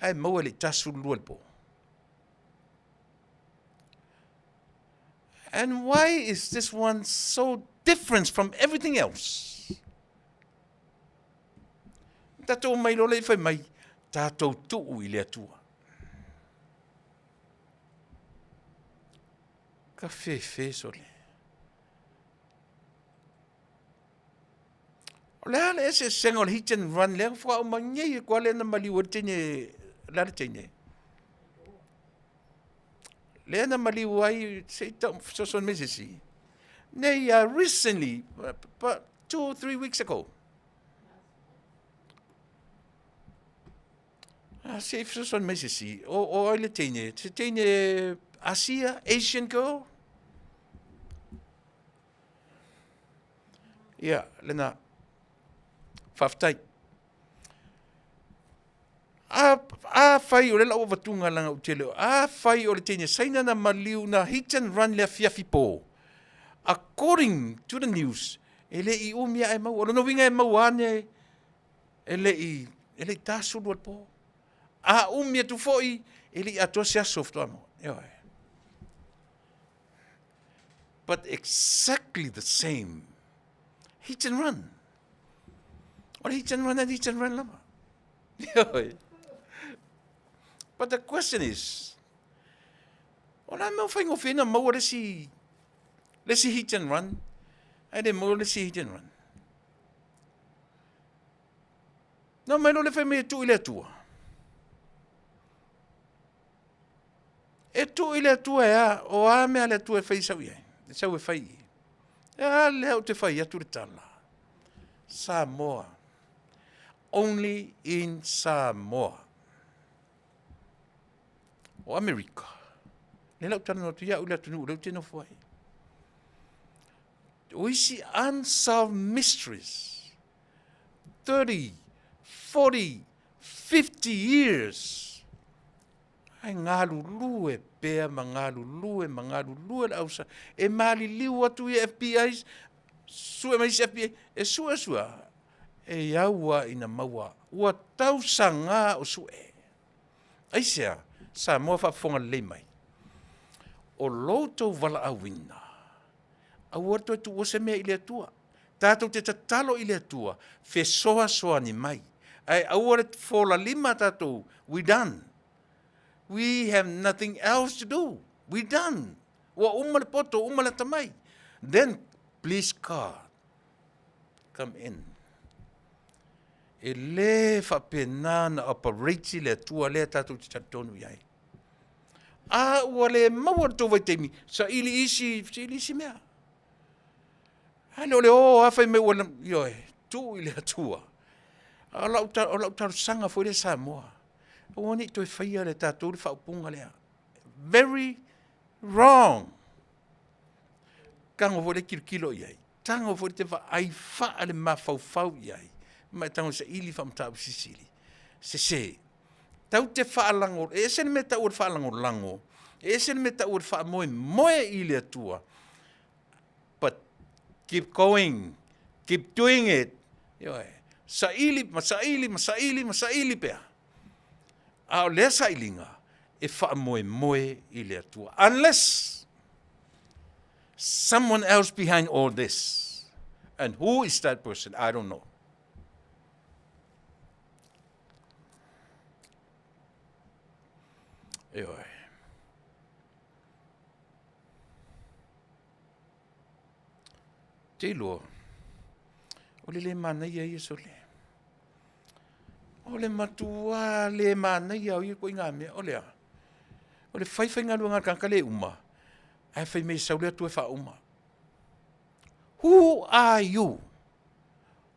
ae maua e le i 42 i le pō. And why is this one so different from everything else? Tatou mai loa lea i fai mai, tatou tuu i le Atua. Ka fefe sole. O le a le eseesega o le hit and run lea faatoa uma nei atu lava lea na maliu ai le teine, o le a le teine? Lea na maliu ai, se i tau fesoasoani mai se isi. Nei, recently, 2 or 3 weeks ago. Ah, se i fesoasoani mai se isi. O ai le teine? Se teine Asia, Asian girl? Ia, lena. Faafetai. A, afai o le lau avatuga langa ou te le o, afai o le teine Saina na maliu na hit and run le afiafi po, according to the news, e le i umi ae maua. O lona uiga e maua ane e le i, e le i tasulu o le po. A umi atu foi, e le i atoa se aso faatoa maua. Ioe. But exactly the same. Hit and run. O le hit and run and hit and run lava. Ioe. But the question is, o le a mea o faigofie na maua le isi, le isi hit and run, ae le maua le isi hit and run. Na mai loa le fai mai e tuu i le Atua. E tuu i le Atua e a, o a mea a le Atua e fai sau i ai, e sau e fai i. E a lea ou te fai atu le tala. Samoa. Only in Samoa. O Amerika. Le lau talanoa atu ia'u i le atunuu lea ou te nofo ai. O isi unsolved mysteries. 30, 40, 50 years. Ae galulue pea ma galulue ma galulue le ausa. E maliliu atu i FBIs, sue mai isi FBI, e sue sue, e au a ina maua. Ua tausaga o sue. Aisea? Samoa faafofoga lelei mai. O lo outou valaauina, aua le toe tuua se mea i le Atua. Tatou te tatalo i le Atua, fesoasoani mai. Ae aua le folalima tatou, we done. We have nothing else to do. We done. Ua uma le poto, uma le atamai. Then, please God, come in. E le faapena na operate le Atua lea tatou te talitonu i ai. A ua le maua le tou vaitaimi, saili isi, saili isi mea. A le o le o lava fai mai ua, ioe, tuu i le Atua. A o lau, o lau talosaga foi lea Samoa, aua ne i toe faia le tatou le faaupuga lea. Very wrong. Tago foi lea tilotilo i ai, tago foi lea te vaai faale-mafaufau i ai, ma e tago e saili faamataupu silisili. Sese. Tatou te faalago, e ese le mea e tau o le faalagolago, e ese le mea e tau o le faamoemoe i le Atua. But keep going, keep doing it. Ioe, saili ma saili ma saili ma saili pea. A o lea sailiga, e faamoemoe i le Atua. Unless someone else behind all this. And who is that person? I don't know. Ioe. Te iloa, o le le manaia ia sole. O le matua le manaia o ia ituaiga mea, o le a? O le faifaigaluega a le tagata le uma, ae fai mai e sau le Atua e faauma. Who are you?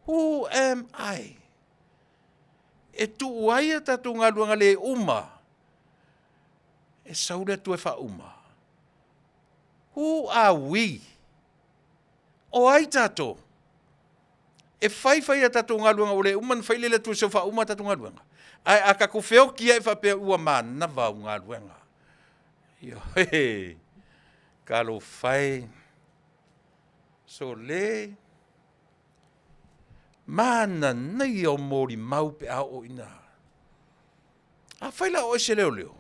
Who am I? E tuu ai a tatou galuega le uma, e sau le Atua e faauma. Who are we? O ai tatou? E fai fai a tatou galuega ua le uma ona fai lea e le Atua e sau faauma a tatou galuega. Ae a tatou feoti ai faapea ua manava au galuega. Ioe, talofa e, sole, mananaia o molimau pe a oo ina. Afai la o oe se leoleo,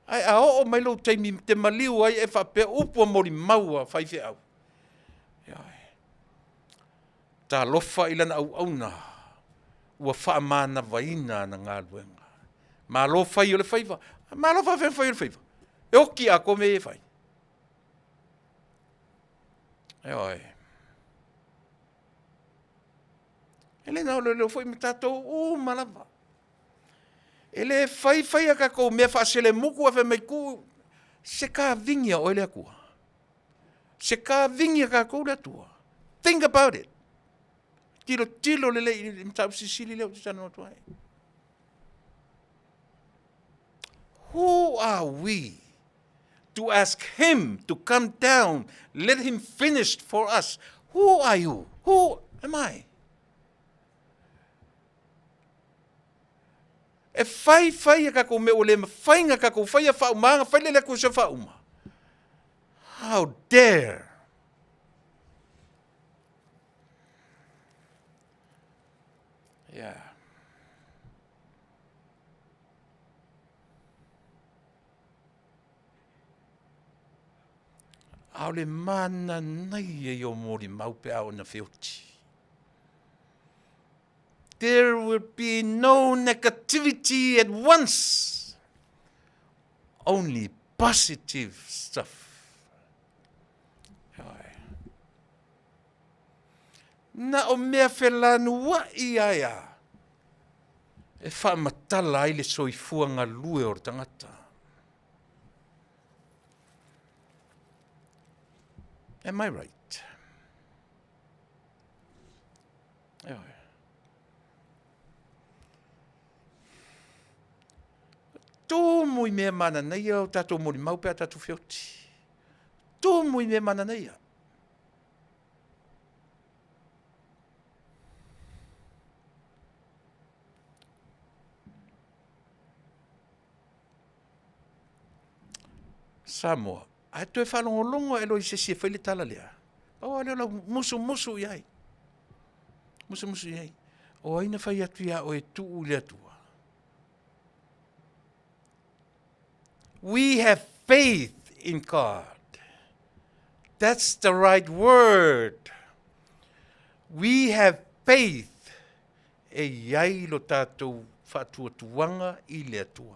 ae a oo mai lou taimi te maliu ai e faapea upu a molimau a faifeau. Ioe. Talofa i lana auauna ua faamanavaina ana galuega. Malo fai o le faiva. Malo faafeai fai o le faiva. E oki atoa mea ia e fai. Ioe. E le na o leoleo foi ma tatou uma lava. E le fai fai a tatou mea faaselemutu ae fai mai tuu se kavini a oe le Atua. Se kavini a tatou le Atua. Think about it. Tilotilo lelei i le mataupu silisili lea ou te talanoa atu ai. Who are we to ask him to come down, let him finish for us? Who are you? Who am I? E fai fai a tatou mea ua le mafai ona tatou faia faaumaga, fai lele atu se faauma. How dare! Yeah. A o le mananaia i o molimau pe a ona feoti. There will be no negativity at once, only positive stuff. Na o mea felanua'i ae a e faamatala ai le soifua galue o le tagata. Am I right? Ioe. Tumu i mea mananaia o tatou molimau pe a tatou feoti. Tumu i mea mananaia. Samoa, ae toe faalogologo ae loa i se isi e fai le tala lea, pau lava lea o lau musumusu i ai. Musumusu i ai. O ai na fai atu iā oe e tuu i le Atua? We have faith in God. That's the right word. We have faith. E i ai lo tātou faatuatuaga i le Atua.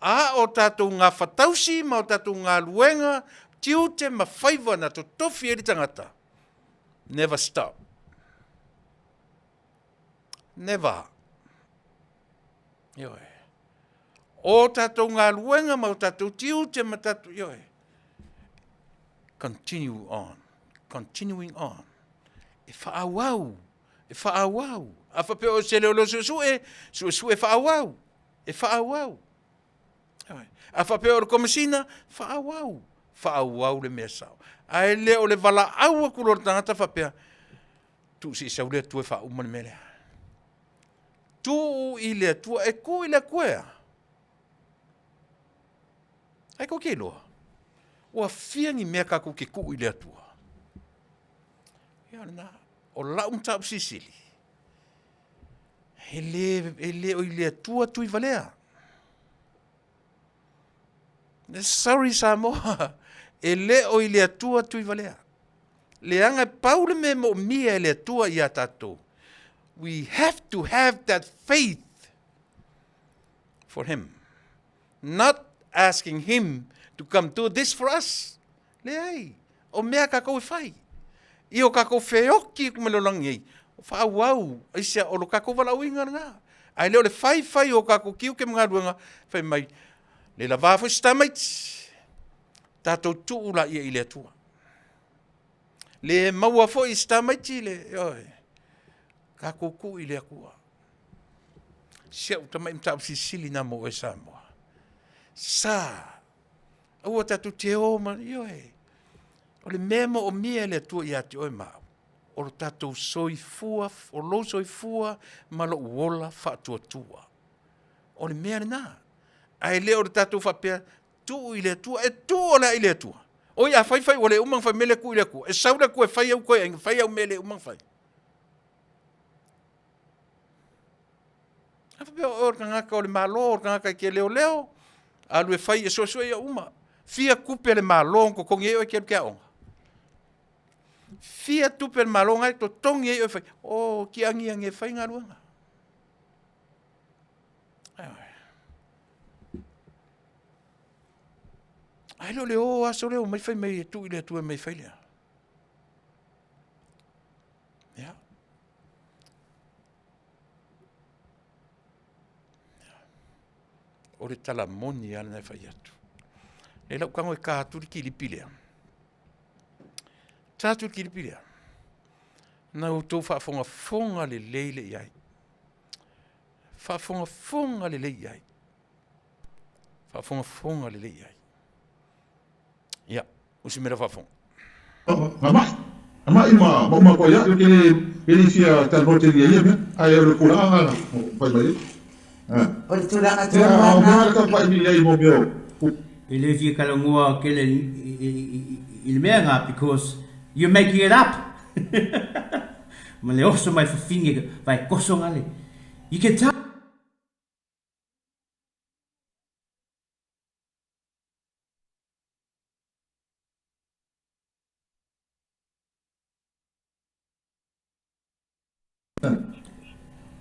A o tātou gafatausi ma o tātou galuega, tiute ma faiva na totofi ai le tangata. Never stop. Never. Ioe. O tātou galuega ma o tātou tiute ma tātou, ioe. Continue on. Continuing on. E whaauau. E whaauau. A whapea o se leo leo suesue, suesue whaauau. E whaauau. Ioe. A whapea o le komesina, whaauau. Whaauau le mea sao. Ae le o le valaau aku loa le tagata faapea, tuu se i sau le Atua e faauma le mea lea. Tuu i le Atua, e ku i le Atua ea. Ai kou ke iloa. Ua fia ni mea kākou ke kuu i le Atua. Ia lena, o lau mataupu silisili, e le, e le o i le Atua tui valea. Sorry Samoa, e le o i le Atua tui valea. Leaga e pau le mea e moomia e le Atua iā tatou. We have to have that faith for him. Not asking him to come do this for us. Leai, o mea kākou e fai. I o kākou feoki ku me le olaga nei, faaauau, aisea, o lo kākou valaauina lena. Ae le o le faifai o kākou tiute ma galuega, fai mai, le lavā foi se tamaiti, tatou tuu laia i le Atua. Le maua foi se tamaiti le, ioe, kākou tuu i le Atua. Si au tamai mataupu silisili na mo oe Samoa. Sa, Aua tatou te o ma, ioe, o le mea e moomia e le Atua ia te oe ma au, o lo tatou soifua, o lou soifua ma lou ola faatuatua. O le mea lena. Ae le o le tatou faapea, tuu i le Atua, e tuu o le a i le Atua. Oi a fai fai ua le uma ona fai mea lea tuu i le Atua. E sau le Atua e fai au toeaiga, fai au mea le uma ona fai. A faapea o le tagata o le Malo, o le tagata e te leoleo, alu e fai e suesue ia uma. Fia tupe a le Malo na totogi ai oe e te alu e te aoga? Fia tupe a le Malo na e totogi ai oe e fai? O, ki agiagi e fai galuega. Ae le o le o aso lea omai fai mai e tuu i le Atua e mai fai lea. Ia. O le tala moni lava lena e fai atu. Nei lau tago e ta atu le kilipi lea. Ta atu le kilipi lea. Na outou faafogafoga lelei le i ai. Faafogafoga lelei i ai. Faafogafoga lelei i ai. Ia, usi mai lau faafofoga. Nga ma'i, nga ma'i ma ma uma koa ia ke le ke le fia talanoa tele ia ia mea, ae o le tulaga na fai mai ai. O le tulaga Ia, tonu a o lava mea ka fai mai ai mo mea o. E le fia talanoa tele i le mea nga because you're making it up. Ma le oso mai fafine vai koso ngale. You can tell.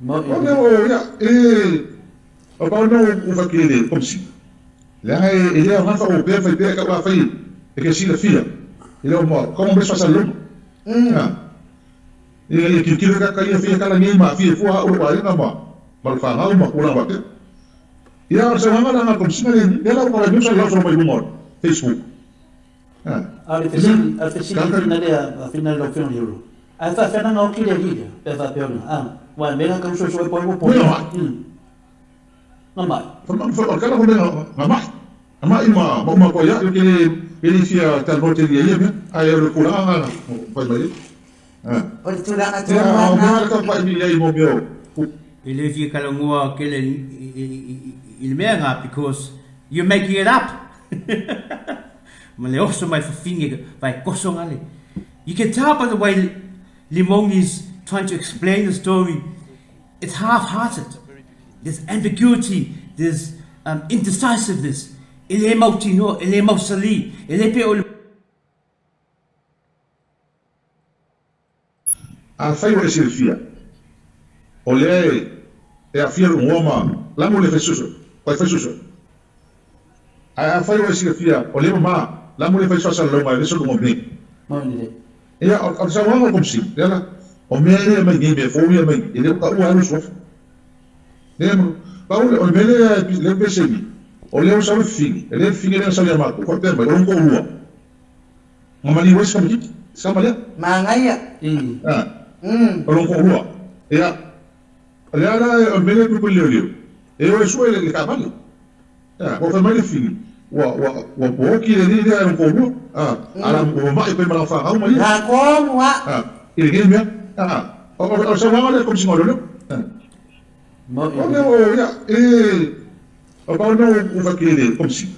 O mea o ia, e, o pau na u fai ke le komisi. Leaga e, e le aoga wha o pea fai pea ka ua fai e ke silafia. E le o moa, komo mes wasa loma. Ha. E e kilokilo ka ka ia fia kala nei ma fia fua ha ulu aiga ma ma le whanau ma kula wa ke. Ia o se wanga la nga komisi le le la u kala nyusa la so mai lunga Facebook. Ha. A o le fesili, a o le fesili fina lea, fina lau Afioga i le Euro. Ae faafeana na oki le alii lea, pe a faapea ona, a, aua e mea ka uso soe poi ua poi. Nga mai. O kala ko nga mai. Nga mai ma ma uma ko ia ke le ke le fia talanoa tele ia ia mea. Ae o le tulaga na fai mai ai. O le tulaga tonu Ia, lava o lena. mea ka fai mai ai mo mea o. E le fia talanoa tele i le mea nga because you're making it up. Ma le oso mai fafine vai koso ngale. You can tell by the way Limong is trying to explain the story. It's half-hearted. There's ambiguity. There's indecisiveness. E le mautinoa, e le mausali, e le pe o le Afai ua e silafia, o lea e aafia lou igoa ma lamo le fai suesuega, ua e fai suesuega. Ae afai ua e silafia, o lea e mama lamo le fai faasalalauga e aveese lou igoa nei. Ia, o le saunoaga o le Komesina, lea la, o mea ia e aumai nei, mea fou ia e aumai nei, e le o taua ai lou suafa. Lea e pau o le mea lea e pese i, o lea ua sau le fefini, e le fefini lea na sau ia matou, faapea mai, o lona toalua. Na maliu ai si tamaitiiti, si tama lea. Manaia. O lona toalua. Ia, o lea la o le mea lea e tupu i le leoleo, e o e sue le taavale. Ia, ua fai mai le fefini, ua, ua, ua oti le alii lea e lona toalua, a, a la, ua mama'i pei ma lana fanau ma ia. Na tonu a. A, i lenei mea. A, o, o le saunoaga lea a le Komesina o Leoleo. A. O lea o, ia, e, o pau lena ua fai atu i le Komesina.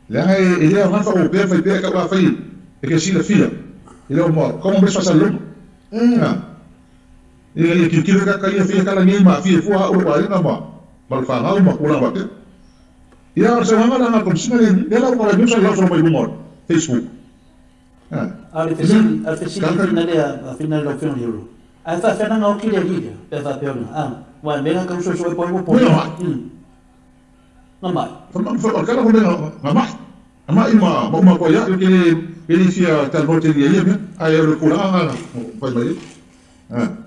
Leaga e le aoga faaopea fai pea tau afai e te silafia e le o ma kau me faasalalauga. A ina ia tilotilo ka ka ia fia kala nei ma fia fua au lou aiga ma ma lou fanau ma tulaga faapea. Ia o le saunoaga la a le Komesina lea lea la ua kala nei salalau solo mai luga o Facebook. A A o le fesili, a o le fesili fina lea, fina le lau Afioga i le Euro. Ae faafefea na gaoki le alii lea, pe a faapea ona, a, aua e mea na tau suesue po ai ua pone. Nga mai. O le tala ko mea nga mai. Nga mai ma ma uma koe ia, ke le ke le fia talanoa tele ia ia mea, ae o le tulaga nga fai mai ai.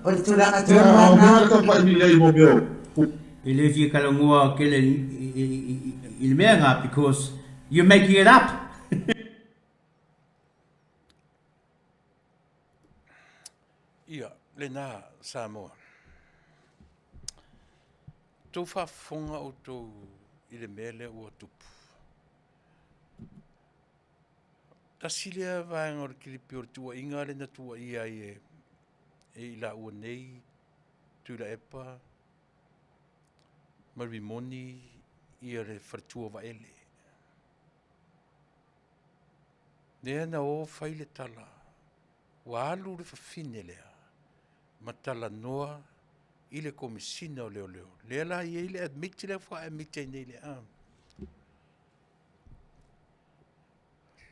O le tulaga tonu lava na. Ia, o mea ka fai mai ai mo mea o. E le fia talanoa tele i le mea nga because you're making it up. Ia, lena Samoa. Tou faafofoga outou i le mea lea ua tupu. Tasi lea vaega o le kilipi o le tuuaiga lea na tuuaia ai e, e i laua nei, Tuilaepa ma Rimoni ia le faletua Vaele. Lea na o fai le tala, ua alu le fafine lea ma talanoa i le Komesina o Leoleo. Lea la e i ai le admit lea faatoa admit ai nei le a.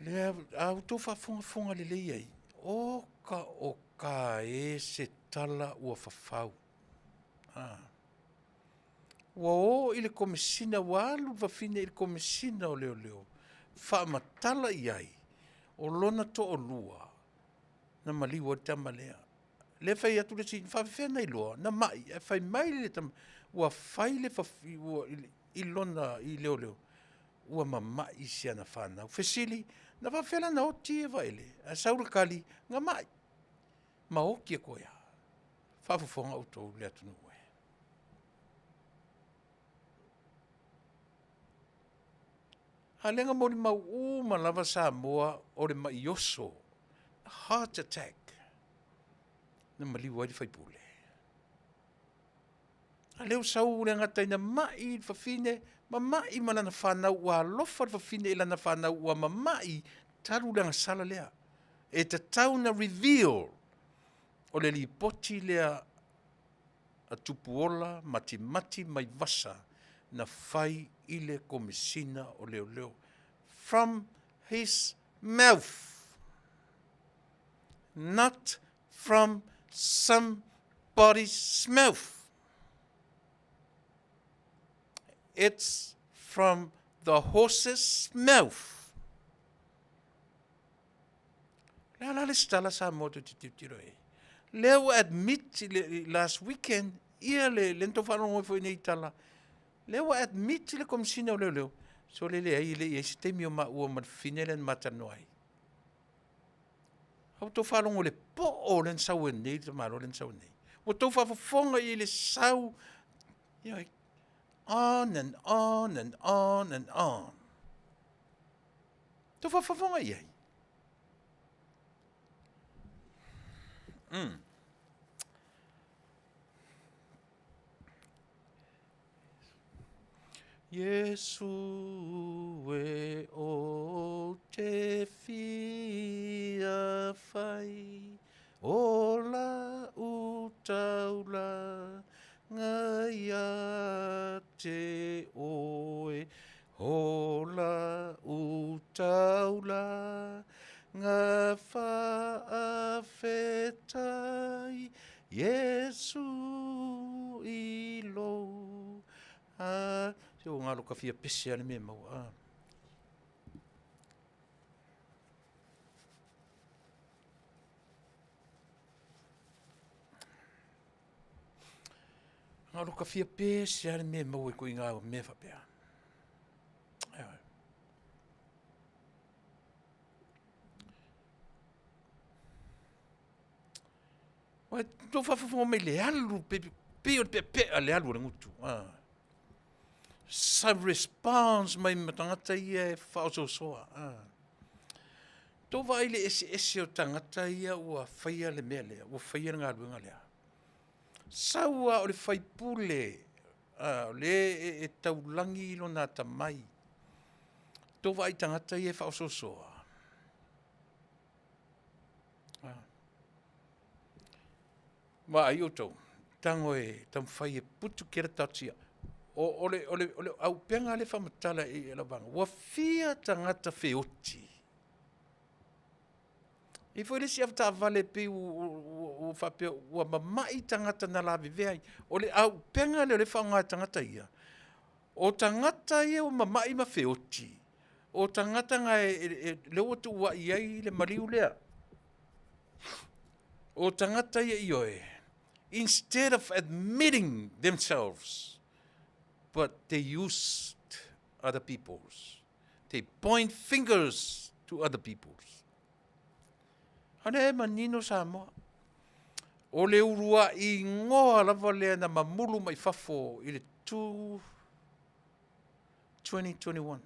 Lea a outou faafogafoga lelei ai, oka o ka e se tala ua fafau. A. Ua o i le Komesina, ua alu le fafine i le Komesina o Leoleo, faamatala i ai o lona toalua na maliu ai le tama lea. Lea fai atu le isi, faafefea na iloa, na mai, ae fai mai le tama, ua fai le ua, i lona, i leoleo, ua mamai si ana fanau. Fesili, na faafefea la na oti e Vaele? Ae sau le kali, na mai. Ma oti e koe a. Faafofoga outou le atunuu e. A lea na molimau uma lava Samoa o le mai oso, heart attack, na maliu ai le faipule. A lea ua sau le gata ina mai le fafine, mamai ma lana fanau, ua alofa le fafine i lana fanau ua mamai talu le agasala lea. E tatau na reveal o le lipoti lea a Tupuola Matimati Maivasa na fai i le Komesina o Leoleo from his mouth, not from somebody's mouth. It's from the horse's mouth. Le a la le sitala Samoa tou te tilotilo i ai. Lea ua admit i le last weekend ia le le na tou faalogo ai foi nei tala. Lea ua admit le Komesina o Leoleo, sole leai e le i ai se taimi o maua ma le fafine lea na ma talanoa ai. A ua tou faalogo i le poo lea na sau ai nei le tamaloa lea na sau ai nei. Ua tou faafofoga i ai le sau, you know, on and on and on and on. Tou faafofoga i ai. Iesu e o te. fai o la'u taulaga ia te oe, o la'u taulaga faafetai Iesu i lou a. Se ua galo ka fia pese a le mea e maua a. Galo ka fia pese a le mea e maua i koe i ngā mea faapea. Ioe. Ua tou faafofoga mai le alu, pei o le peapea le alu a le gutu. Ah. Sa response mai ma tagata ia e faaosoosoa. Ah. Tou vaai le eseese o tagata ia ua faia le mea lea, ua faia le galuega lea. Sau lava o le faipule, ah, o le e taulagi lona atamai. Tou vaai i tagata ia e faaosoosoa. Vaai outou, tago e taumafai e put together dots ia. O, o, le, o, le, o le auupega lea e faamatala i lau vaega, ua fia tagata feoti. E foi le isi avetaavale pei ua faapea ua mamai tagata na lavevea ai. O le auupega lea o lea e faaaoga e tagata ia, O tagata ia ua mamai ma feoti, o tagata na lea ua tuuai ai le maliu lea. O tagata ia ioe, instead of admitting themselves, but they used other people's. They point fingers to other people's. A lea e manino Samoa. O le uluai igoa lava lea na mamulu mai fafo i le 2021.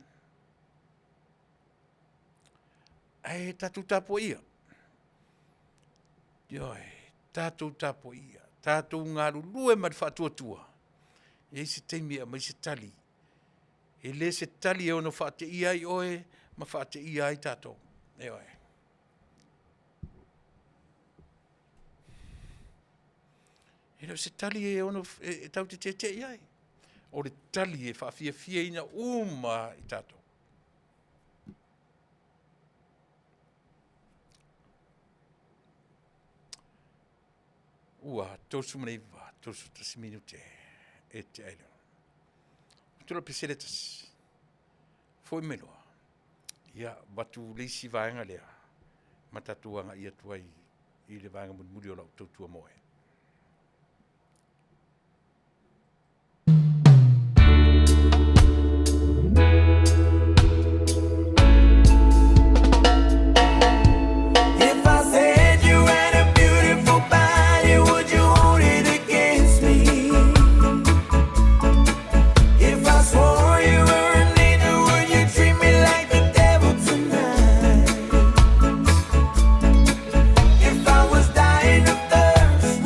Ae tatou tapuaia. Ioe, tatou tapuaia. Tatou galulue ma le faatuatua. E i ai se taimi e aumai se tali. E le se tali e ono faateia ai oe ma faateia ai tatou. Ioe. E le o se tali e ono e tatou te tete'i ai. O le tali e faafiafiaina uma i tatou. Ua 39, 31 minute e te ai lea. Tula pesele tasi. Foi mai loa. Ia, avatu le isi vaega lea ma tatou agai atu ai i le vaega mulimuli o lau tautua moe. If I said you had a beautiful body, would you hold it against me? If I swore you were an angel, would you treat me like the devil tonight? If I was dying of thirst,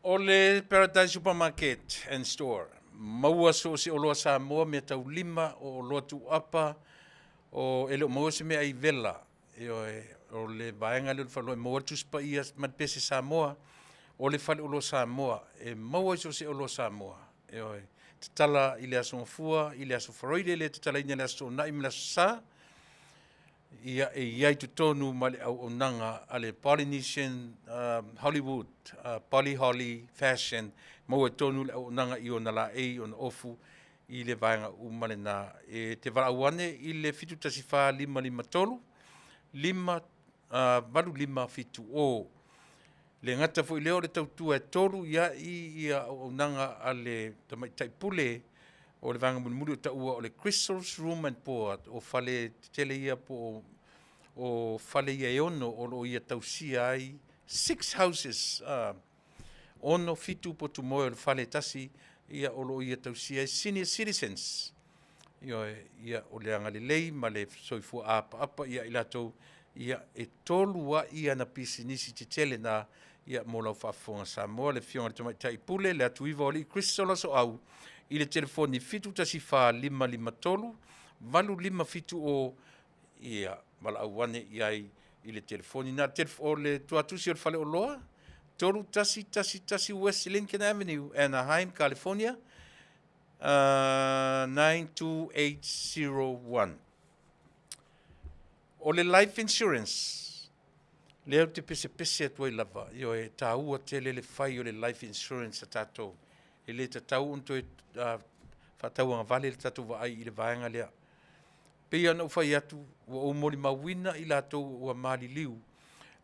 O le Paradise Supermarket and Store, maua so o se oloa Samoa, mea taulima, o oloa tuuapa, o e le o maua se mea ai vela. Ioe, o le vaega lea o le faleoloa e maua ai le Tusi Paia ma le Pese Samoa, o le faleoloa Samoa, e maua ai so o se oloa Samoa. Ioe, tatala i le Aso Gafua, i le Aso Faraile, le tatalaina i le Aso Toonai ma le Aso Sa. Ia, e i ai totonu ma le auaunaga a le Polynesian Hollywood, Poly Holly Fashion, maua i totonu le auaunaga i ona laei, ona ofu, i le vaega uma lena. E te valaau ane i le 714 553 5 8570. Le gata foi lea o le tautua e tolu i ai ia auaunaga a le tamaitai pule o le vaega mulimuli o taua o le Crystals Room and Board, o fale tetele ia po o fale ia e ono o lo o ia tausia ai six houses, ono, fitu potumoe o le fale e tasi ia o lo o ia tausia ai senior citizens. Ioe, ia o le agalelei ma le soifua apaapa ia i latou, ia e tolu ai ana pisinisi tetele na ia mo lau faafofoga Samoa. Le Afioga i le Tamaitai Pule, le Atuiva o Alii Crystal Asoau i le telefoni 714 553 8570, ia valaau ane i ai i le telefoni. Na o le tuatusi o le faleoloa, 3111 West Lincoln Avenue, Anaheim, California, 92801. O le life insurance, lea ou te pesepese atu ai lava, ioe, e taua tele le fai o le life insurance a tatou. E le tatau ona toe faatauagavale le tatou vaai i le vaega lea. Pei ona ou fai atu, ua ou molimauina i latou ua maliliu,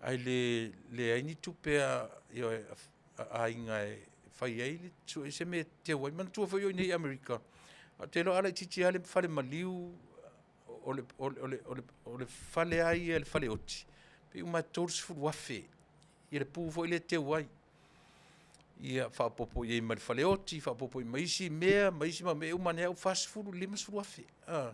ae le leai ni tupe a, ioe, a aiga e fai ai le sue se mea e teu ai. Manatua foi o i inei i Amerika, ou te iloa a laitiiti lava le fale maliu, o le, o le, o le, o le, o le fale lava ia, le faleoti, pei uma lava e $30,000 ia le pu foi lea e teu ai. Ia faaopoopo i ai ma le faleoti, faaopoopo i ai ma isi mea, ma isi mau mea, e uma ane lava ua $40,000 i le $50,000.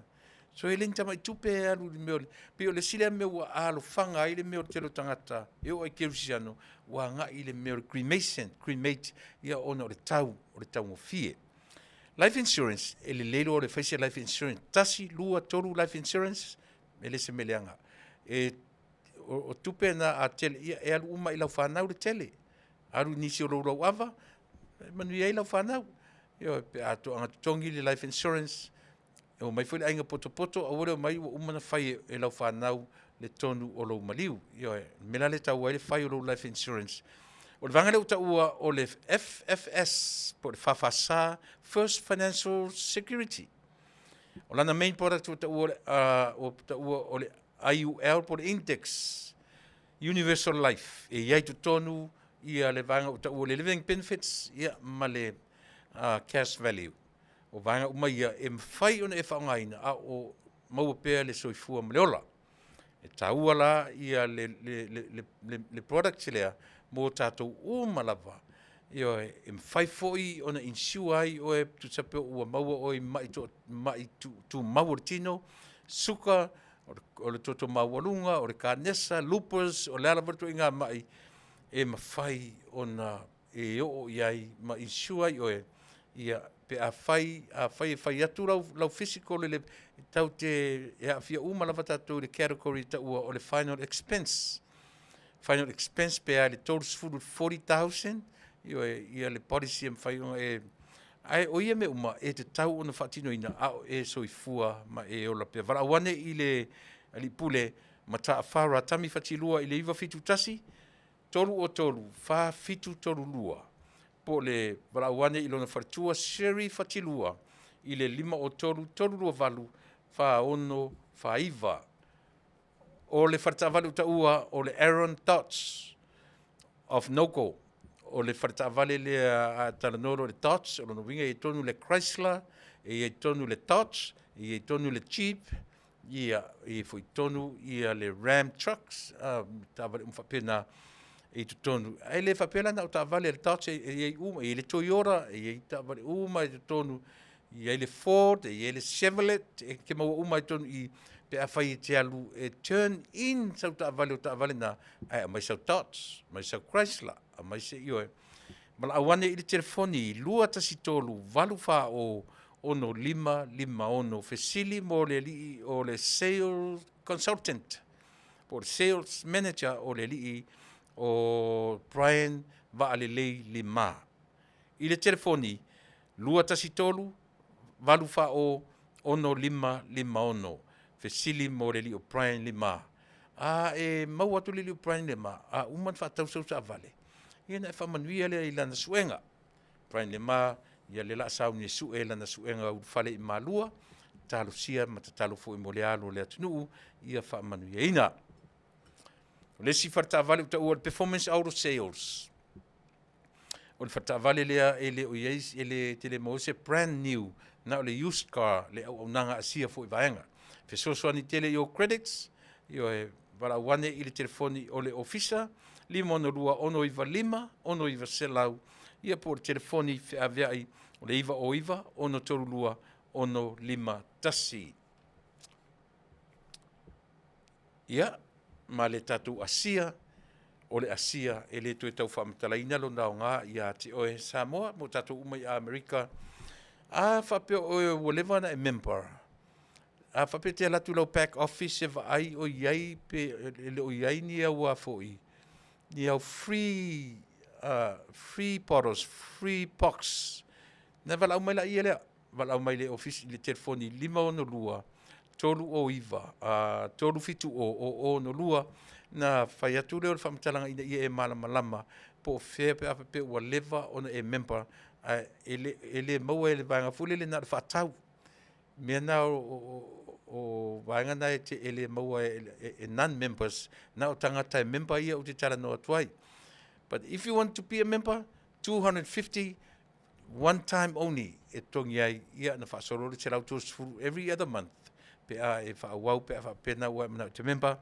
So e le ni tamai tupe e alu i le mea o le, pei o le isi lea mea ua alofaga ai le mea o le tele o tagata e oo lava i kerisiano ua agai i le mea o le cremation, cremate, ia ona o le tau, o le taugofie. Life insurance, e lelei loa le fai se life insurance, tasi, lua, tolu life insurance, e le se mea leaga. E, o tupe na a tele, ia e alu uma i lau fanau le tele. Alu i nisi o lou lauava, e manuia ai lau fanau. Ioe, pe a toaga totogi le life insurance, e omai foi le aiga potopoto, aua le omai ua uma ona fai e lau fanau le tonu o lou maliu. Ioe, o le mea la lea e taua ai le fai o lou life insurance. O le vaega lea ua taua o le FFS, po o le FFS, First Financial Security. O lana main product ua taua, ua taua o le IUL po o le Index Universal Life. E i ai totonu ia le vaega ua taua o le Living Benefits ia, ma le Cash Value. O vaega uma ia e mafai ona e faaaogaina a o maua pea le soifua ma le ola. E taua la ia le, le, le, le, le, le product lea mo tatou uma lava. Ioe, e mafai foi ona insure ai oe tusa pe ua maua oe i mai, to, mai tumau o le tino, suka, o le toto maualuga, o le kanesa, lupus, o le a lava le ituaiga mai, e mafai ona e oo i ai ma insure ai oe, ia, pe afai, afai e fai atu lau, lau physical i le, tatou te, e aafia uma lava tatou i le category e taua o le final expense. Final expense pe a i le 30 40,000, ioe, ia le policy e mafai ona e, ae o ia mea uma e tatau ona faatinoina a o e soifua ma e ola pea. Valaau ane i le alii pule Mata'afa Ratami Fatilua i le 971 303 4732 po o le valaau ane i lona faletua Sherry Fatilua i le 503 328 4649. O le faletaavale ua taua o le Aaron Dodge of Nogo. O le faletaavale lea a talanoa loa i le Dodge, o lona uiga e i ai tonu le Chrysler, e i ai tonu le Dodge, e i ai tonu le Jeep, ia, e i ai foi tonu ia le Ram Trucks, taavale uma faapena i totonu. Ae le faapea la na o taavale a le Dodge, e i ai uma, e i ai le Toyota, e i ai taavale uma i totonu, e i ai le Ford, e i ai le Chevrolet, e te maua uma i totonu i pe afai e te alu e turn in sau taavale o taavale na, ae aumai sau Dodge, aumai sau Chrysler, aumai se ioe. Valaau ane i le telefoni 213 840 6556 fesili mo le alii o le sales consultant po o le sales manager o le alii o Brian Vaalelei Lima. I le telefoni 213 840 6556 fesili mo le alii o Brian Lima. A e maua atu le alii o Brian Lima, a uma ona faatau sau taavale, ia ona e faamanuia lea i lana suega. Brian Lima, ia lea o le a sauni e sue lana suega ulufale i Malua, talosia ma tatalo foi mo le alo o le atunuu ia faamanuiaina. O le isi faletaavale ua taua o le Performance Auto Sales. O le faletaavale lea e le o i ai, e le tele maua se brand new, na o le used car, le auaunaga asia foi vaega. Fesoasoani tele i o credits, ioe, valaau ane i le telefoni o le ofisa, 562 695 6900, ia po o le telefoni feaveai o le 909 632 651. Ia, ma le tatou asia, o le asia e le toe tau faamatalaina lona aoga ia te oe Samoa mo tatou uma i Amerika. A faapea oe ua leva ona e member, a faapea e te alu atu i lau back office e vaai o i ai pe e le o i ai ni au a foi, ni au free free bottles, free box, na valaau mai laia lea. Valaau mai le ofisi i le telefoni 562 309 370 062 na fai atu lea o le faamatalaga ina ia e malamalama po o fea pe a faapea ua leva ona e member ae e le, e le maua e le vaega foi lele na o le faatau. Mea na o vaega na e, te, e le maua e, e, e non-members, na o tagata e member ia ou te talanoa atu ai. But if you want to be a member, 250 one time only e totogi ai, ia ona faasolo le 130 every other month pe a e faaauau pe a faapea na ua e manao e te member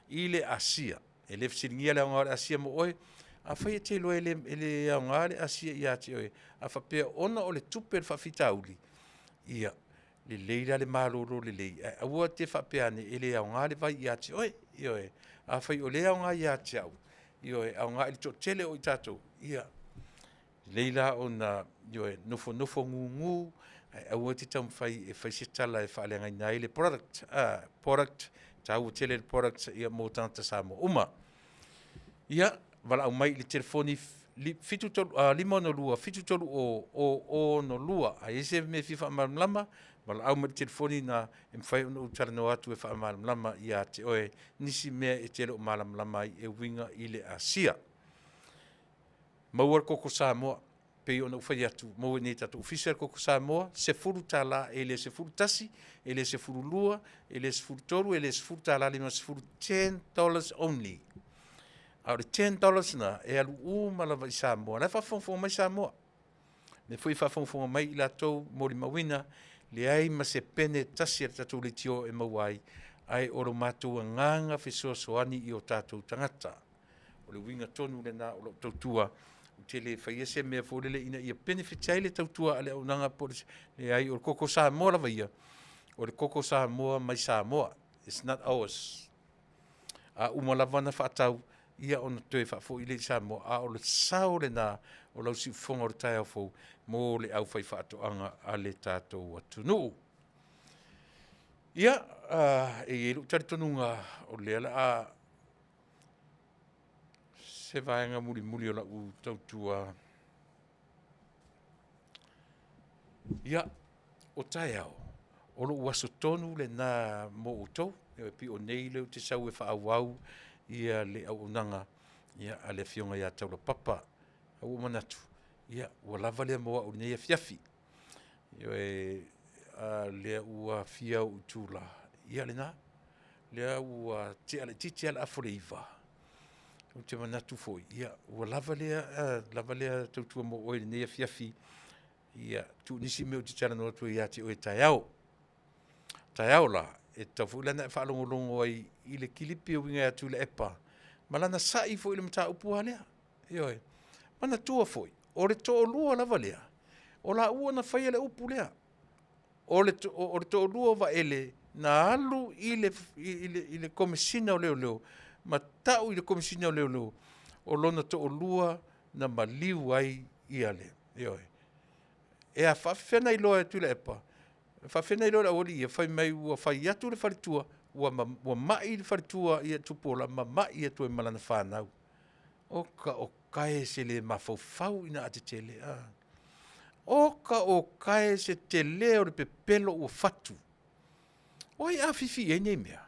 i le Asia. E le fesiligia le aoga o le Asia mo oe, afai e te iloa e le, e le aoga le Asia ia te oe, a faapea ona o le tupe le faafitauli, ia, lelei la le malolo lelei, ae aua te faapea ane e le aoga le vai ia te oe. Ioe, afai o lea e aoga ia te au, ioe, aoga i le toatele o i tatou, ia, Lelei la ona, ioe, nofonofo gugu ae aua e te taumafai e fai se tala e faaleagaina ai le product, product, taua tele le product ia mo tagata Samoa uma. Ia, valaau mai i le telefoni 562 730 062. A i ai se mea e fia faamalamalama, valaau mai i le telefoni na e mafai ona ou talanoa atu e faamalamalama ia te oe nisi mea e te le o malamalama ai e uiga i le Asia. Maua le koko Samoa, pei ona ou fai atu, maua i nei tatou ofisa le koko Samoa, $10, e le 11, e le 12, e le 13, e le $10 50, $10 only. A o le $10 na, e alu uma lava i Samoa. La e faafogafoga mai Samoa. Le foi faafogafoga mai i latou molimauina, leai ma se pene e tasi a le tatou leitio e maua ai, ae o lo matou agaga fesoasoani i o tatou tagata. O le uiga tonu lena o lau tautua, ou te le faia se mea foi lele ina ia benefit ai le tautua a le auaunaga po o le leai, o le koko Samoa lava ia, o le koko Samoa mai Samoa. It's not ours. A uma lava ona faatau, ia ona toe faafoi lea i Samoa, a o le sao lena o lau siufofoga o le taeao fou mo le aufaifaatoaga a le tatou atunuu. Ia, e i ai lou talitonuga o lea o le a se vaega mulimuli o lau tautua. Ia, o taeao, o lou aso tonu lena mo outou. E pei o nei lea ou te sau e faaauau ia le auaunaga ia, a le Afioga ia Taulapapa. A ua ou manatu, ia, ua lava lea mo au i lenei afiafi. Ioe, a lea ua fia ou itula, ia lena. Lea ua tea laitiiti lava le afa o le 9. Ou te manatu foi, ia, ua lava lea, lava lea tautua mo oe i lenei afiafi. Ia, tuu nisi mea ou te talanoa atu ai ia te oe taeao. Taeao la, e tatau foi la ona e faalogologo ai i le kilipi e uiga ia Tuilaepa, ma lana sai foi i le mataupu lava lea. Ioe. Manatua foi, o le toalua lava lea, o laua na faia le upu lea. O le, o le toalua o Vaele na alu i le, i le, i le Komesina o Leoleo ma tau i le Komesina o Leoleo o lona toalua na maliu ai ia le, ioe. E a faafefea na iloa e Tuilaepa, e faafefea na iloa e le aualii ia, fai mai ua fai atu le faletua, ua, ma, ua mai le faletua ia Tupuola ma mai atu ai ma lana fanau. Oka o kae se le mafaufau ina a tetele, a. Oka o kae se tele o le pepelo ua fatu. O ai a fifi i ai nei mea?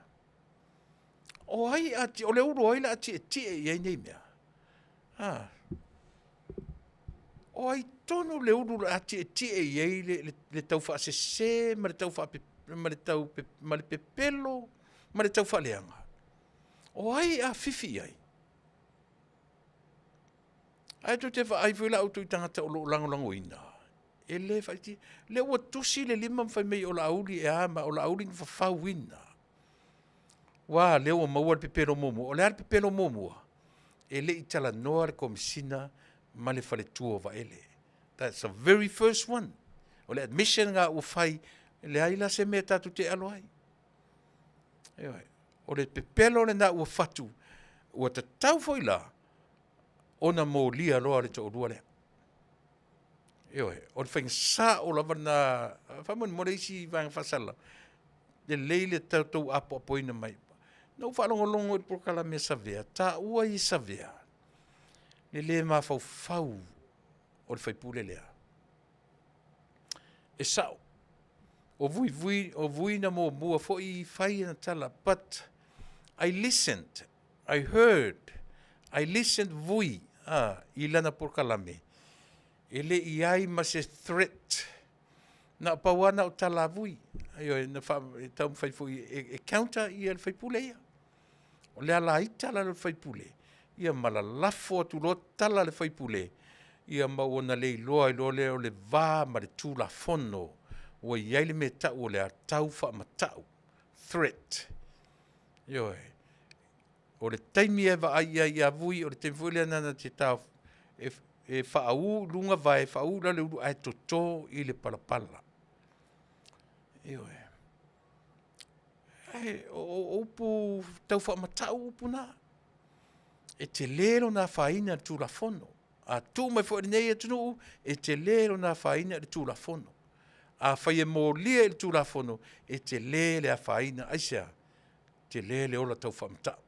O ai a, o le ulu o ai la a tietie i ai nei mea? A. O ai tonu le ulu la a tietie i ai le, le, le tau faasese ma le tau faape, ma le tau ma le pepelo ma le tau faaleaga? O ai a fifi i ai? Ae tou te vaai foi la outou i tagata o lo o lagolagoina, e le faiti, lea ua tusi le lima ma fai mai o Laauli e a ma o Laauli na fafauina. Ua, lea ua maua le pepelo muamua. O le a le pepelo muamua? E le i talanoa le Komesina ma le faletua o Vaele. That's the very first one. O le admission nga ua fai, e leai la se mea tatou te alo ai. Ioe. O le pepelo lena ua fatu, ua tatau foi la ona molia loa le toalua lea. Ioe, o le faiga sao lava lena, faamolemole isi vaega faasalalau, lelei le tatou apoapoina mai. Na ou faalogologo i le polokalame a Savea, taua i Savea le le mafaufau o le faipule lea. E sao, o Vuivui, o Vui na muamua foi i fai ana tala, but I listened, I heard, I listened Vui a, i lana polokalame, e le i ai ma se threat. Na o pau lava na o tala a Vui, ioe, na fa, e taumafai foi e, e counter ia le faipule ia. O le ala ita la le faipule, ia ma lalafo atu loa tala le faipule, ia ma ua na le iloa ai loa lea o le va ma le Tulafono ua i ai le mea e tau o le a tau faamatau, threat. Ioe. O le taimi e vaai i ai ia Vui, o le taimi foi lea nana te ta, e, e faaū i luga vae, e faaū i lalo i ulu, ae toto i le palapala. Ioe. Ae o, o upu tau faamatau upu na. E tele lona afaina i le Tulafono. A tuu mai foi i lenei atunuu, e tele lona afaina i le Tulafono. Afai e molia i le Tulafono, e tele le afaina. Aisea? Tele le ola tau faamatau.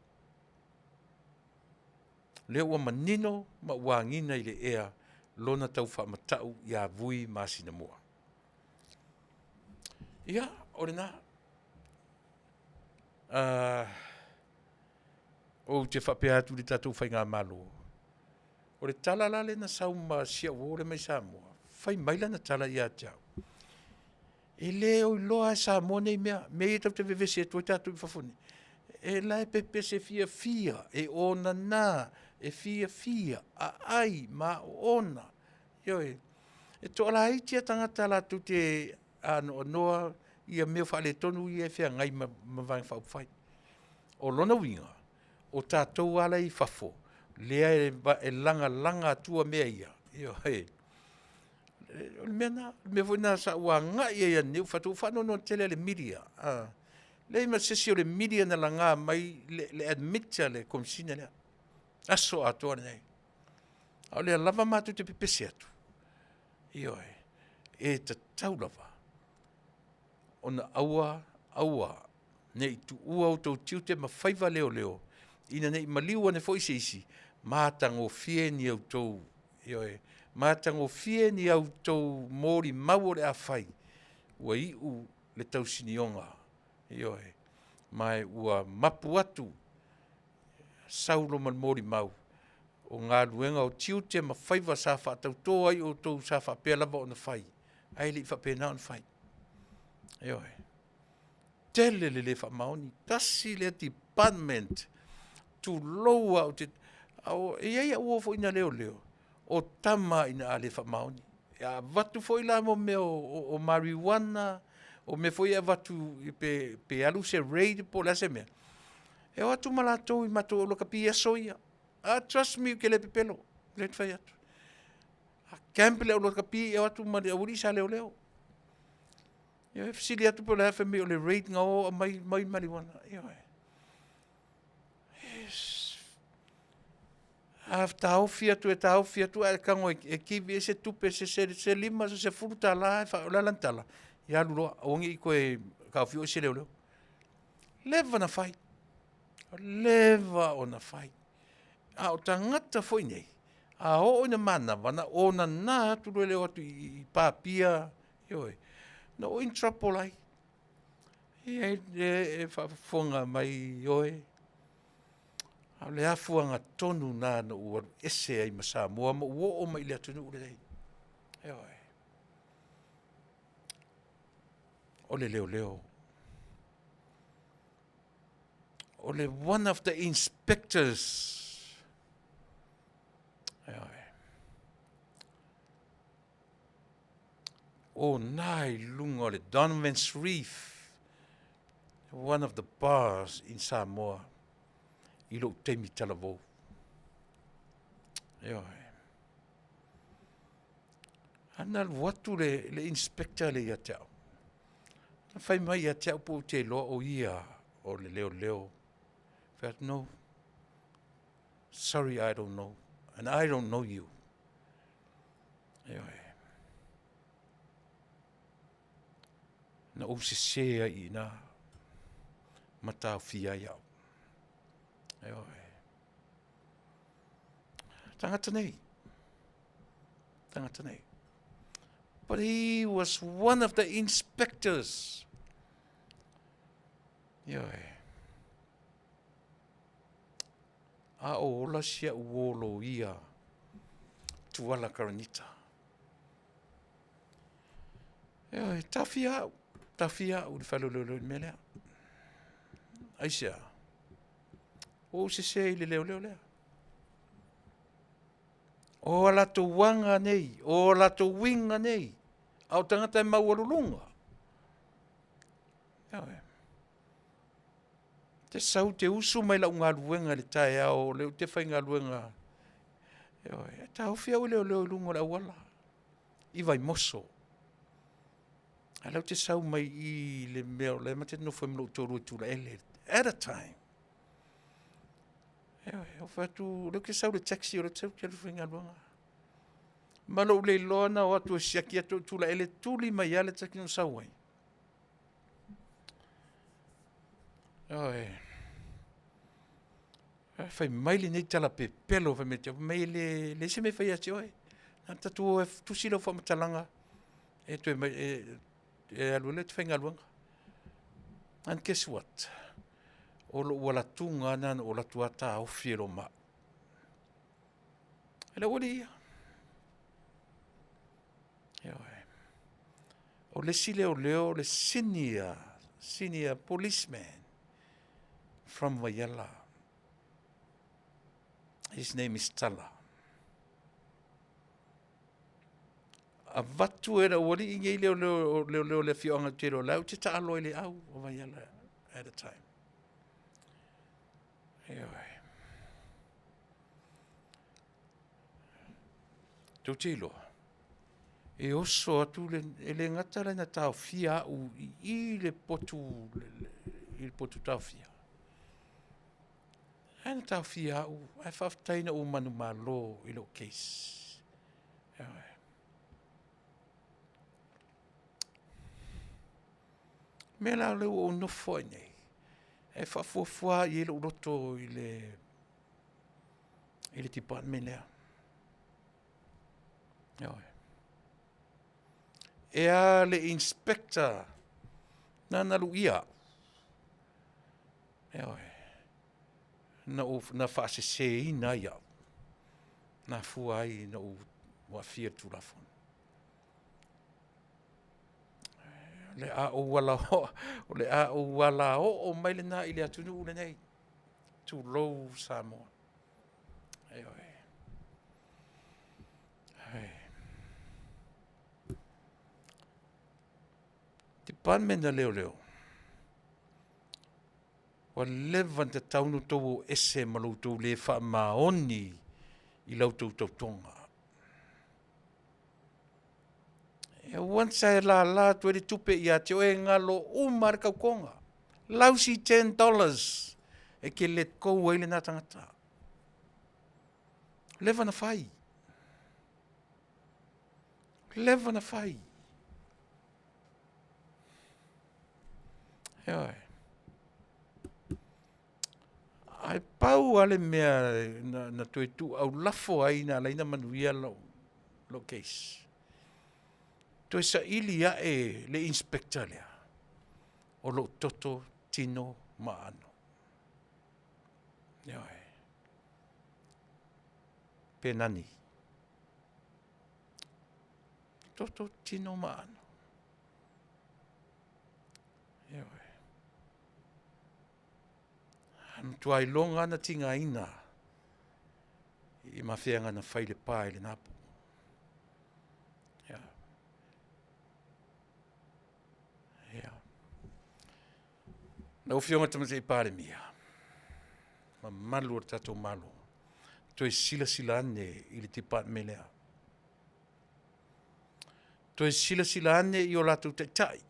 Lea ua manino ma ua agiga i le ea lona tau faamatau iā Vui Masinamua. Ia, o lena. Uh, ou te faapea atu i le tatou faigamalo, o le tala la lea na sau ma si au uo lea mai Samoa, fai mai lana tala ia te au. E le o iloa e Samoa nei mea, mea ia tatou te vevesi atu ai tatou i fafo nei. E la e pepese fiafia, e onana, e fiafia, aai, ma oona. Ioe, e toalaiti a tagata latou te anoanoa ia mea faaletonu ia e feagai ma, ma Vaega Faaupufai. O lona uiga, o tatou lava la i fafo, lea e, e lagalaga atua mea ia. Ioe. O le mea na, o le mea foi na sa ou agai ai anei, ua faatu faanoanoa tele le media. Ah, leai ma se isi o le media na laga mai le, le admit a le Komesina lea. Aso atoa lenei. A o lea lava matou te pepese atu. Ioe, e tatau lava ona aua, aua ne i tuua outou tiute ma faiva leoleo, ina ne i maliu ane foi se isi, matagofie ni outou, ioe, matagofie ni outou molimau o le a fai, ua iu le tausinioga, ioe, ma ua mapu atu Saulo ma le molimau, o galuega o tiute ma faiva sa faatautō ai outou sa faapea lava ona fai, ae le i faapena ona fai. Ioe. Tele le le faamaoni, tasi lea department, tulou a ou te, e i ai au uo foi na leoleo, o tama ina a le faamaoni. E avatu foi la mo mea o, o, o marijuana, o mea foi e avatu pe, pe alu se raid po o le a se mea. E o atu ma latou i matou aulakapi aso ia. Ah, trust me, ou te le pepelo. Le te fai atu. A camp le aulakapi e o atu ma le aualii sa leoleo. Ia, e fesili atu pe o le a fai mai o le raid nga o mai, mai marijuana. Ioe. Yes. A taofi atu e taofi atu ae tago e kivi ai se tupe se se se 5 se $10 e fa o le a lana tala, ia alu loa aua ne i toe taofi oe se leoleo. Leva ona fai, leva ona fai. A o tagata foi nei, a oo ina manava, na onana atu loa le o atu i pap ia, ioe, na ou in trouble ai. Ia e faafofoga mai oe, a o le afuaga tonu lena na ou alu ese ai ma Samoa ma ou oo mai i le atunuu lenei. Ioe. O le leoleo. O le one of the inspectors. Ioe. O na i luga o le Donovan's Reef, one of the bars in Samoa i lou taimi talavou. Ioe. Ana alu atu le, le inspector le ia te au. Na fai mai ia te au po ou te iloa o ia o le leoleo. Fai atu, no, sorry I don't know, and I don't know you. Ioe. Na ou sese ai i ina, ma taofia ai au. Ioe. Tagata nei. Tagata nei. But he was one of the inspectors. Ioe. A o ola si au olo ia Tuala Karanita. Ioe, tafia au, tafia au i le faleoleo i le mea lea. Aisea? Ua ou sese i le leoleo lea. O a latou aga nei, o a latou uiga nei, a o tagata e maualuluga. Ioe. Te sau te usu mai lau galuega i le taeao, o lea ou te faigaluega. Ioe, e taofi au e leoleo i luga o le auala, i Vaimoso. A lea ou te sau mai i le mea o lea ma te nofo ai ma lou toalua i Tulaele at a time. Ioe, ou fai atu, o lea ou te sau i le taxi, o lea ou te sau ou te alu e faigaluega. Ma lou le iloa na o atu e siaki atu au i Tulaele, tuli mai lava le taxi na ou sau ai. Ioe. Fai mai lenei tala pepelo, fai mai, fai mai e le, leai se mea e fai ia te oe. Na tatou o e tusi lau faamatalaga e toe mai, e, e alu ai lea te faigaluega. And guess what? O lou alatuga lena na ou alu atu lava taofi e lou mau. E le aualii ia. Ioe. O le isi leoleo, le senior, senior policeman from Vaiala. His name is Tala. Avatu e le aualii nei leoleo, leoleo le afioaga ou te iloa o la e ou te taalo ai i le au o Vaiala at a time. Ioe. Tou te iloa, e oso atu le, e le gata la ina taofia au i i le potu, i le potu taofia. Ae na taofia au, ae faafetai na ou manumalo i lou case. Ioe. Mea la lea ua ou nofo ai nei, e faafuafua i ai lou loto i le i le department lea. Ioe. E a le inspector nana luia. Ioe. Na ou na faaseseina ai au. Na fua ai na ou aafia i le Tulafono. O le a ou ala, o le a ou ala oo mai lena i le atunuu lenei. Tulou Samoa. Ioe. Ai. Department a leoleo. Ua leva ona tatau ona outou o ese ma lo outou le faamaoni i la outou tautoga. E once e lala atu ai le tupe ia te oe, e galo uma le tautoga. Lousy $10 e te let go ai lena tagata. Leva na fai. Leva na fai. Ioe. Ae pau lava le mea na, na toe tuuaulafo ai na ala ai ona manuia lou, lou case. Toe saili ae le inspector lea o lou toto, tino ma aano. Ioe. Pe nani. Toto, tino ma aano. Ioe. A matua iloga na tigaina i mafeaga na fai le pa i lena po. Ia. Ia. Lau Afioga i le Tamaitai Palemia, mamalu o le tatou Malo, toe silasila ane i le department lea. Toe silasila ane i o latou taitai.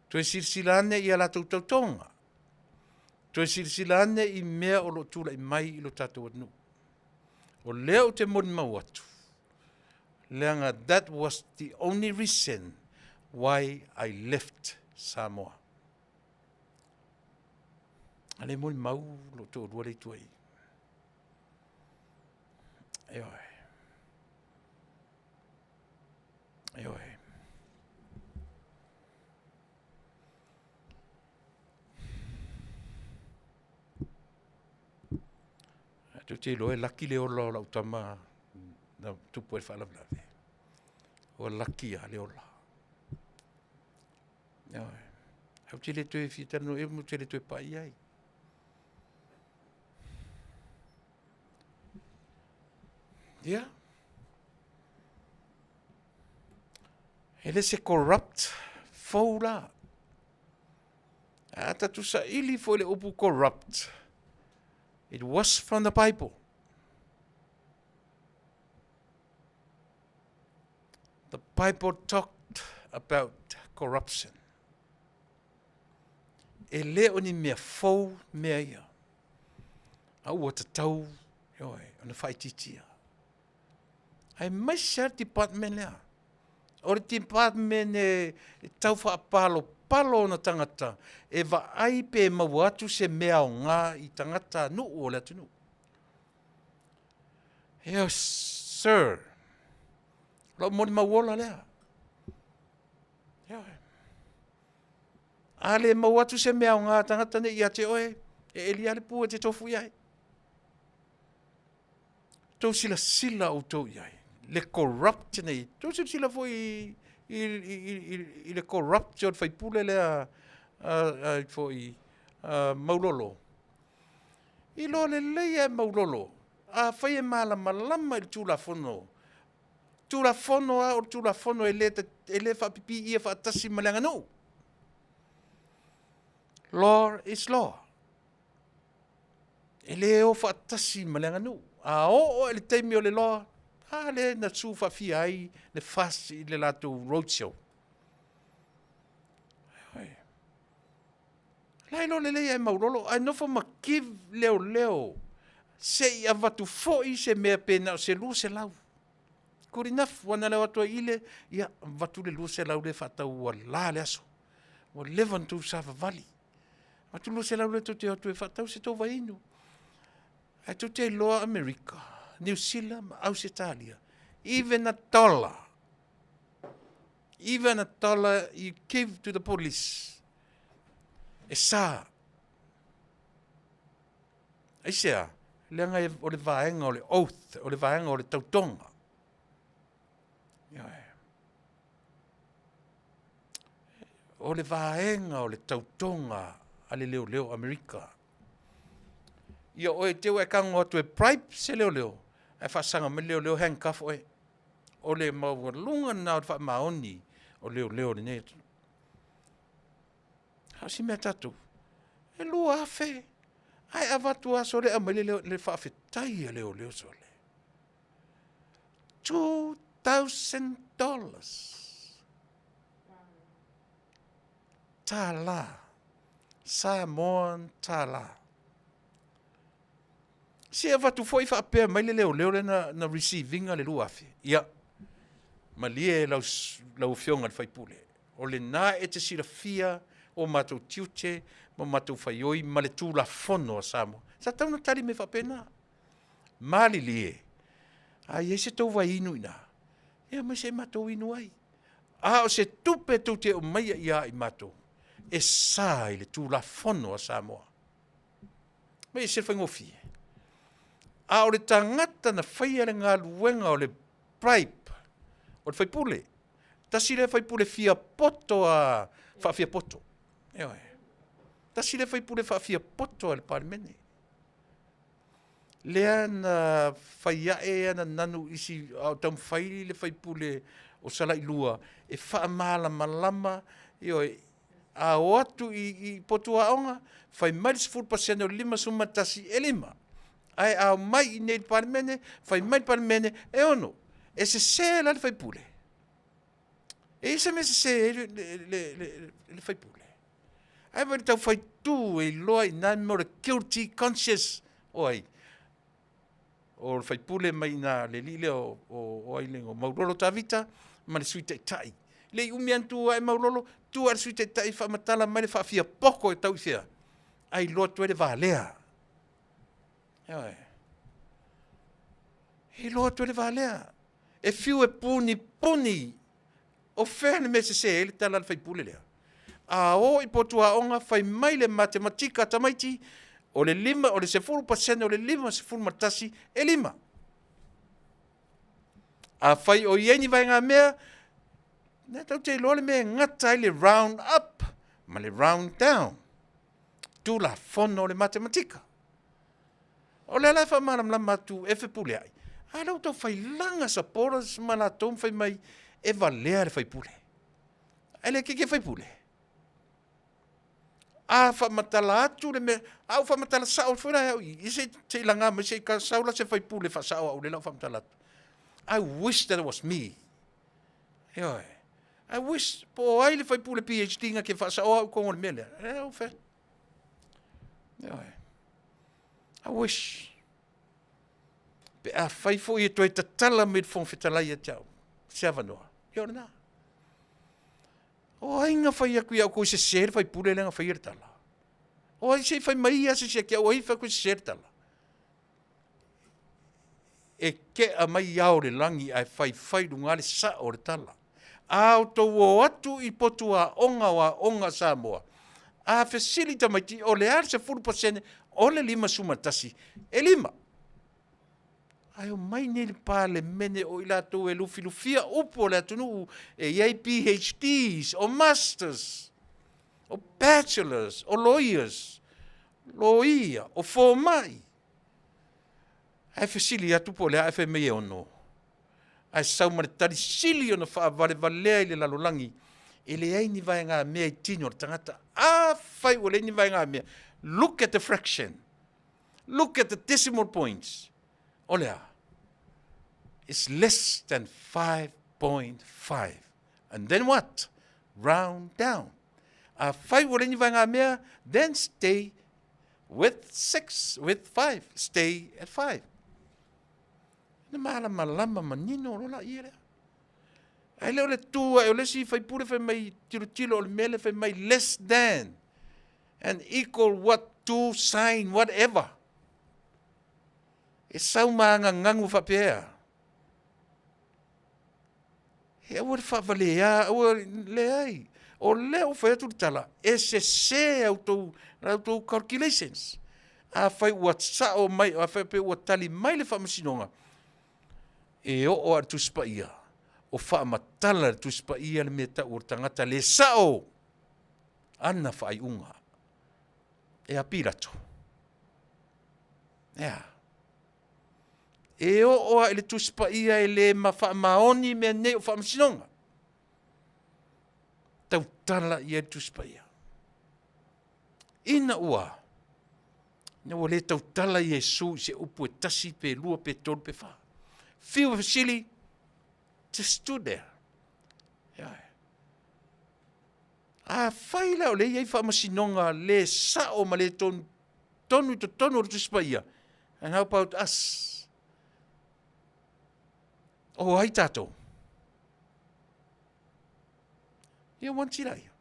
Toe silasila ane i a latou tautoga. Toe silasila ane i mea o lo o tulai mai i lo tatou atunuu. O lea ou te molimau atu, leaga that was the only reason why I left Samoa. A le molimau lou toalua lea i tua i i. Ioe. Ioe. Tou te iloa e laki le ola o lau tama na tupu ai le faalavelave. Ua laki lava le ola. Ioe. Ou te le toe fia talanoa i ai, ou te le toe pai i ai. Ia. E le se corrupt fou la. A tatou saili foi le upu corrupt, it was from the Bible. The Bible talked about corruption. E le o ni mea fou mea ia. A ua tatau, ioe, ona faaitiitia. Aemaise lava le department lea. O le department e tau faapalopalo ona tagata e vaai pe maua atu se mea aoga i tagata nuu o le atunuu. Yes, sir. O lau molimau ola lea. Ioe. A le maua atu se mea aoga a tagata nei ia te oe, e eli lava le pu e te tofu i ai. Tou silasila outou i ai, le corrupt nei. Tou silasila foi i, i, i, i, i le corrupt o le faipule lea a, foi a, Maulolo. Iloa lelei e Maulolo, afai e malamalama i le Tulafono, Tulafono lava o le Tulafono e le, e le faapipiia faatasi ma le aganuu. Law is law. E le o faatasi ma le aganuu. A oo i le taimi o le law, a lea na su faafia ai le FAST i le latou roadshow. La iloa lelei e Maulolo, ae nofo ma give leoleo se i avatu foi se mea pe na o se 200. Good enough, ua na leo atu ai ile, ia, avatu le 200 lea faatau ua la le aso. Ua leva ona tou savavali. Avatu le 200 lea tou te o atu e faatau se tou vaiinu. Ae tou te iloa Amerika, Niu Sila ma Ausetalia, even a dollar, even a dollar you give to the police, e sa. Aisea? Leaga e, o le vaega o le oath, o le vaega o le tautoga. Ioe. O le vaega o le tautoga a le leoleo Amerika. Ia oe te ua e tago atu e bribe se leoleo, ae faasaga mai le leoleo handcuff oe. O le maualuga lena o le faamaoni o leoleo o lenei atunuu. A o si mea tatou, e 2000, ae avatu lava sole aumai le, le faafetai a leoleo sole. $2,000 tālā, Samoan tālā. Se avatu foi faapea mai le leoleo lea na, na receive ina le 2000. Ia, malie lau, lau afioga i le faipule, o lena e te silafia o matou tiute ma matou faioi ma le Tulafono a Samoa. Sa tatau ona tali mai faapena. Malilie, a i ai se tou vaiinu i ina, ia aumai se i matou inu ai. A o se tupe tou te aumaia ia i matou, e sa i le Tulafono a Samoa. Ma e ese le faigofie. A o le tagata na faia le galuega o le bribe, o le faipule, tasi lea faipule fia poto a faafia poto. Ioe. Tasi lea faipule faafia poto a le Palemene. Lea na fai ae ana nanu isi a o taumafai le faipule o Salailua e faamalamalama, ioe, a o atu i, i potu aoga, fai mai le 10% o le 51 e lima. Ae a omai i nei i le Palemene, fai mai le Palemene e ono. E sese la le faipule. E i ai se mea sese ai le, le, le, le, le faipule. Ae vai le tau faitu e iloa i nai mea o le guilty conscious o ai. O le faipule mai ina le alii lea o, o, o ai le igoa, Maulolo Tavita ma le Sui Taitai. Le i umi ane tu ae Maulolo, tu ae le Sui Taitai faamatala mai le faafiapoko e tau i fea, ai iloa atu ai le valea. Ioe. E iloa atu ai le valea. E fiu e punipuni O fea le mea e sese ai le tala a le faipule lea? A o i potu aoga, fai mai le matematika a tamaiti, o le lima, o le 10% o le 51 e lima. Afai o i ai ni vaegamea, na tatou te iloa le mea e gata ai le round up ma le round down. Tulafono o le matematika. O lea la e faamalamalama atu e Fepuleai, a lea ua tau fai laga supporters ma latou ma fai mai e valea le faipule. Ae le keke faipule. A faamatala atu le mea, a ua faamatala sao foi la e au i i, se se i laga mai se i sau la se faipule faasao au lea la ua faamatala atu. I wish that it was me. Ioe. I wish po o ai le faipule PhD na ke faasao au i totonu o le mea lea. E au fai. Ioe. I wish. Pe a fai foi e toe tatala mai le Fofoga Fetalai ia te au, se avanoa, ia o lena. O ai na fai atu ia outou i sese le faipule lea na faia le tala? O ai se i fai mai ia se isi ake au ai fai atu i sese le tala? E kea mai ao le lagi ae faifai luga le sao o le tala. A outou o atu i potu aoga o Aoga a Samoa, a fesili tamaiti o le a le 10% o le 51, e lima. Ae omai nei le Palemene o i latou e lufilufia upu o le atunuu e i ai PhDs, o Masters, o Bachelors, o Lawyers, loia, o fomai. Ae fesili atu po o le a ae fai mai e ono. Ae sau ma le tali sili ona faavalevalea i le lalolagi, e leai ni vaegamea i tino o le tagata. Afai ua leai ni vaegamea, look at the fraction, look at the decimal points. O le a? It's less than 5.5. And then what? Round down. Afai ua leai ni vaegamea, then stay with six, with five, stay at five. Na malamalama manino loa la ia lea. Ae le o le tu ae o le isi faipule fai mai tilotilo o le mea lea fai mai less than and equal what to sign whatever. E sau ma agagagu faapea. He aua le faavalea, aua leai. O lea ua fai atu le tala, e sese a outou, a outou calculations. Afai ua sao mai, afai pe ua tali mai le faamasinoga, e oo lava i le Tusi Paia, o faamatala le Tusi Paia le mea tau o le tagata le sao ana faaiuga. E a Pilato. E a? E oo lava i le Tusi Paia e le faamaoni mea nei o faamasinoga. Tautala i ai le Tusi Paia. Ina ua, ina ua le tautala Iesu i se upu e tasi pe lua pe tolu pe fa. Fiu e fesili, just stood there. Yeah. Afai la o lea e i ai faamasinoga le sao ma le tonu tonu i totonu o le Tusi Paia, And how about us? O ai tātou? Ia one tira ia.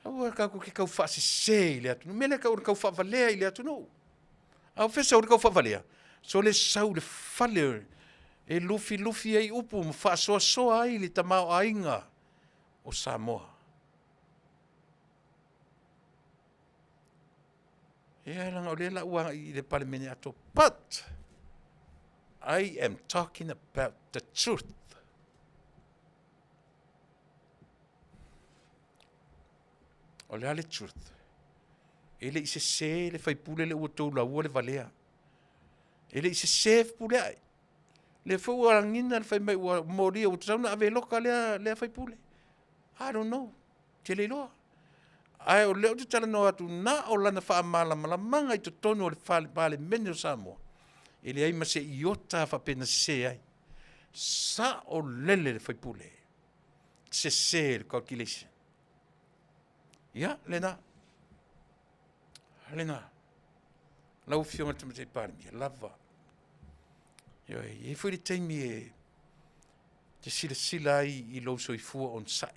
Aua ka ku ke kau faasesē i le atunuu. Mea lea kau o le kau faavalea i le atunuu. A o fea sau le kau faavalea? So le sau le fale e lufilufi ai upu ma faasoasoa ai le tamaoaiga o Samoa. Ia leaga o lea la ua agai i le Palemene atoa. But I am talking about the truth. O le a le truth? E le i sesē le faipule lea ua tou laua le valea. E le i sesē Fepuleai. Lea foi ua lagina le fai mai ua molia ua tatau ona ave e loka lea, lea faipule. I don't know. Te le iloa. Ae o lea ou te talanoa atu na o lana faamalamalamaga i totonu o le Palemene o Samoa, e leai ma se iota faapena sesē ai. Sao lele le faipule. Sesē le calculation. Ia, lena. Lena. Lau Afioga i le Tamaitai Palemia, lava. Ioe, e i ai foi le taimi e te silasila ai i lou soifua onosai.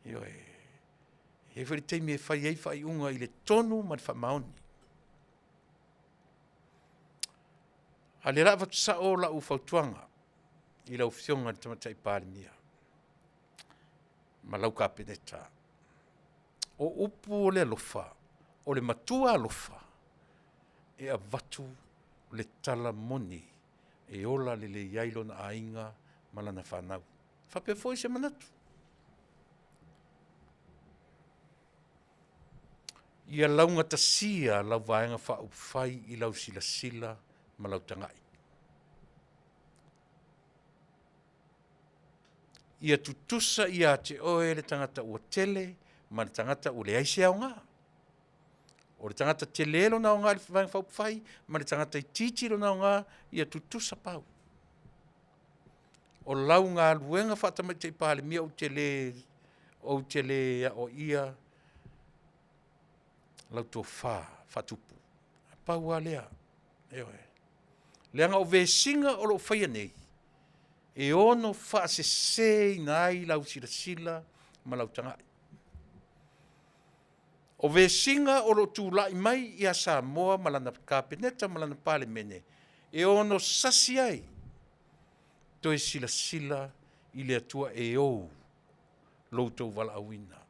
Ioe, e i ai foi le taimi e fai ai faaiuga i le tonu ma le faamaoni. A lea la avatu sao lau fautuaga i lau Afioga i le Tamaitai Palemia ma lau Kapeneta. O upu o le alofa, o le matua alofa e avatu le tala moni e ola lelei ai lona aiga ma lana fanau. Faapea foi se manatu. Ia laugatasia lau Vaega Faaupufai i lau silasila ma lau tagai. Ia tutusa ia te oe le tagata ua tele ma le tagata ua leai se aoga. O le tagata tele lona aoga i le Vaega Faaupufai ma le tagata itiiti lona aoga, ia tutusa pau. O lau galuega faa-Tamaitai Palemia ou te le, ou te le aoaia lau tofa faatupu. Pau lava lea. Ioe. Leaga o vesiga o lo o faia nei, e ono faaseseina ai lau silasila ma lau tagai. O vesiga o lo o tulai mai ia Samoa ma lana Kapeneta ma lana Palemene, e ono sasi ai toe silasila i le Atua e ou lo outou valaauina.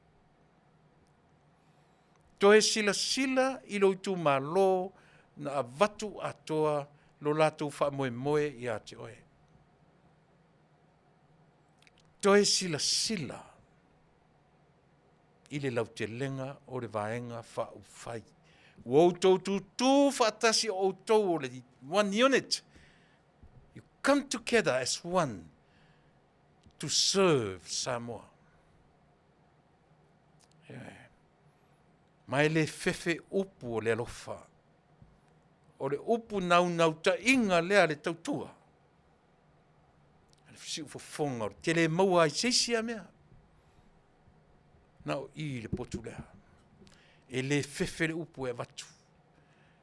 Toe silasila i lou itumalo na avatu atoa lo latou faamoemoe ia te oe. Toe silasila i le lautelega o le Vaega Faaupufai. Ua outou tutū faatasi o outou o le one unit. You come together as one to serve Samoa. Yeah. Ma e le fefe upu o le alofa. O le upu naunautaiga lea le tautua. Le siufofoga o le tele maua ai se isi a mea. Na o i le potu lea. E le fefe le upu e avatu.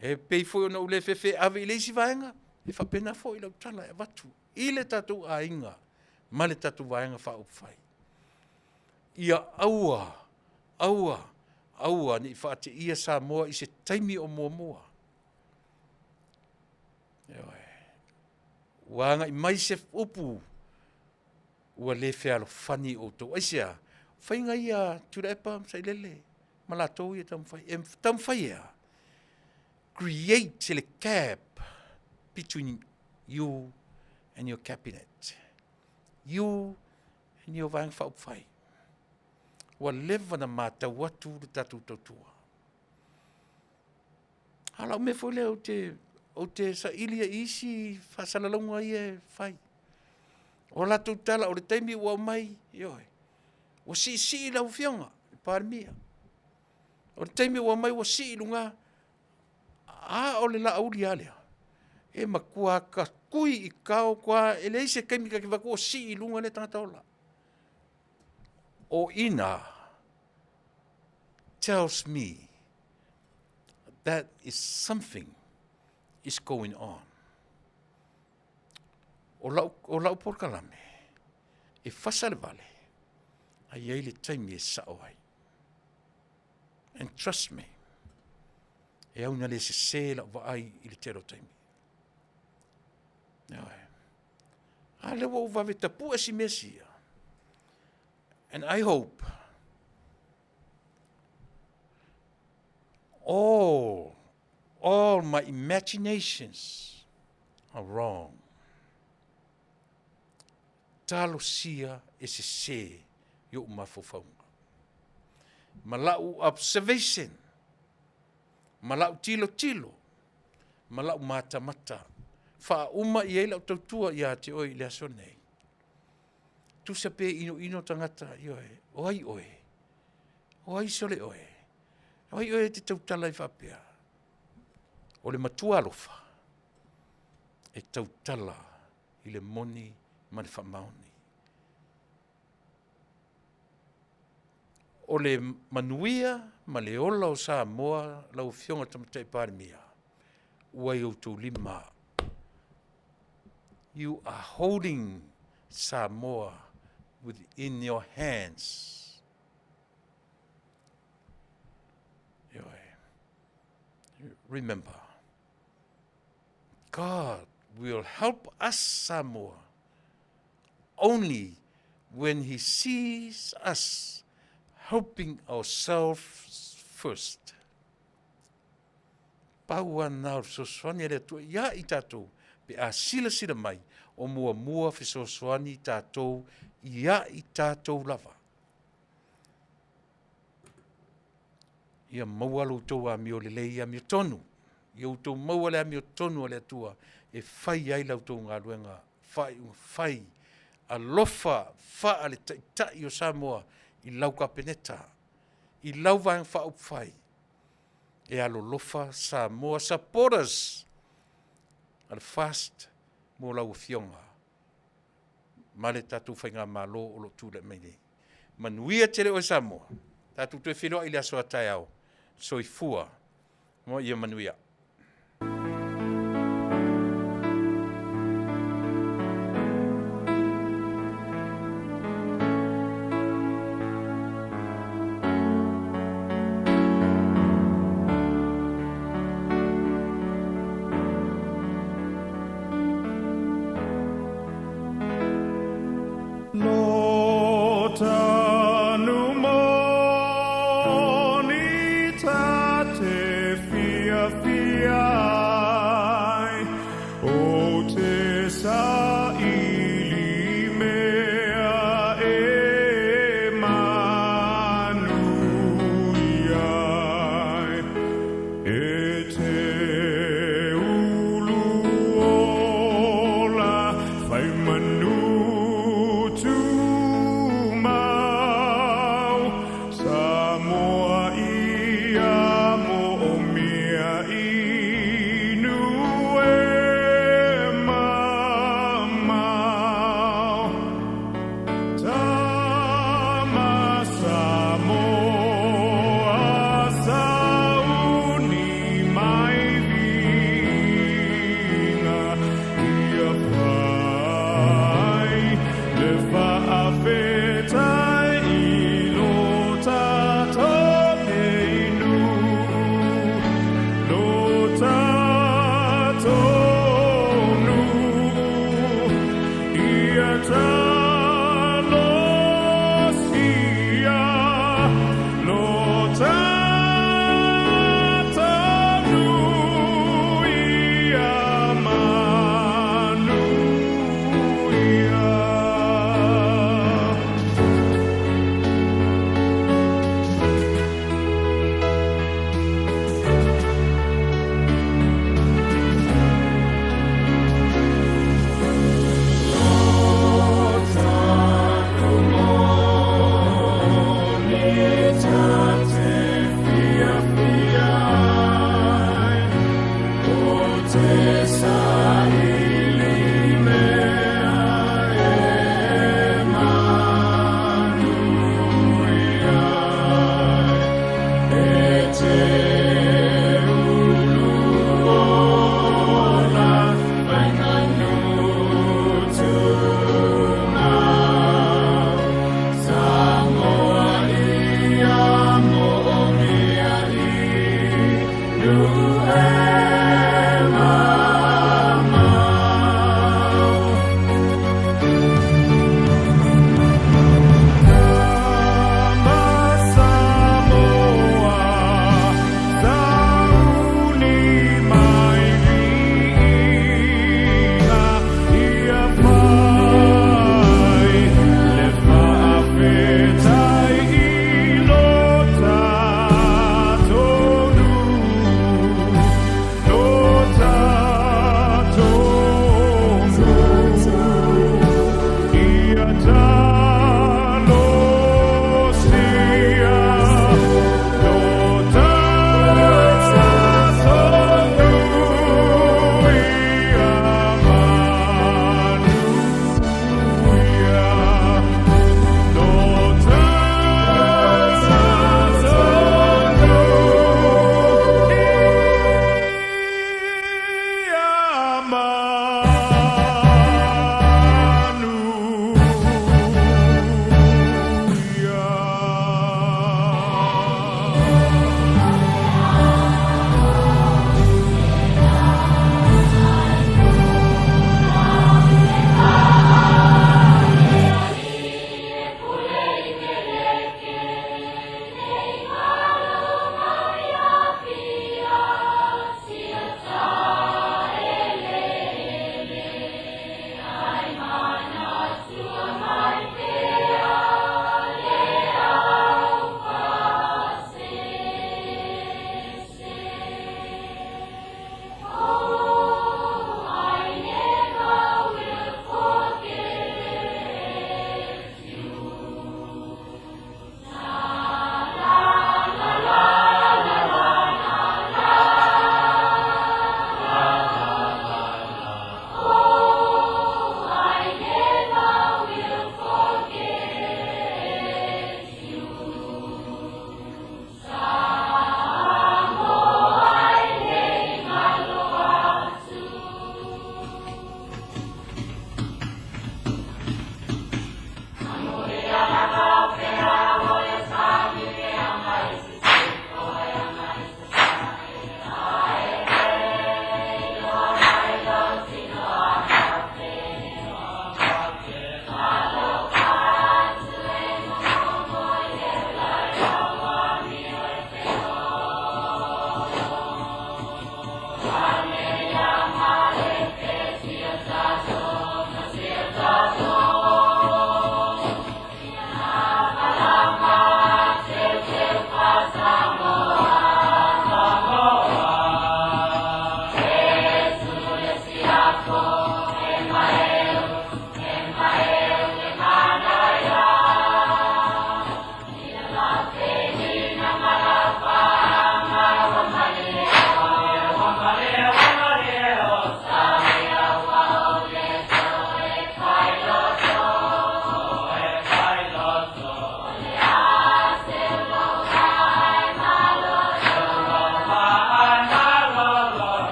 E pei foi ona ou le fefe e ave i le isi vaega, e faapena foi lau tala e avatu i le tatou aiga ma le tatou Vaega Faaupufai. Ia aua, aua, aua ne i faateia Samoa i se taimi o muamua. Ioe. Ua agai mai se upu ua le fealofani outou. Aisea? Faiga ia Tuilaepa ma Sailele ma latou ia taumafai. E taumafai e a? Create le gap between you and your cabinet. You and your Vaega Faaupufai. Ua leva na matau atu le tatou tautua. A o lau mea foi lea ou te, ou te saili ai i isi faasalalauga ia e fai. O latou tala, o le taimi ua aumai, ioe, ua siisii lau Afioga i le Palemia. O le taimi ua aumai ua sii i luga, a o le laauli lava lea, e matua kakui i kao koa, e leai se taimi ta te vaai atu ua sii i luga lea tagata ola. O i ina. tells me that is something is going on. O lau, o lau polokalame, e fasa le vale, a i ai le taimi e sao ai. And trust me, e au na le sesē lau vaai i le tele o taimi. Ioe. A lea ua ou vave tapue si mea sia. And I hope all, all my imaginations are wrong. Talosia e sesē i o'u mafaufauga. Ma la'u observation, ma la'u tilotilo, ma la'u matamata, faauma i ai la'u tautua iā te oe i le aso nei. Tusa pe inoino tagata, ioe, o ai oe? O ai sole oe? O ai oe e te tautala ai faapea? O le matua alofa e tautala i le moni ma le faamaoni. O le manuia ma le ola o Samoa, lau Afioga i le Tamaitai Palemia, ua i outou lima. You are holding Samoa within your hands. Ioe. Remember, God will help us Samoa only when he sees us helping ourselves first. Pau lava lena o le fesoasoani a le Atua iā i tatou pe a silasila mai o muamua fesoasoani tatou iā i tatou lava. Ia maua lo outou amio lelei amiotonu. Ia outou maua le amiotonu a le Atua e fai ai la outou galuega faaiuga fai alofa faa le Taitai o Samoa i lau Kapeneta, i lau Vaega Faaupufai e alolofa Samoa supporters a le FAST mo lau Afioga ma le tatou Faigamalo o lo o tulai mai nei. Manuia tele oe Samoa. Tatou toe feiloai i le aso a taeao. Soifua ma ia manuia.